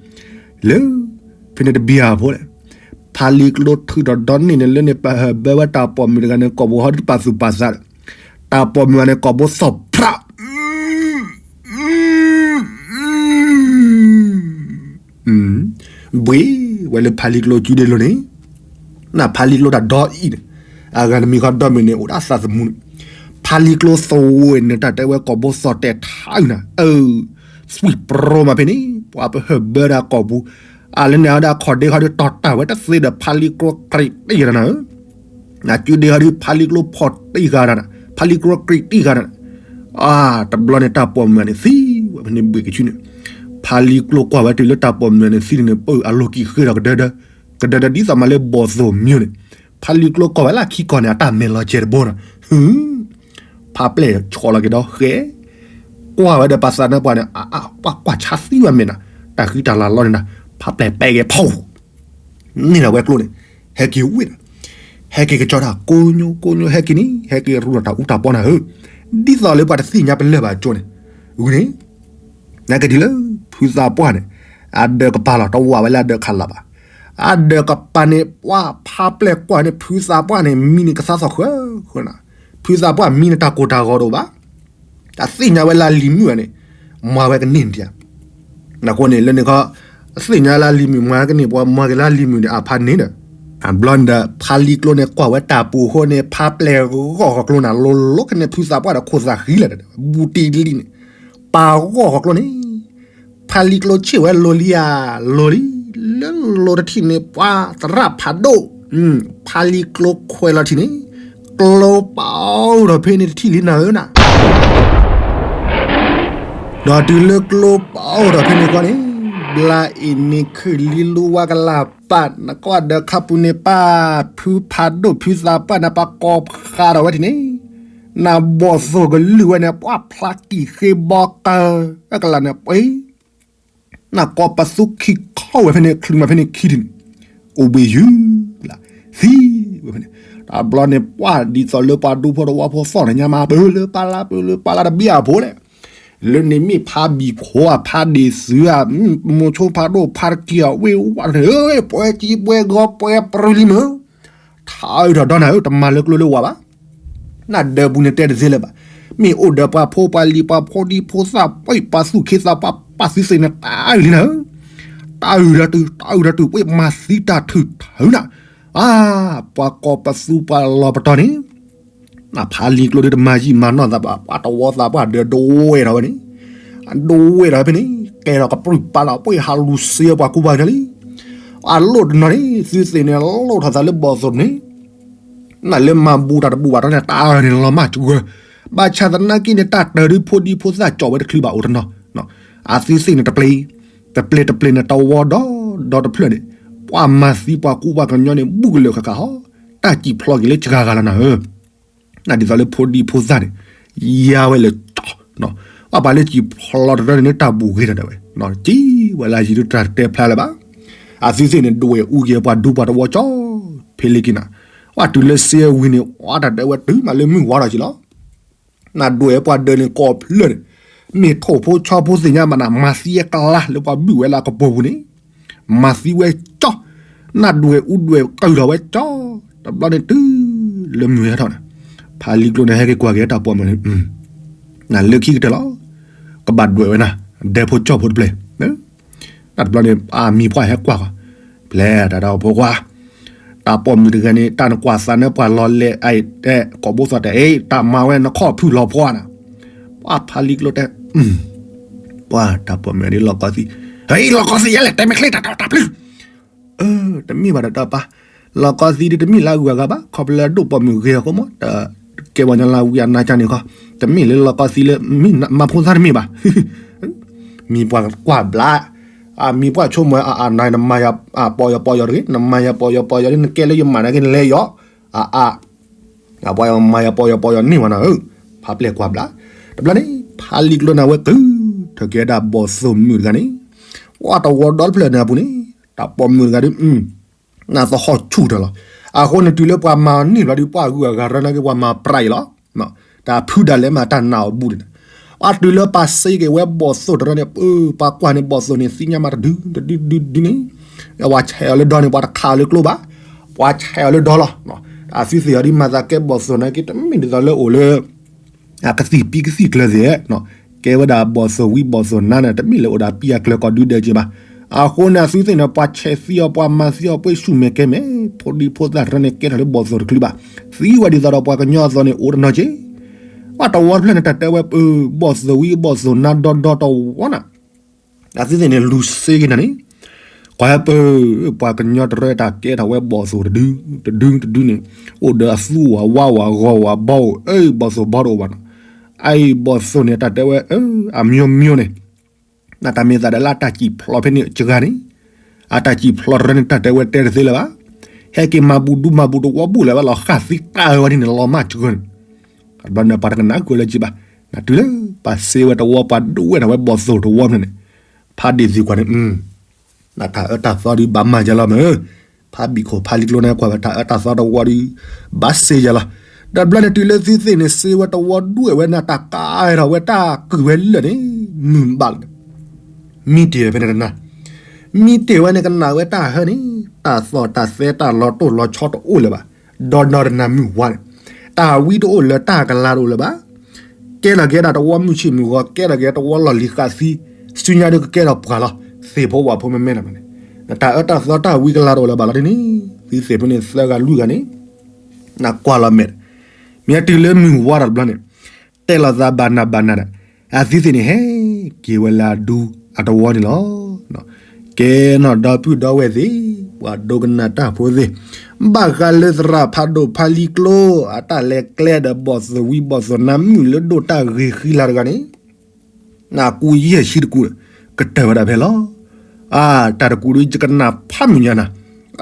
လၢ ဖဲန့ၣ်တဘံၣ်အဖိလဲၣ်, ဖါလံကျိထုးဒီးဒီန့ၣ်န့ၣ် လၢန့ၣ်ပဟၢၣ်ဘၢဝဲတၢ်ပိာ်မုၣ်တဂၤန့ၣ် ကိာ်ပူၤဟီဒ်ပာ်သူၣ်ပာ်သးဒီး, တၢ်ပိာ်မုၣ်ဂၤန့ၣ် ကိာ်ဘိသီၣ်ဖြး, ဘှ့ၣ်ဝဲလၢဖါလံကျိစုဒ့လိၤန့ၣ်, နဖါလံကျိတၢ်ဒီအံၤန့ၣ်, အဂၤတမံၤဃီဒီမုၢ်န့ၣ် အိၣ်ဒၣ်သးသမူန့ၣ်, ဖါလံကျိသဝီန့ၣ် တၢ်တဲဝဲကိာ်ဘိသီၣ်တဲာ်ထးအုၣ်နၤ, အၢ သွံၣ်ပြိမးဖဲန့ၣ် ပှၤပဟၢၣ်ဘၢဒၣ်ကိာ်ပူၤ, အလၢန့ၣ်ဟီဒၣ်ခီၣ်ဒ့ဟီဒုးတီၤတၢ်ဝဲတသ့ဒီး ဖါလံကျိကြံးတံၢ်ဂၤနၤဧၢ, နစုဒ့ဟီဒုး ဖါလံကျိဖီၣ်တံၢ်ဂၤနၤ, ဖါလံကျိကြံးတံၢ်ဂၤနၤ, အါ တဘျီန့ၣ် တၢ်ပိာ်မုၣ်ဂၤန့ၣ်သံဝဲဖဲန့ၣ်ဘှ့ၣ်ကဆူန့ၣ်, ဖါလံကျိကွၢ်ဝဲတုၤလၢတၢ်ပိာ်မုၣ်ဂၤန့ၣ်သံန့ၣ် ပၢ်အလိၤကံၣ်ဃ့ဒီးကဒၢဒၢ, ကဒၢဒၢဒ်သိးမးလၢဘီၣ်သိၣ်မၠိန့ၣ်, ဖါလံကျိကွၢ်ဝဲလၢခံကီၢ်န့ၣ် အတၢ်မဲာ်လီၤကဲတဘိဒီး, ဟု ဖါပျဲၢ်ဆီၣ်လီၤက့ၤဒီးဃဲ, ကွၢ်ဝဲဒီးပှၤသးနါပှၢ်န့ၣ် အါအါ ပှၤကွၢ်ဆါသံဝဲမဲာ်နၤ, တၢ်ဃံတၢ်လၤလီန့ၣ်နၤ, ဖါပျဲၢ်ပဲက့ၤဖီၣ်, န့ၢ်ဒီးဝဲကျိန့ၣ်, ဟဲက့ၤဝ့ၢ်ဒီး, ဟဲက့ၤကစီဒီး ကိညိကိညိ ဟဲက့ၤန့ၣ် ဟဲက့ၤရူၢ်ဒီးတၢ်အူတၢ်ပီနၤဧၢ, ဒ်သိးလၢပှၤတသ့ၣ်ညါပလၢၢ်ဘၣ်ကၠိန့ၣ်, ဝံၤန့ၣ် နကဒ်လၢ ဖုသးပှၢ်န့ၣ်, အဒၢးကပၤလီၤ တဝးဝဲလၢအဒၢးခးလၢ်ဘၣ်, အဒၢးကပၤန့ၣ် ပှၤဖါပျဲၢ်ကွၢ်န့ၣ် ဖုသးပှၢ်န့ၣ် မံန့ၣ်ကသးသီၣ်ဃၢဃၢနၤ, ဖုသးပှၢ်မံန့ၣ်တၢ်ကိၢ်တၢ်ဂီၤတအိၣ်ဘၣ်, တၢ်သ့ၣ်ညါဝဲလၢလံၤမုၣ်ဧါန့ၣ်, မၤဝဲကန့ၢ်ဒံးဧါ, နဃိန့ၣ် လၢန့ၣ်ခီ, သ့ၣ်ညါလၢလံၤမုၣ်မၤကန့ၢ် ပှၤမၤက့ၤလၢလံၤမုၣ်န့ၣ် အဖါန့ၣ်ဒီး, အဘျီန့ၣ်ဒီး ဖါလံကျိန့ၣ် ကွၢ်ဝဲတၢ်ပူၤအဃိန့ၣ် ဖါပျဲၢ်ဂီၢ်ဃီၤကျိနၤ လိၤလိၤကန့ၣ် ဖုသးပှၢ်ဒီးခိၣ်သးဃံလၢာ်ဒီး ဘူးတံၢ်လံန့ၣ် ပာ်ဂီၢ်ဃီၤကျိန့ၣ်, ဖါလံကျိဆ့ၣ်ဝဲလိၤလံဧါ, လိၤလံ, လၢလိၤတထံၣ်န့ၣ် ပှၤသရၣ်ဖးဒိၣ်, ဖါလံကျိခွဲးလီၤထံၣ်န့ၣ်, ကျိပာ်အိၣ်ဒီးဖဲန့ၣ်တထံၣ်လံနၤဧၢနၤ ဒီးတုၤလၢကျိပာ်အိၣ်ဒီးဖဲန့ၣ်ဃီန့ၣ်, ဘျါအံၤန့ၣ်ခုၣ်လံလူဝါကလၢ်ပာ် နကွၢ်ဒီးခါပူၤန့ၣ်ပၢ် ဖုဖးဒိၣ်ဖုသးပှၢ်န့ၣ် ပှၤကိးဖးဒီးဝဲထံၣ်န့ၣ်, နဘီၣ်သိၣ်ကလုၢ်ဝဲန့ၣ် ပှၤဖျါကံၢ်ဃ့ဘီကၢၤ အကလးန့ၣ်ပှဲၤ နကိးပသူခံခီဝဲဖဲန့ၣ် ချုးမးဖဲန့ၣ်ခံထံၣ်န့ၣ်, အိၣ်ဘှံးယုၢ်လၢ်, သံ တဘျီန့ၣ် ပှၤဒ်သိးလၢပှၤဒူဖိတဝီဖိသီၣ်န့ၣ်ညါမး ပၢလၢပၢ်လၢ ပၢလၢပၢ်လၢတဘ့ၣ်အဖိလဲၣ်, လၢန့ၣ်မ့ၢ်ဖါဘံၣ်ခိၣ်ဧါ ဖါဒ့ၣ်သုဧါ, မိၤဆိဖါဒိၣ်ဖါတက့ၢ်အဝ့ၢ်ဝါန့ၣ် ပှဲၤကံပှဲၤဂီၤပှဲၤပြံလံမ့ၢ်, ထါအုးထီၣ်ဒီနၤဧၢ တမၤလၢကျိလၢဝၤဘၣ်. နဒၢပူၤန့ၣ်တဲတသ့လၢၤဘၣ်. မ့ၢ်အိၣ်ဒီးပှၤဖိပှၤလံၤ ပှၤဖိဒံဖိသၣ် ပှၤသူၣ်က့သးပှၢ် ပှၤသုးသ့ၣ်န့ၣ် တၢ်အုးလံနၤဧၢ, တၢ်အုးဒီးတုၤ တၢ်အုးဒီးတုၤ ပှၤမၤသံတၢ်ထုးထၢနၤ, အါ ပှၤကိးပသူပှၤလီၤပတီၢ်န့ၣ် ဖါလံၤကျိဒုးတမၤယံာ်မၤနီၢ်သးဘၣ် ပှၤတဝီသးပှၢ်ဒၢးဒိဝဲၢ်ထီၣ်ဝဲန့ၣ်, အဒိဝဲၢ်ထီၣ်ဝဲဖဲန့ၣ် ကဲထီၣ်ကပြုၢ်ပာ်လီၤ ပှၤဟးလူၤစ့ပှၤကူပှၤကညီလံ. အလိၣ်တနီၤန့ၣ် သုးသ့ၣ်န့ၣ်လိၣ်ထီၣ်သးလၢဘီၣ်သိၣ်န့ၣ် နလၢမၤဘူးတၢ်တဘူးဘၣ်တၢ်န့ၣ် တၢ်အုးန့ၣ်လီၤမၢ်စှၤ, ဘၣ်ဆၣ်သနာ်က့န့ၣ် တၢ်တၢၤဒုးဖိဒံဖိသၣ်ကၠီၣ်ဝဲတချုးဘၣ်အိၣ်တနီၤ, အသုးသ့ၣ်န့ၣ်တပျ့ၤ, တပျ့ၤတပျ့ၤန့ၣ် တဝီဒီဒီတဖျၢၣ်န့ၣ် ပှၤမၤသံပှၤကူပှၤကညီန့ၣ် ဘူးကလၢာ်ခါခါဟီ, တၢ်စံၣ်ဖျိးက့ၤလၢစှၤဂၤလီၤနၤဧၢ နဒ်သိးလၢဖိဒံဖိသၣ်န့ၣ် ယါဝဲလၢကၠီၣ်, ပှၤပာ်လၢစံၣ်ဖျိးတရၢန့ၣ် တၢ်ဘူးဂ့ၤတၢ်ဒၣ်ဝဲ, စံးဝဲလၢယံၤဒုးတၢ်တဲဖျါလၢၤဘၣ်. အသုးသ့ၣ်န့ၣ် ဒွဲၣ်အူက့ၤပှၤဒူပှၤတဝီကၠီၣ် ဖဲလ့က့ၤနၤ, ပှၤတုၤလၢစ့ဝံၤန့ၣ် အတၢ်တဲဝဲတုၤမးလၢမုၢ်ဝါထီၣ်က့ၤလီၤ. နဒွဲၣ်ပှၤဒၢးန့ၣ်ကိးဖျၢၣ်န့ၣ်, မ့ၢ်ထိၣ်ဖိဆီဖိသ့ၣ်ညါမးနၤ မၤသံအကလါလၢပှၤဘုၣ်ဝဲလၢအကပီၤပူၤန့ၣ်, မၤသံဝဲကၠီၣ်, နဒွဲၣ်အူဒွဲၣ်ကၢၢ်ထီၣ်ဝဲကၠီၣ်, တဘျီန့ၣ်တုၤလၢမုၢ်ဟဲထီၣ်န့ၣ်, ဖါလံၤကျိန့ၣ် ဟဲက့ၤကွၢ်က့ၤတၢ်ပိာ်မုၣ်န့ၣ်, နလၢခံကတၢၢ်လီၤ, ကဘၣ်ဒွဲၣ်ဝဲနၤ, ဒဲဖိကၠီၣ်ဖိတပျဲၢ် တဘျီန့ၣ် အမံၤပှၢ်ဟဲကွၢ်ဃီ, ပျဲတၢ်ဒီးဖိခွါ, တၢ်ပိာ်မုၣ်တဂၤန့ၣ် တၢ်နကွၢ်သးနၢပှၤလီၤလဲၤအတဲ ကိးဘိသီၣ်တဲ အ့ တၢ်မၤဝဲနခီၣ်ဖုၣ်လီၤဖီနၤ, ပှၤဖါလံၤကျိတဲ ပှၤတၢ်ပိာ်မုၣ်ဒ်လီၢ်ကီသံ, ဟဲလီၢ်ကီသံယဲလဲၣ် တဲမ့ၢ်ချ့တၢ်တၢ်တၢ်ပျုၢ် တမ့ၢ်ဘၣ်ဒီးတၢ်ပၢ်, လီၢ်ကီသံဒ်တမ့ၢ်လၢအဂုၤအဂၤဘၣ် ခီဖျိလၢအဒိၣ်ပိာ်မုၣ်ဂ့ၤအဃိမး တကဲပှၤကညီလၢဝံအနါကၢ်န့ၣ်ခီ, တမ့ၢ်လၢလီၢ်ကီသံလၢမ့ၢ်မၤဖိသၣ်တမ့ၢ်ဘၣ်, မံၤပှၢ်ကွၢ်ဘျါ, အမံၤပှၢ်ဆိကမိၣ်အအနၤ နမၤယၤပီယီၤပီယီၤတဂ့ၤ နမၤယၤပီယီၤပီယီၤဒ်နကဲလၢယမၤနာ်က့နလဲၤယီၤ, အအ အပှၤမၤယၤပီယီၤပီယီၤန့ၢ်ဝဲနၤဧၢ, ဖးပျဲၢ်ကွၢ်ဘျါ, တဘျီန့ၣ် ဖးလံာ်ကျိန့ၣ်ဝဲကုၢ်, ထၢက့ၤဒၣ်ဘီၣ်သိၣ်မုၣ်တဂၤန့ၣ်, ဝဲတဝီဒီတဖျၢၣ်န့ၣ်အပူၤန့ၣ်, တၢ်ပိာ်မုၣ်တဂၤဒ်, နသဟီၣ်ဆူၣ်တၢ်လီၤ, အဃိန့ၣ်တုၤလၢပှၤမၤန့ၢ်ဘျီဒ်ပှၤဂုၤအဂၤရၢနာ်က့ပှၤမၤပြးအံၤလီၤ တၢ်ဖုဒၣ်လဲာ်မးတၢ်နာ်အီၤဘူးန့ၣ်, အတုၤလၢပာ်စ့က့ၤဝဲဘီၣ်သိၣ်တရၢန့ၣ်, ပှၤကွၢ်န့ၣ်ဘီၣ်သိၣ်န့ၣ် သ့ၣ်ညါမးတဒု တဒုဒုဒုန့ၣ်, ပှၤဆဲးအီၤလၢဒီန့ၣ် ပှၤတခးအီၤလၢကျိဘၣ်, ပှၤဆဲးအီၤလၢဒီလီၤ, အသုသ့ၣ်အီၤဒ်မၤသးကဲဘီၣ်သိၣ်နာ်က့ တမ့ၢ်ဒ်သိးလၢအိၣ်လၢ အကသံၣ်ပံကသံၣ်ကျၢၤသ့ၣ်, ကဲဝဲဒၣ်ဘီၣ်သိၣ်ဝံဘီၣ်သိၣ်နါန့ၣ် တမ့ၢ်လၢအိၣ်ဒီးပံအကျၢၤကီၢ်ဒုဒဲးက့ဘၣ်, အဃိန့ၣ် အသုသ့ၣ်န့ၣ် ပှၤဆဲးသံအီၤ ပှၤမၤသံအီၤ ပှ့ၤဆူၣ်မဲာ်ကဲမဲာ်, ဖိဒံဖိသၣ်တရၢန့ၣ် ကဲထီၣ်လၢဘီၣ်သိၣ်တချုးဘၣ်, သံဝဲဒ်သိးဒီးပှၤကညီအသိးန့ၣ် အိၣ်တနီၤက့, ပှၤတဝီတဖျၢၣ်န့ၣ် တၢ်တဲဝဲပဘီၣ်သိၣ်ဝံဘီၣ်သိၣ်နါဒီဒီတဝီနၤ အသုသ့ၣ်န့ၣ် လူၤစ့က့ၤနၤန့ၣ်, ကွၢ်ပ, ပှၤကညီတရၢတၢ်ကဲထီၣ်ဝဲဘီၣ်သိၣ်တဒု, တဒုတဒုန့ၣ်, အိၣ်ဒီးအသူဝဲဝါဝဲဂီၤဝဲဘီဧိၤ, အဘီၣ်သိၣ်ဘီတအိၣ်ဘၣ်နီၤ, အအံၤဘီၣ်သိၣ်န့ၣ် တၢ်တဲဝဲ, အမျိုးမျိုးန့ၣ်, နတၢ်မ့ၢ်သးဒီးလၢအတၢ်စံၣ်ဖျိးဖဲန့ၣ်စှၤန့ၣ်, အတၢ်စံၣ်ဖျိးတရၢန့ၣ် တၢ်တဲဝဲတဲတသ့လၢၤဘၣ်, ဟဲက့ၤမၤဘူးဒူမၤဘူးတဝီဘူးလၢၤဘၣ်လီၤ ဃၣ်သံတၢ်အၢဝဲဒ်န့ၣ် လီၤမၢ်စှၤန့ၣ် တဘျီန့ၣ် ပှၤတကနၣ်ကွၢ်လၢၤက့ဘၣ်, နတုၤလၢပာ်စ့ဝဲတဝီ ပှၤဒိၣ်ဝဲဒၣ်ဝဲဘီၣ်သိၣ်တဝီဖဲန့ၣ်, ဖးဒ့ၣ်သံကွၢ်န့ၣ်, နတၢ်အၢတၢ်သီဒုးဘၣ်မၤယၤလီၤမ့ၢ်, ဖးဘံၣ်ခိၣ်ဖးလံာ်ကျိန့ၣ်ကွၢ်ဝဲတၢ်အၢတၢ်သီတဝီဒုး, ဘၣ်စ့ယၤလီၤ, ဒီးဘျီန့ၣ်တုၤလၢသုသ့ၣ်န့ၣ် စ့ဝဲတဝီဒွဲၣ်ဝဲန့ၣ် တၢ်ကါထီၣ်ဝဲတၢ်ကုၢ်ဝဲလၢာ်န့ၣ်, မုၢ်ဘၣ်လီၤ မံတ့ၢ်ဝဲဖဲန့ၣ်တနၤ, မံတ့ၢ်ဝဲန့ၣ်ကနၣ်ဝဲတၢ်ဟၢန့ၣ်, တၢ်သီၣ်တၢ်သဲတၢ်လီၤတိၢ်လီၤဆီတအိၣ်လၢၤဘၣ်, ဒီဒီတနၤမုၢ်ဝါန့ၣ်, တၢ်ဝံတအိၣ်လၢၤ တၢ်ကလၤတအိၣ်လၢၤဘၣ်, ကဲထီၣ်က့ၤဒၣ်တဝီမုၢ်ဆ့ၣ်မုၢ်ဂီၤ ကဲထီၣ်က့ၤတဝီလီၢ်လံၤဃာ်သံ, ဆူညါဒုးကကဲထီၣ်ပှၤလီၤ, သ့ၣ်ဖိဝၣ်ဖိမဲမဲလီၤန့ၣ်, တၢ်အၢတၢ်သီတၢ်ဝံကလၤတအိၣ်လၢၤဘၣ်လီၤဒ်န့ၣ်, သုသ့ၣ်ဖိန့ၣ်သၢဂၤလွံၢ်ဂၤန့ၣ်, နကွၢ်လီၤမဲာ်, မ့ၢ်တုၤလၢမုၢ်ဝါတဘျီန့ၣ်, တဲလိာ်သးဘၣ်နးဘၣ်နးဒီး, အသုသ့ၣ်န့ၣ်ဟဲက့ၤဝဲလၢအဒူအတဝီန့ၣ်လီၤ. ကဲနီၢ်ဒီပုၢ်ဒီဝဲၢ်သ့ၣ်, ပှၤဒိကနၣ်တၢ်ဖိသ့ၣ်, ဘၣ်ဃးလၢသရၣ်ဖးဒိၣ်ဖးလံာ်ကျိ အတၢ်လဲၤကျဲဒီးဘီၣ်သိၣ်ဝံဘီၣ်သိၣ်နါမုၣ်လၢဒိၣ်တၢ်ဂ့ၤဃံလၤတဂၤန့ၣ်, နကူယဲၢ်ဆံတကူ, ကတၢၢ်ဝဲဒၣ်ဖဲလီၤ. အါ တၢ်တကူဒုးယကနၣ်ဖးမုၢ်ညါနၤ,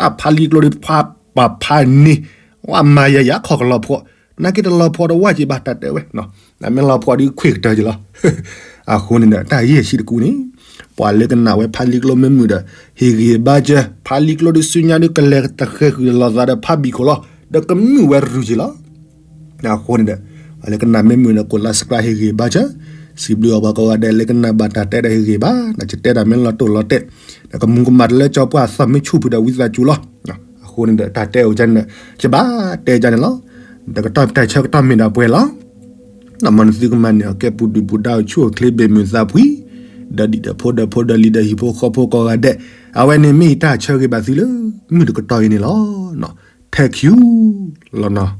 အဖးလံာ်ကျိဒုးဖးပာ်ဖးန့ၢ်, ဝဲမၤယၤယၤခီၣ်ကလီၤဖှီၣ်, နာ်က့တလီၤဖှီၣ်တဝၢ်က့ဘၣ်တၢ်တဲဝဲ, နမ့ၢ်လီၤဖှီၣ်ဒုးခွ့ၣ်ကတၢၢ်က့လီၤ. အဃိန့ၣ်ဒီး တၢ်ယဲၢ်ဆံတကူန့ၣ်, ပှၤလၢကနၣ်ဝဲဖးလံာ်ကျိမ့ၢ်မုာ်ဒီး ဟ့ၣ်ဂံၢ်ဘါစၢၤ, ဖးလံာ်ကျိဒုးဆူညါဒုးကလဲၤတဃဲၤဃုာ်လိာ်သးဒီးဖးဘံၣ်ခိၣ်လီၤ. ဒီးကမုာ်ဝဲရုၢ်က့ၤလီၤ. အဃိန့ၣ်ဒီး ပှၤလၢကနၣ်မ့ၢ်မုာ်ဒီး ကိးလါ subscribe ဟ့ၣ်ဂံၢ်ဘါစၢၤ, စံးဘျုးအီၤပှၤကိးဂၤဒဲးလၢကနၣ်ဘၣ်တၢ်တဲဒီးဟ့ၣ်ဂံၢ်ဘါ, တၢ်တဲတၢ်မ့ၢ်လီၤတိၢ်လီၤတဲာ်, ဒီးကမူၤကမၣ်တလၢကၠီပှၢ်သီၣ်မ့ၢ်ဆူၣ်ဖုးဒီးဝံသးစူၤလီၤ. အဃိန့ၣ်ဒီး တၢ်တဲအိၣ်ကန့ၣ်ဒီး ယဘၣ်တဲကန့ၣ်လီၤ. ဒီးကတီၢ်တၢ်ဆၢကတီၢ်မ့ၢ်ဒၣ်ပှဲၤလီၤ. မ်နသုကမၤန့ၢ်အီၤ ကဲပူၤဒုၣ်ပူၤဒါ အိၣ်ဆူၣ်အိၣ်ချ့ ဘၣ်မုာ်သးဖှံ, ဒီးဒံၣ်ဒီးဖိဒီးဖိဒီးလံၤဒီးဟံၣ်ဖိဃီဖိကိးဂၤဒဲး, အဝဲန့ၣ်မ့ၢ်ယတၢ်ဆၢဂ့ၤဘၣ်သုလၢ မုၢ်တကတီၢ်အံၤန့ၣ်လီၤ. ထဲးခံလီၤနီၤ.